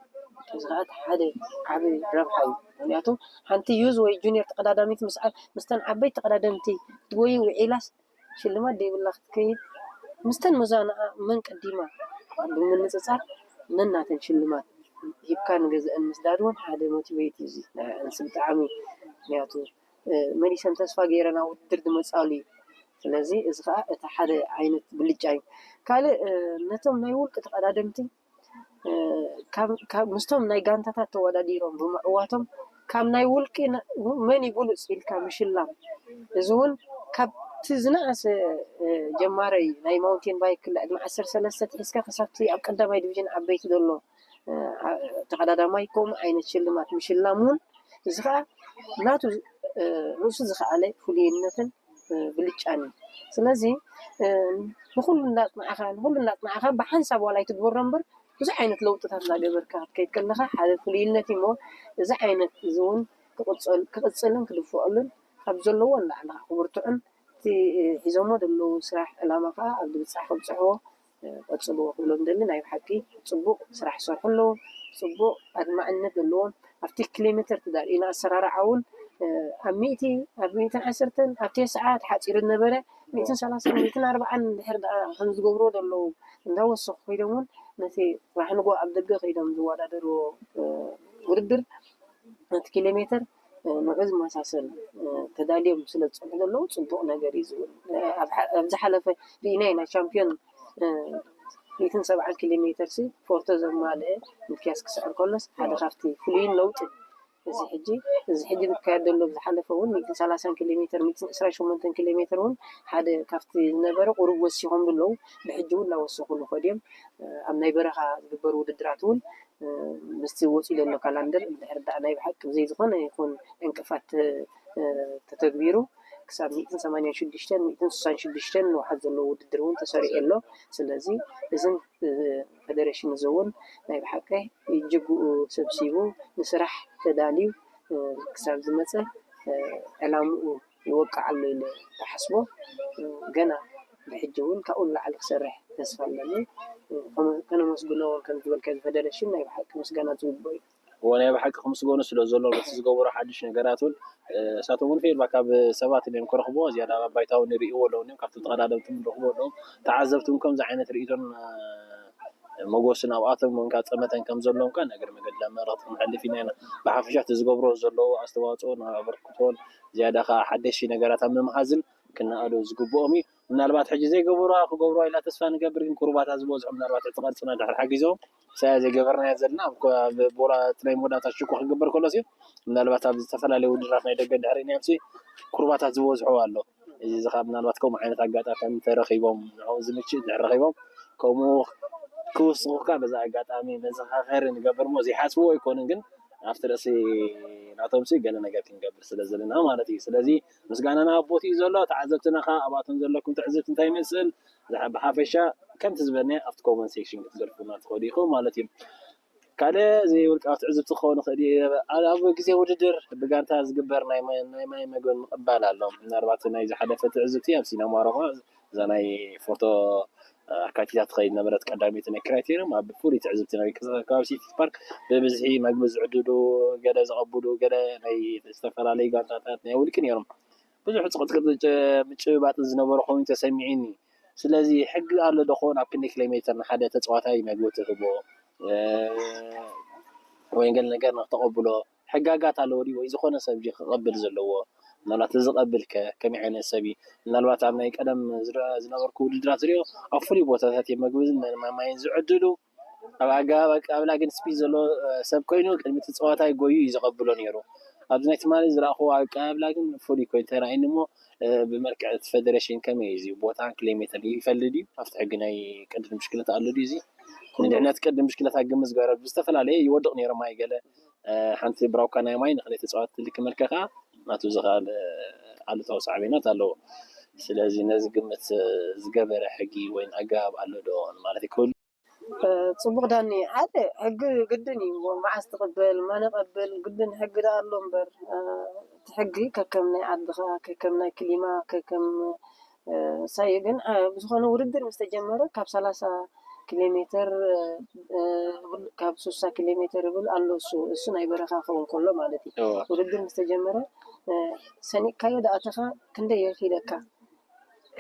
እዚ ከዓ እቲ ሓደ ዓብዪ ረብሓ እዩ። ምክንያቱ ሓንቲ ዩዝ ወይ ጁኒየር ተቐዳዳሚት ምስ ዓ- ምስተን ዓበይቲ ተቐዳደምቲ ወይ ውዒላስ ሽልማት ደይብላ ክትከይድ ምስተን መዛንኣ መን ቀዲማ ብምንፅፃር ነናተን ሽልማት ሂብካ ንገዝአን ምስዳድ እውን ሓደ ሞቲቬት እዩ። እዚ ንዕንስ ብጣዕሚ ምክንያቱ መሊሰን ተስፋ ገይረን ኣብ ውድድር ዝመፃሉ እዩ። ስለዚ እዚ ከዓ እቲ ሓደ ዓይነት ብልጫ እዩ። ካልእ ነቶም ናይ ውልቂ ተቐዳደምቲ ምስቶም ናይ ጋንታታት ተወዳዲሮም ብምዕዋቶም ካብ ናይ ውልቂ መን እዩ ብሉፅ ኢልካ ምሽላም እዚ እውን ካብቲ ዝነኣሰ ጀማረይ ናይ ማውንቴን ባይክ ዕድመ ዓሰርተ ሰለስተ ትሒዝካ ክሳብቲ ኣብ ቀዳማይ ዲቪዥን ዓበይቲ ዘሎ ተቐዳዳማይ ከምኡ ዓይነት ሽልማት ምሽላም እውን እዚ ከዓ ናቱ ርእሱ ዝኸኣለ ፍሉይነትን ብልጫን እዩ። ስለዚ ንኩሉ እናፅናዕኻ ንኩሉ እናፅናዕኻ ብሓንሳብ ዋላ ኣይትግበሮ እምበር ብዙሕ ዓይነት ለውጥታት እናገበርካ ክትከይድ ከለኻ ሓደ ፍሉይነት እዩ እሞ እዚ ዓይነት እዚ እውን ክቕፅልን ክድፍዐሉን ካብ ዘለዎ ንላዕሊ ከዓ ክብርትዑን እቲ ሒዞሞ ዘለዉ ስራሕ ዕላማ ከዓ ኣብ ድብፃሕ ከብፅሕዎ ቀፅልዎ ክብሎም ደሊ ናይ ብሓቂ ፅቡቕ ስራሕ ይሰርሑ ኣለዉ። ፅቡቕ ኣድማዕነት ዘለዎም ኣብቲ ኪሎ ሜትር ተዳልዩና ኣሰራርዓ እውን ኣብ ሚእቲ ኣብ ሚእትን ዓሰርተን ኣብ ቴስዓ ተሓፂሩ ዝነበረ ሚእትን ሰላሳን ሚእትን ኣርባዓን ድሕር ደኣ ከም ዝገብርዎ ዘለዉ እንዳወሰኹ ኮይዶም እውን ነቲ ራሕንጎ ኣብ ደገ ከይዶም ዝወዳደርዎ ውድድር ነቲ ኪሎ ሜትር ንዑ ዝመሳሰል ተዳልዮም ስለ ዝፀንሑ ዘለዉ ፅቡቕ ነገር እዩ ዝብል። ኣብ ዝሓለፈ ርኢናይ ናይ ቻምፒዮን ሚእትን ሰብዓን ኪሎ ሜትር ሲ ፎርቶ ዘማልአ ምክያስ ክስዕር ከሎስ ሓደ ካብቲ ፍሉይን ለውጥን እዚ ሕጂ እዚ ሕጂ ዝካየድ ዘሎ ብዝሓለፈ እውን ሚእትን ሰላሳን ኪሎ ሜትር ሚእትን ዕስራን ሸሞንተን ኪሎ ሜትር እውን ሓደ ካብቲ ዝነበረ ቁሩብ ወሲኾም ዘለዉ ብሕጂ እውን እናወሰኹ ንኸዱ እዮም። ኣብ ናይ በረኻ ዝግበሩ ውድድራት እውን ምስቲ ወፂኡ ዘሎ ካላንደር እንድሕር ደኣ ናይ ብሓቂ ብዘይ ዝኾነ ይኹን ዕንቅፋት ተተግቢሩ ክሳብ ሚእትን ሰማንያን ሽዱሽተን ሚእትን ስሳን ሽዱሽተን ንውሓት ዘለዎ ውድድር እውን ተሰሪዑ ኣሎ። ስለዚ እዝን ፈደሬሽን እዚ እውን ናይ ብሓቂ ጅግኡ ሰብሲቡ ንስራሕ ተዳልዩ ክሳብ ዝመፀ ዕላምኡ ይወቅዓሉ ኢለ ተሓስቦ ገና ብሕጂ እውን ካብኡ ንላዕሊ ክሰርሕ ተስፋ ኣለኒ። ከነመስግኖ ከም ዝበልካ ዝፈደረሽን ናይ ብሓቂ ምስጋና ዝግብኦ እዩ። እዎ ናይ ብሓቂ ክምስገኑ ስለ ዘሎ በቲ ዝገበሮ ሓድሽ ነገራት እውን እሳቶም እውን ፌድባክ ካብ ሰባት እዮም ክረኽብዎ ዝያዳ ኣብ ባይታ እውን ይርእይዎ ኣለዉ እዮም ካብቶም ተቐዳደምቲ ንረኽቦ ኣለዉ ተዓዘብቲ እውን ከምዚ ዓይነት ርእይቶን መጎስን ኣብኣቶም እውን ካብ ፀመተን ከም ዘለዎም ከ ነገር መገዲ ኣብ መረኽቲ ክንሕልፍ ኢና ኢና ብሓፈሻ እቲ ዝገብሮ ዘለዉ ኣስተዋፅኦን ኣበርክቶን ዝያዳ ከዓ ሓደሽቲ ነገራት ኣብ ምምሃዝን ክነኣዶ ዝግብኦም እዩ ምናልባት ሕጂ ዘይገብሩዋ ክገብሩዋ ኢላ ተስፋ ንገብር ግን ቁሩባታ ዝበዝሑ ምናልባት እቲ ቅርፅና ድሕር ሓጊዞም ሳያ ዘይገበርናዮ ዘለና ኣብ ቦላ እቲ ናይ መወዳእታ ሽኮ ክግበር ከሎ ሲ ምናልባት ኣብ ዝተፈላለዩ ውድድራት ናይ ደገ ድሕሪ ኢናዮም ሲ ቁሩባታት ዝበዝሑ ኣሎ እዚ እዚ ከዓ ምናልባት ከምኡ ዓይነት ኣጋጣሚ ተረኺቦም ንዕኡ ዝምችእ እንድሕር ረኺቦም ከምኡ ክውስኹካ በዛ ኣጋጣሚ መዘኻኸሪ ንገብር ሞ ዘይሓስብዎ ኣይኮኑን ግን ኣብቲ ርእሲ ናቶም ሲ ገለ ነገር ክንገብር ስለ ዘለና ማለት እዩ ስለዚ ምስጋናና ኣብ ቦትኡ ዘሎ ተዓዘብትና ከዓ ኣብኣቶም ዘለኩም ትዕዝብቲ እንታይ ይመስል ብሓፈሻ ከምቲ ዝበልናዮ ኣብቲ ኮመንት ሴክሽን ክትገድፉና ትኽእሉ ኢኹም ማለት እዩ ካልእ እዚ ውልቃዊ ትዕዝብቲ ክኸውን ይኽእል እዩ ኣብ ግዜ ውድድር ብጋንታ ዝግበር ናይ ማይ መግብን ምቕባል ኣሎ ምናልባት ናይ ዝሓለፈ ትዕዝብቲ ኣብ ሲና ማረቆ እዛ ናይ ፎቶ ኣካቲታ ትኸይድ ነበረት ቀዳመይቲ ናይ ክራይቴርዮም ኣብ ፍሉይ ትዕዝብቲ ናይ ከባቢ ሲቲ ፓርክ ብብዝሒ መግቢ ዝዕድሉ ገለ ዘቐብሉ ገለ ናይ ዝተፈላለዩ ጋንታታት ናይ ውልቂ ነይሮም ብዙሕ ፅቕጥቅጥ ምጭብባጥ ዝነበሮ ኮይኑ ተሰሚዒኒ ስለዚ ሕጊ ኣሎ ዶ ክኸውን ኣብ ክንደይ ኪሎ ሜትር ንሓደ ተፃዋታይ መግቢ ትህቦ ወይ ገለ ነገር ንክተቐብሎ ሕጋጋት ኣለዎ ድዩ ወይ ዝኾነ ሰብ ድዩ ክቐብል ዘለዎ ምናልባት እዚ ዝቐብል ከ ከመይ ዓይነት ሰብ እዩ ምናልባት ኣብ ናይ ቀደም ዝረ- ዝነበርኩ ውድድራት ዝሪኦ ኣብ ፍሉይ ቦታታት እዮም መግብን ማይን ዝዕድሉ ኣብ ኣገባብ ኣቀባብላ ግን ስፒድ ዘለዎ ሰብ ኮይኑ ቅድሚ እቲ ፀዋታ ጎዩ እዩ ዘቐብሎ ነይሩ ኣብዚ ናይ ትማሊ ዝረእኽዎ ኣቀባብላ ግን ፍሉይ ኮይኑ ተራእዩኒ እሞ ብመልክዕ እቲ ፌደሬሽን ከመይ እዩ እዚ ቦታን ኪሎ ሜትር ይፈልጥ ድዩ ኣብቲ ሕጊ ናይ ቅድድም ብሽክለታ ኣሎ ድዩ እዚ ንድሕነት ቅድድም ብሽክለታ ግምት ዝገበረ ብዝተፈላለየ ይወድቕ ነይሩ ማይ ገለ ሓንቲ ብራውካ ናይ ማይ ንክልተ ተፃወት ትልክ መልከ ከዓ ናቱ ዝኽኣል ኣሉታዊ ሳዕቤናት ኣለዎ ስለዚ ነዚ ግምት ዝገበረ ሕጊ ወይ ኣገባብ ኣሎ ዶ ማለት ይክእሉ ፅቡቅ ዳኒ ሓደ ሕጊ ግድን እዩ መዓስ ትቅበል ማን ይቀብል ግድን ሕጊ ዳ ኣሎ እምበር እቲ ሕጊ ከከም ናይ ዓድኻ ከከም ናይ ክሊማ ከከም ሳይ ግን ብዝኾነ ውድድር ምስ ተጀመረ ካብ ሰላሳ ኪሎ ሜትር ካብ ስሳ ኪሎ ሜትር ይብል ኣሎ እሱ እሱ ናይ በረኻ ክኸውን ከሎ ማለት እዩ ውድድር ምስ ተጀመረ ሰኒቅካዮ ዳኣተኻ ክንደይ የኺደካ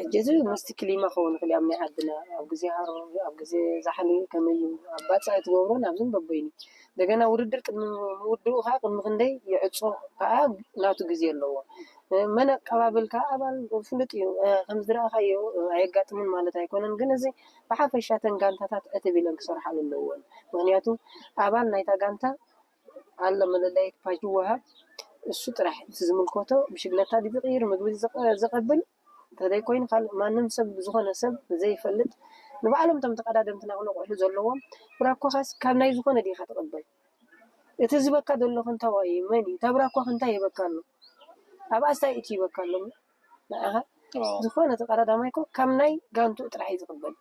ሕጂ እዚ ምስቲ ክሊማ ክኸውን ይኽእል ኣብ ናይ ዓድና ኣብ ግዜ ሃሮ ኣብ ግዜ ዛሕሊ ከመይ እዩ ኣብ ባፃ ትገብሮ ናብዝን በበይኑ እንደገና ውድድር ቅድሚ ምውድኡ ከዓ ቅድሚ ክንደይ ይዕፆ ከዓ ናቱ ግዜ ኣለዎ መን ኣቀባብል ከዓ ኣባል ፍሉጥ እዩ ከም ዝረኣኻዮ ኣየጋጥምን ማለት ኣይኮነን ግን እዚ ብሓፈሻ ተን ጋንታታት ዕትብ ኢለን ክሰርሓሉ ኣለዎን ምክንያቱ ኣባል ናይታ ጋንታ ኣሎ መለለይ ፓጅ ይወሃብ እሱ ጥራሕ እቲ ዝምልከቶ ብሽግለታ ድዩ ዝቕይር ምግቢ ዘቐብል እንተዘይኮይኑ ካልእ ማንም ሰብ ዝኾነ ሰብ ዘይፈልጥ ንባዕሎም እቶም ተቐዳደምትና ክነቑሑ ዘለዎም ብራኮኻስ ካብ ናይ ዝኾነ ዲኻ ትቕበል እቲ ዝበካ ዘሎ ክንታዋ እዩ መን እዩ እታ ብራኮ ክንታይ ይበካ ኣሎ ኣብ ኣስታይ እቲ ይበካ ኣሎ ንዓኻ ዝኾነ ተቐዳዳማይ ኮ ካብ ናይ ጋንቱ ጥራሕ እዩ ዝቕበል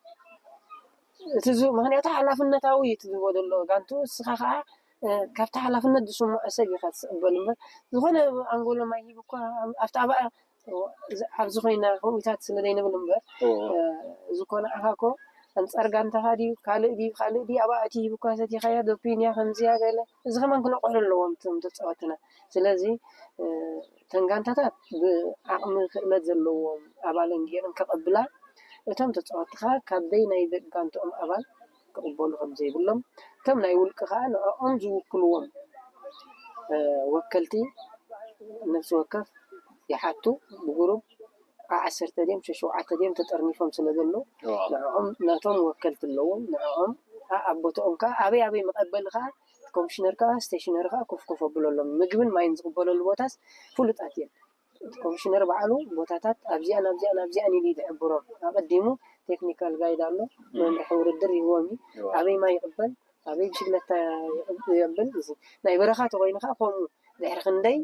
እቲ ምክንያቱ ሓላፍነታዊ እዩ ትዝቦ ዘሎ ጋንቱ እስኻ ከዓ ካብቲ ሓላፍነት ዝስምዖ ሰብ ኢኻ ትስዕበሉ እምበር ዝኾነ ኣንጎሎ ማይ ሂብ እኳ ኣብቲ ኣባኣ ኣብዚ ኮይና ከምኡታት ስለ ዘይንብል እምበር ዝኾነ ኣኻ ኮ ኣንጻር ጋንታኻ ድዩ ካልእ ድዩ ካልእ ድዩ ኣብኣ እቲ ሂብኳ ሰቲኻያ ዶፒንያ ከምዚያ ገለ እዚ ከማን ክነቕሑ ኣለዎም እቶም ተፃወትና። ስለዚ እተን ጋንታታት ብዓቕሚ ክእለት ዘለዎም ኣባለን ገይረን ከቐብላ እቶም ተፃወትኻ ካብ በይናይ ደቂ ጋንትኦም ኣባል ክቕበሉ ከም ዘይብሎም እቶም ናይ ውልቂ ከዓ ንዕኦም ዝውክልዎም ወከልቲ ነፍሲ ወከፍ ይሓቱ ብጉሩብ ዓሰርተ ድዮም ሸውዓተ ድዮም ተጠርኒፎም ስለ ዘለዉ ንዕኦም ነቶም ወከልቲ ኣለዎም ንዕኦም ኣብ ቦትኦም ከዓ ኣበይ ኣበይ መቐበሊ ከዓ ኮምሽነር ከዓ ስቴሽነሪ ከዓ ኮፍ ኮፍ ኣብለሎም ምግብን ማይን ዝቕበለሉ ቦታስ ፍሉጣት እዮም። እቲ ኮምሽነር ባዕሉ ቦታታት ኣብዚኣን ኣብዚኣን ኣብዚኣን ኢሉ ይሕብሮም። ኣቐዲሙ ቴክኒካል ጋይድ ኣሎ፣ መምርሒ ውድድር ይህቦም እዩ። ኣበይ ማይ ይቕበል፣ ኣበይ ብሽግለታ ይቕበል። እዚ ናይ በረኻ ተኾይኑ ከዓ ከምኡ ድሕሪ ክንደይ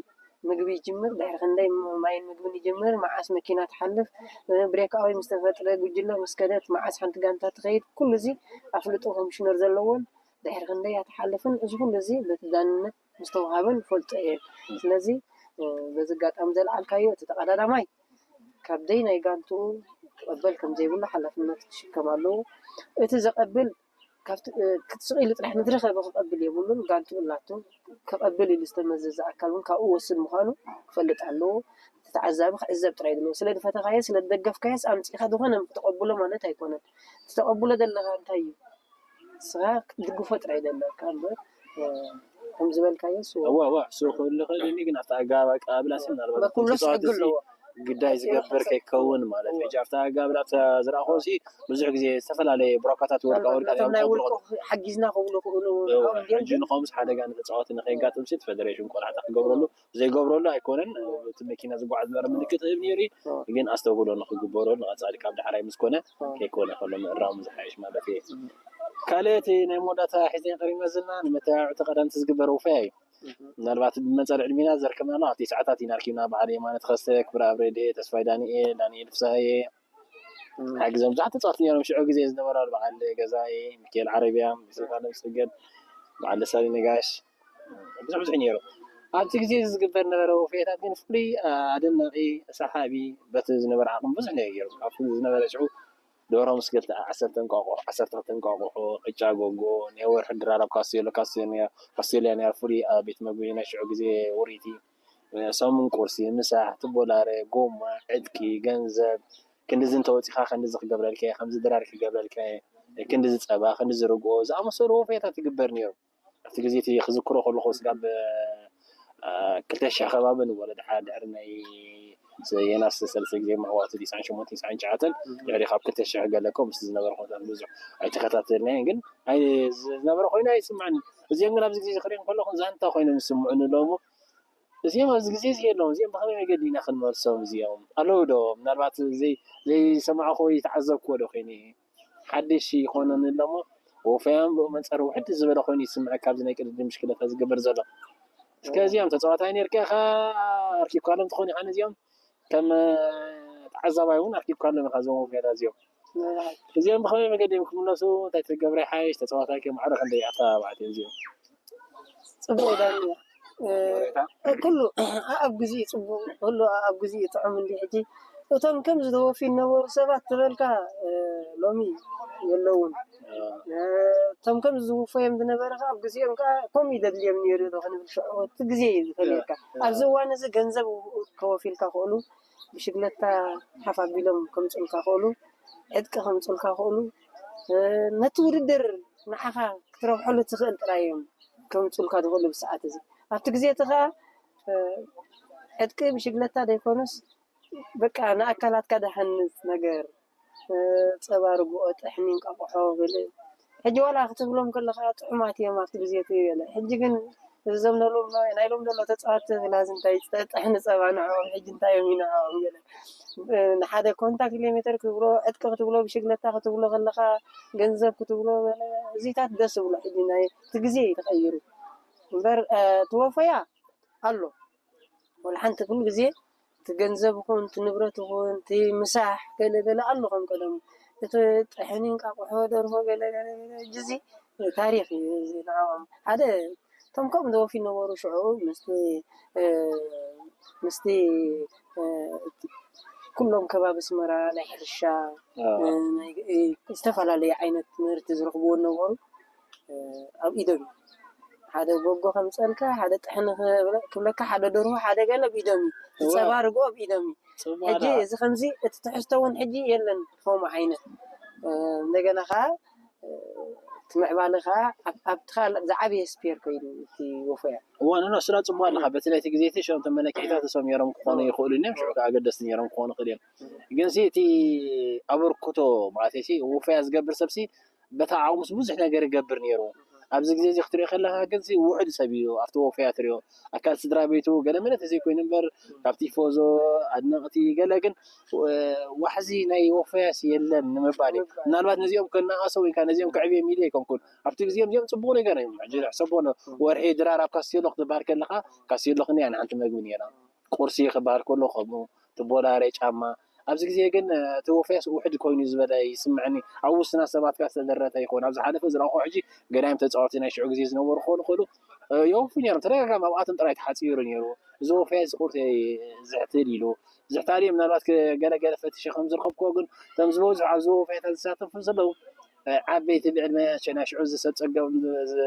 ምግቢ ይጅምር፣ ድሕሪ ክንደይ ማይን ምግብን ይጅምር፣ መዓስ መኪና ትሓልፍ፣ ብሬክ ኣወይ ምስ ተፈጥረ፣ ጉጅለ ምስ ከደት፣ መዓስ ሓንቲ ጋንታ ትኸይድ፣ ኩሉ እዚ ኣፍልጦ ኮምሽነር ዘለዎን ድሕሪ ክንደይ እያ ትሓልፍን፣ እዚ ኩሉ እዚ በቲ ዳንነት ምስ ተዋሃበን ይፈልጦ እየን። ስለዚ በዚ ኣጋጣሚ ዘልዓልካዮ እቲ ተቐዳዳማይ ካብ ደይ ናይ ጋንትኡ ክቐበል ከም ዘይብሉ ሓላፍነት ክሽከም ኣለዎ። እቲ ዘቐብል ክትስቕ ኢሉ ጥራሕ ንዝረኸበ ክቐብል የብሉን። ጋንትኡ ኣላቶ ክቐብል ኢሉ ዝተመዘዘ ኣካል እውን ካብኡ ወስን ምዃኑ ክፈልጥ ኣለዎ። እቲ ተዓዛቢ ክዕዘብ ጥራይ ዘለዎ ስለ ዝፈተኻዮ ስለ ዝደገፍካዮስ ኣምፂእኻ ዝኾነ ክተቐብሎ ማለት ኣይኮነን። እቲ ተቐብሎ ዘለኻ እንታይ እዩ? ንስኻ ክትድግፎ ጥራይ ዘለካ እምበር ከም ዝበልካዮ እሱ እዋ እዋ እሱ ክህሉ ክእል እኒ ግን ኣብቲ ኣገባብ ኣቀባብላ ሲ ምናልባት በኩሉ ሕጊ ኣለዎ። ግዳይ ዝገብር ከይከውን ማለት ሕጂ ኣብቲ ኣገባብ ኣብቲ ዝረኣኹ ሲ ብዙሕ ግዜ ዝተፈላለየ ብሮካታት ወርቃ ወርቃ ናይ ውልቁ ሓጊዝና ክብሉ ክእሉ ሕጂ ንኸምስ ሓደጋ ንተፃወቲ ንከይጋጥም ሲ ፈደሬሽን ቆላሕታ ክገብረሉ ዘይገብረሉ ኣይኮነን። እቲ መኪና ዝጓዓዝ ዝነበረ ምልክት ህብ ነይሩ ግን ኣስተውህሎ ንክግበሮ ንቐፃሊ ካብ ዳሕራይ ምስ ኮነ ከይኮነ ከሎ ምእራሙ ዝሓይሽ ማለት እዩ። ካልእ እቲ ናይ መወዳእታ ሒዘ ቀሪመ ዘለና ንመተባብዕቲ ቀዳምቲ ዝግበር ውፈያ እዩ። ምናልባት ብመፀር ዕድሜና ዘርከብና ኣሎ ኣብቲ ሰዓታት ኢና ርኪብና በዓል የማነ ተኸስተ ክብረ ኣብረዴ ተስፋይ ዳንኤል ዳንኤል ፍሳሀየ ሓግዞም ብዙሓት ተፃወቲ ነሮም ሽዑ ግዜ ዝነበሩ በዓል ገዛኢ ሚካኤል ዓረብያ ዮሴፍ ኣለምሰገድ በዓል ደሳሊ ነጋሽ ብዙሕ ብዙሕ ነይሩ። ኣብቲ ግዜ ዝግበር ነበረ ወፍያታት ግን ፍሉይ ኣደናቂ ሰሓቢ በቲ ዝነበረ ዓቕሚ ብዙሕ ነይሩ ገይሩ ካብቲ ዝነበረ ሽዑ ደርሆ ምስ ክልተ ዓሰርተ እንቋቑሖ ዓሰርተ ክልተ እንቋቑሖ ቅጫ ጎጎ ናይ ወርሒ ድራር ኣብ ካስቴሎ ካስቴልያ ነይራ ፍሉይ ኣብ ቤት መግቢ ናይ ሽዑ ግዜ ውሪቲ ሰሙን ቁርሲ ምሳሕ ትቦላረ ጎማ ዕጥቂ ገንዘብ ክንድዚ እንተወፂኻ ክንድዚ ክገብረልካ እየ ከምዚ ድራር ክገብረልካ እየ ክንድዚ ፀባ ክንድዚ ርግኦ ዝኣመሰሉ ወፍያታት ይግበር ነይሩ። ኣብቲ ግዜ እቲ ክዝክሮ ከለኹ ስጋብ ክልተ ሽሕ ከባቢ ንወለድ ሓደ ድሕሪ ናይ የናስ ሰለስተ ግዜ ምዕዋቱ ዲሳን ሸሞንተ ዲሳን ሸዓተን ድሕሪ ካብ ክልተ ሽሕ ገለኮ ምስ ዝነበረ ኩነታት ብዙሕ ኣይተከታተልናየን ግን ዝነበረ ኮይኑ ኣይስምዕን። እዚኦም ግን ኣብዚ ግዜ ዝክሪኦም ከለኹ ዛንታ ኮይኖም ዝስምዑኒ ኣለዉ። እዚኦም ኣብዚ ግዜ እዚ የለዎም እዚኦም ብከመይ መገዲ ኢና ክንመልሶም እዚኦም ኣለዉ ዶ ምናልባት ዘይሰማዕኩ ወይ ዝተዓዘብክዎ ዶ ኮይኑ ሓድሽ ይኾነኒ ኣሎ እሞ ወፈያም ብኡ መንጸር ውሕድ ዝበለ ኮይኑ ይስምዐካ ኣብዚ ናይ ቅድድም ብሽክለታ ዝግበር ዘሎ እስከ እዚኦም ተጻዋታይ ነርካ ኢኻ ኣርኪብካሎም ትኾን ኢኻ ነዚኦም ከም ተዓዛባይ እውን ኣርኪብካሎም ኢኻ እዞም ወፈያታት እዚኦም እዚኦም ብኸመይ መገዲ እዮም ክምለሱ እንታይ ትገብረ ሓይሽ ተጻዋታይ ከ ማዕረ ክንደይ ኣተባባዕቲ እዮም እዚኦም ጽቡቅ ዳኒ ኩሉ ኣብ ግዜ ጽቡቅ ኩሉ ኣብ ግዜ ጥዑም እንዲ ሕጂ እቶም ከም ዝተወፍዩ ዝነበሩ ሰባት ትበልካ ሎሚ የለውን። እቶም ከም ዝውፈዮም ዝነበረ ከዓ ኣብ ግዜኦም ከዓ ከምኡ ይደድልዮም ነይሩ ዶ ክንብል ሽዑ እቲ ግዜ እዩ ዝፈልየካ። ኣብዚ እዋን እዚ ገንዘብ ከወፊልካ ክእሉ ብሽግለታ ሓፍ ኣቢሎም ከምፅኡልካ ክእሉ ዕጥቂ ከምፅኡልካ ክእሉ ነቲ ውድድር ንዓኻ ክትረብሐሉ ትኽእል ጥራይ እዮም ከምፅኡልካ ዝኽእሉ ብሰዓት እዚ ኣብቲ ግዜ እቲ ከዓ ዕጥቂ ብሽግለታ ዘይኮኑስ በቃ ንኣካላትካ ዝሃንፅ ነገር ፀባ ርግኦ ጥሕኒ እንቃቆሖ ገለ ሕጂ ዋላ ክትብሎም ከለካ ጥዑማት እዮም ኣብቲ ግዜ እቲ ገለ ሕጂ ግን እዞም ናይ ሎም ዘሎ ተፃወቲ ላዚ እንታይ ጥሕኒ ፀባ ንዕኦም ሕጂ እንታይ እዮም ይንዕኦም ገለ ንሓደ ኮንታ ኪሎ ሜትር ክትብሎ ዕጥቂ ክትብሎ ብሽግለታ ክትብሎ ከለካ ገንዘብ ክትብሎ ገለ እዚታት ደስ ዝብሎ ሕጂ ናይ እቲ ግዜ እዩ ተቀይሩ እምበር ትወፈያ ኣሎ ወላ ሓንቲ ኩሉ ግዜ እቲ ገንዘብ ይኹን እቲ ንብረት ይኹን እቲ ምሳሕ ገለ ገለ ኣሎ ከም ቀደሙ እቲ ጥሕኒ እንቃቁሖ ደርሆ ገለ ገለ ገለ ሕጂ እዚ ታሪኽ እዩ እዚ ንዕኦም ሓደ እቶም ከምኡ ዝወፍዩ ነበሩ ሽዑ ምስቲ ምስቲ ኩሎም ከባቢ ኣስመራ ናይ ሕርሻ፣ እ፣ ናይ፣ እ፣ ዝተፈላለዩ ዓይነት ምህርቲ ዝረኽብዎ ነበሩ። እ፣ ኣብ ኢዶም እዩ። ሓደ ጎጎ ከምፀልካ፣ ሓደ ጥሕኒ ክብለ-፣ ክብለካ፣ ሓደ ደርሆ፣ ሓደ ገለ ኣብ ኢዶም እዩ። እወ። ዝፀባ ርግኦ ኣብ ኢዶም እዩ። ፅቡቅ ሕጂ ኣላ። እዚ ከምዚ እቲ ትሕዝቶ እውን ሕጂ የለን ከምኡ ዓይነት። እ፣ እንደገና ከዓ፣ እ፣ እቲ ምዕባለ ከዓ ኣብ-፣ ኣብቲ ካልእ ዝዓበየ ስፔር ኮይኑ እቲ ወፈያ። እወ፣ ንኖ፣ ስራ ፅቡቅ ኣለካ። በቲ ናይቲ ግዜ እቲ ሽዑ እቶም መለክዒታት እሶም ነይሮም ክኾኑ ይኽእሉ እዮም። ሽዑ ከዓ ኣገደስቲ ነይሮም ክኾኑ ይኽእሉ እዮም። ግን ሲ እቲ ኣበርክቶ ማለት ሲ ወፈያ ዝገብር ሰብሲ በታ ዓቕሙስ ብዙሕ ነገር ይገብር ነይሩ። ኣብዚ ግዜ እዚ ክትሪኦ ከለኻ ግን ሲ ውሑድ ሰብ እዩ ኣብቲ ወፈያ ትሪኦ። ኣካል ስድራ ቤቱ ገለ መለ ተዘይኮይኑ እምበር ካብ ቲፎዞ፣ ኣድነቕቲ ገለ ግን፣ እ፣ ዋሕዚ ናይ ወፈያስ የለን ንምባል እዩ። ምናልባት ነዚኦም ከነኣእሶ ወይ ከዓ ነዚኦም ከዕብዮም ኢለ ኣይኮንኩን። ኣብቲ ግዜኦም እዚኦም ፅቡቕ ነገር እዮም። ሕጂ ሕሰቦ ኣሎ። ወርሒ ድራር ኣብ ካስቴሎ ክትበሃል ከለኻ ካስቴሎ ክንደይ ንሓንቲ መግቢ ነይራ። ቁርሲ ክበሃል ከሎ ከምኡ፣ ትቦላሬ ጫማ። ኣብዚ ግዜ ግን፣ እ፣ እቲ ወፈያስ ውሕድ ኮይኑ ዝበለ ይስምዐኒ። ኣብ ውስናት ሰባት ከኣ ዝተደረተ ይኸውን። ኣብ ዝሓለፈ ዝረኣኹ ሕጂ ገዳይም ተጻወትቲ ናይ ሽዑ ግዜ ዝነበሩ ክኾኑ ይኽእሉ፣ እ፣ የወፉ ነይሮም። ተደጋጋሚ ኣብኣቶም ጥራይ ተሓጺሩ ነይሩ። እዚ ወፈያስ ቁርሲ ዝሕትል ኢሉ። ዝሕታል እዩ። ምናልባት ከ-፣ ገለ ገለ ፈትሸ ከም ዝረኸብክዎ ግን፣ እቶም ዝበዝሑ ኣብዚ ወፈያታት ዝሳተፉ ዘለዉ፣ እ፣ ዓበይቲ ብዕድመ ናይ ሽዑ ዝሰብ ጸገም ዝ-፣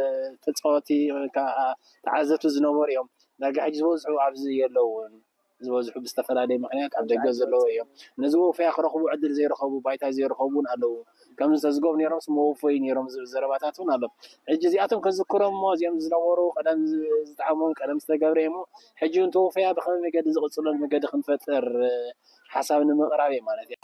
ተጻወትቲ ወይ ከኣ ተዓዘብቲ ዝነበሩ እዮም። ዳርጋ ሕጂ ዝበዝሑ ኣብዚ የለውን። ዝበዝሑ ብዝተፈላለየ ምኽንያት ኣብ ደገ ዘለዉ እዮም። ነዚ ወፈያ ክረኽቡ ዕድል ዘይረኸቡ፣ ባይታ ዘይረኸቡ እውን ኣለዉ። ከምዚ ተዝገብሩ ነይሮምስ መወፈዩ ነይሮም ዝብል ዘረባታት እውን ኣሎ። ሕጂ እዚኣቶም ከዝክሮም እሞ፣ እዚኦም ዝነበሩ፣ ቀደም ዝ-፣ ዝጠዓሞም፣ ቀደም ዝተገብረ እሞ፣ ሕጂ እውን እቲ ወፈያ ብኸመይ መገዲ ዝቕጽለሉ መገዲ ክንፈጥር፣ እ፣ ሓሳብ ንምቕራብ እየ ማለት እየ።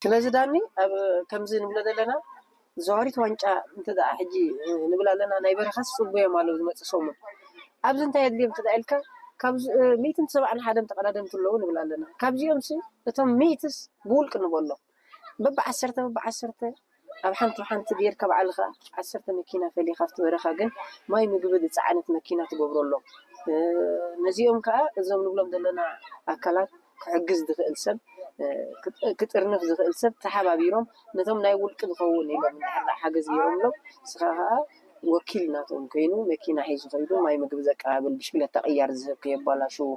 ስለዚ ዳኒ፣ ኣብ ከምዚ ንብሎ ዘለና፣ ዘዋሪት ዋንጫ እንተ ደኣ ሕጂ ንብል ኣለና፣ ናይ በረኻስ ጽቡዮም ኣለዉ ዝመጽእ ሰሙን። ኣብዚ እንታይ የድልዮም እንተ ደኣ ኢልካ፣ ካብ ዝ-፣ ሚእትን ሰብዓን ሓደን ተቐዳደምቲ ኣለዉ ንብል ኣለና። ካብዚኦምሲ እቶም ሚእትስ ብውልቂ ንበሎ። በብዓሰርተ፣ በብዓሰርተ ኣብ ሓንቲ ሓንቲ ጌርካ ባዕልኻ ዓሰርተ መኪና ፈሊኻ ኣብቲ በረኻ ግን ማይ ምግቢ ዝጸዓነት መኪና ትገብረሎም። እ፣ ነዚኦም ከኣ እዞም ንብሎም ዘለና ኣካላት ክሕግዝ ዝኽእል ሰብ፣ እ፣ ክጥ-፣ ክጥርንፍ ዝኽእል ሰብ ተሓባቢሮም ነቶም ናይ ውልቂ ዝኸውን ኢሎም እንድሕር ደኣ ሓገዝ ገይሮምሎም፣ ንስኻ ከኣ ወኪል ናቶም ኮይኑ መኪና ሒዙ ከይዱ ማይ ምግቢ ዘቀባብል፣ ብሽክለታ ቅያር ዝህብ ከየባላሽዉ።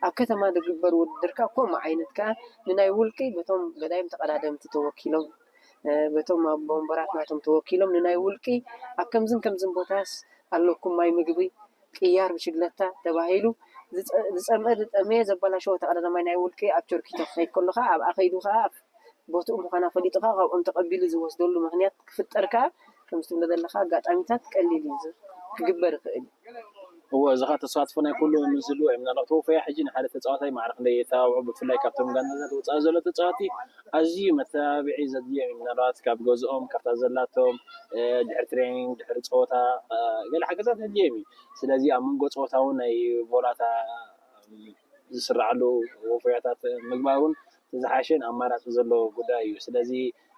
ኣብ ከተማ ዝግበር ውድድር ከኣ ከምኡ ዓይነት ከኣ ንናይ ውልቂ በቶም ገዳይም ተቐዳደምቲ ተወኪሎም፣ እ፣ በቶም ኣብ ወንበራት ናቶም ተወኪሎም ንናይ ውልቂ ኣብ ከምዝን ከምዝን ቦታስ ኣለኩም ማይ ምግቢ ቅያር ብሽግለታ ተባሂሉ ዝጸ-፣ ዝጸምአ ዝጠመየ ዘበላሸወ ተቐዳዳማይ ናይ ውልቂ ኣብ ቸርኪቶ ክኸይድ ከሎ ከኣ ኣብኣ ከይዱ ከኣ ኣብ ቦትኡ ምዃና ፈሊጡ ከኣ ካብኦም ተቐቢሉ ዝወስደሉ ምኽንያት ክፍጠር ከኣ ከምዚ ትብሎ ዘለኻ ኣጋጣሚታት ቀሊል እዩ ዝ-፣ ክግበር ይኽእል እዩ። እወ፣ እዚ ኸኣ ተሳትፎ ናይ ኩሉ ምስሉ እዩ። ምናልባት ተወፈያ ሕጂ ንሓደ ተጻዋታይ ማዕረ ክንደይ የተባብዖ፣ ብፍላይ ካብቶም ጋንታታት ወጻኢ ዘሎ ተጻዋቲ ኣዝዩ መተባብዒ ዘድልዮም እዩ። ምናልባት ካብ ገዝኦም፣ ካብታ ዘላቶም፣ እ፣ ድሕሪ ትሬኒንግ፣ ድሕሪ ጸወታ፣ እ፣ ገለ ሓገዛት ዘድልዮም እዩ። ስለዚ ኣብ መንጎ ጸወታ እውን ናይ ቮላታ፣ እ፣ ዝስርዓሉ ወፈያታት ምግባር እውን እቲ ዝሓሸን ኣማራጺ ዘለዎ ጉዳይ እዩ። ስለዚ፣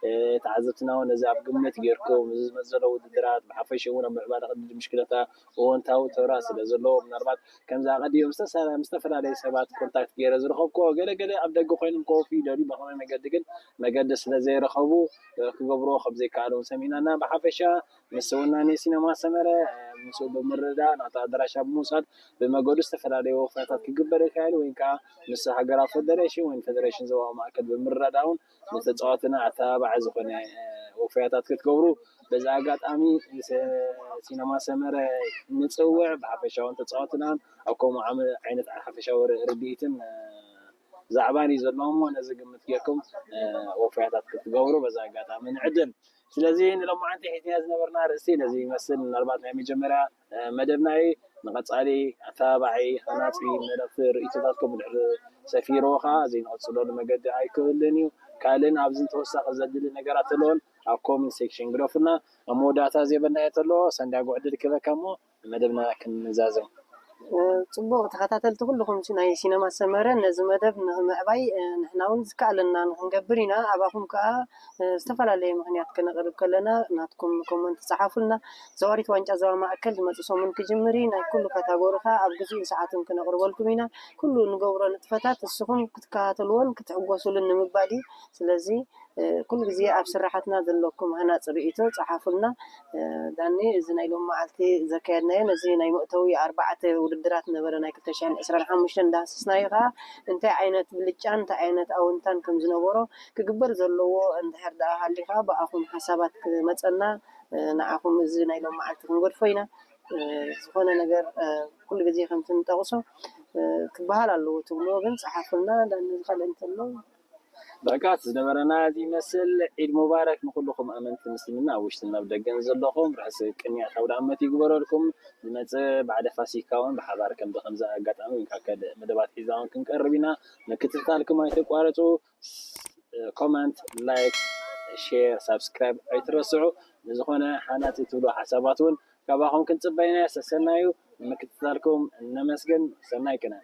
እ፣ ተዓዘብትና እውን ነዚ ኣብ ግምት ጌርኩም፣ እዚ ዝመጽእ ዘሎ ውድድራት፣ ብሓፈሽኡ እውን ኣብ ምዕባለ ቅድድም ብሽክለታ እወንታዊ ተራ ስለ ዘለዎ፣ ምናልባት ከምዚ ኣቐዲሞም ዝተሰ-፣ ምስ ዝተፈላለዩ ሰባት ኮንታክት ገይረ ዝረኸብክዎ፣ ገለ ገለ ኣብ ደገ ኮይኖም ክወፍዩ ይደልዩ፣ ብኸመይ መገዲ ግን መገዲ ስለ ዘይረኸቡ፣ እ፣ ክገብርዎ ከም ዘይከኣሉ እውን ሰሚዕና እና፣ ብሓፈሻ ምስ ወናኒ ሲነማ ሰመረ፣ እ፣ ምስኡ ብምርድዳእ ናብቲ ኣዳራሽ ኣብ ምውሳድ ብመገዱ ዝተፈላለዩ ወፈያታት ክግበር ይኽእል ወይ ከዓ ምስ ሃገራዊ ፌደሬሽን ወይ ፌደሬሽን ዞባዊ ማእከል ብምርዳዳውን ንተጻዋትና ኣተባባዒ ዝኾነ፣ እ፣ ወፈያታት ክትገብሩ በዚ ኣጋጣሚ ስ-፣ ሲነማ ሰመረ ንጽውዕ። ብሓፈሻውን ተጻዋትናን ኣብ ከምኡ ዓመ-፣ ዓይነት ሓፈሻዊ ር-፣ ርድኢትን፣ እ፣ ዛዕባን እዩ ዘለዎም እሞ ነዚ ግምት ጌርኩም፣ እ፣ ወፈያታት ክትገብሩ በዚ ኣጋጣሚ ንዕድም። ስለዚ ንሎማዓንቲ ሒዝናዮ ዝነበርና ኣርእስቲ ነዚ ይመስል። ምናልባት ናይ መጀመርያ፣ እ፣ መደብና እዩ። ንቐጻሊ ኣተባባዒ፣ ሃናጺ መልእኽቲ፣ ርእይቶታትኩም ድሕሪ ሰፊርዎ ከኣ ዘይንቐጽለሉ መገዲ ኣይክህልን እዩ። ካልእን ኣብዝን ተወሳኺ ዘድሊ ነገራት ተለዎን ኣብ ኮሜንት ሴክሽን ግደፉልና። ኣብ መወዳእታ ዜበልና እየ ተሎ፣ ሰንዳጎ ዕድል ክበካ እሞ ንመደብና ክንዛዘም። እ፣ ጽቡቕ ተኸታተልቲ ኩልኹም ሲ-፣ ናይ ሲነማ ሰመረ ነዚ መደብ ንምዕባይ፣ እ፣ ንሕና እውን ዝከኣለና ንክንገብር ኢና። ኣባኹም ከኣ፣ እ፣ ዝተፈላለየ ምኽንያት ከነቕርብ ከለና ናትኩም ኮመንት ጸሓፉልና። ዘዋሪት ዋንጫ ዞባ ማእከል ዝመጽእ ሰሙን ክጅምር እዩ። ናይ ኩሉ ካታጎሪ ከኣ ኣብ ግዜኡን ሰዓቱን ክነቕርበልኩም ኢና። ኩሉ ንገብሮ ንጥፈታት ንስኹም ክትከታተልዎን ክትሕጎሱሉን ንምባል እዩ። ስለዚ ኩሉ ግዜ ኣብ ስራሓትና ዘለኩም ሃናፂ ርእይቶ ፀሓፉልና። ዳኒ፣ እዚ ናይ ሎም መዓልቲ ዘካየድናዮ ነዚ ናይ መእተዊ ኣርባዕተ ውድድራት ነበረ ናይ ክልተ ሽሕን ዕስራን ሓሙሽተን እንዳሃሰስናዮ ከዓ እንታይ ዓይነት ብልጫን እንታይ ዓይነት ኣውንታን ከም ዝነበሮ ክግበር ዘለዎ እንድሕር ደኣ ሃልዩ ከዓ ብኣኹም ሓሳባት ክመፀና ንዓኹም እዚ ናይ ሎም መዓልቲ ክንገድፎ ኢና። ዝኾነ ነገር ኩሉ ግዜ ከምቲ ንጠቕሶ ክበሃል ኣለዎ ትብልዎ ግን ፀሓፉልና። ዳኒ፣ ካልእ እንተሎ በቃ ዝነበረና እዚ ይመስል። ዒድ ሙባረክ ንኩልኩም ኣመንቲ ምስልምና ኣብ ውሽጥን ኣብ ደገን ዘለኹም። ርሑስ ቅንያት ኣውደ ዓመት ይግበረልኩም። ዝመፅእ ባዕደ ፋሲካ እውን ብሓባር ከምዚ ከምዚ ኣጋጣሚ ወይ ከዓ ካልእ መደባት ሒዝና እውን ክንቀርብ ኢና። ምክትታልኩም ኣይተቋርፁ። ኮመንት፣ ላይክ፣ ሼር፣ ሳብስክራይብ ኣይትረስዑ። ንዝኾነ ሃናፂ ትብሉ ሓሳባት እውን ካባኹም ክንፅበ ኢና። ሰሰናዩ። ንምክትታልኩም ነመስግን። ሰናይ ቅነ።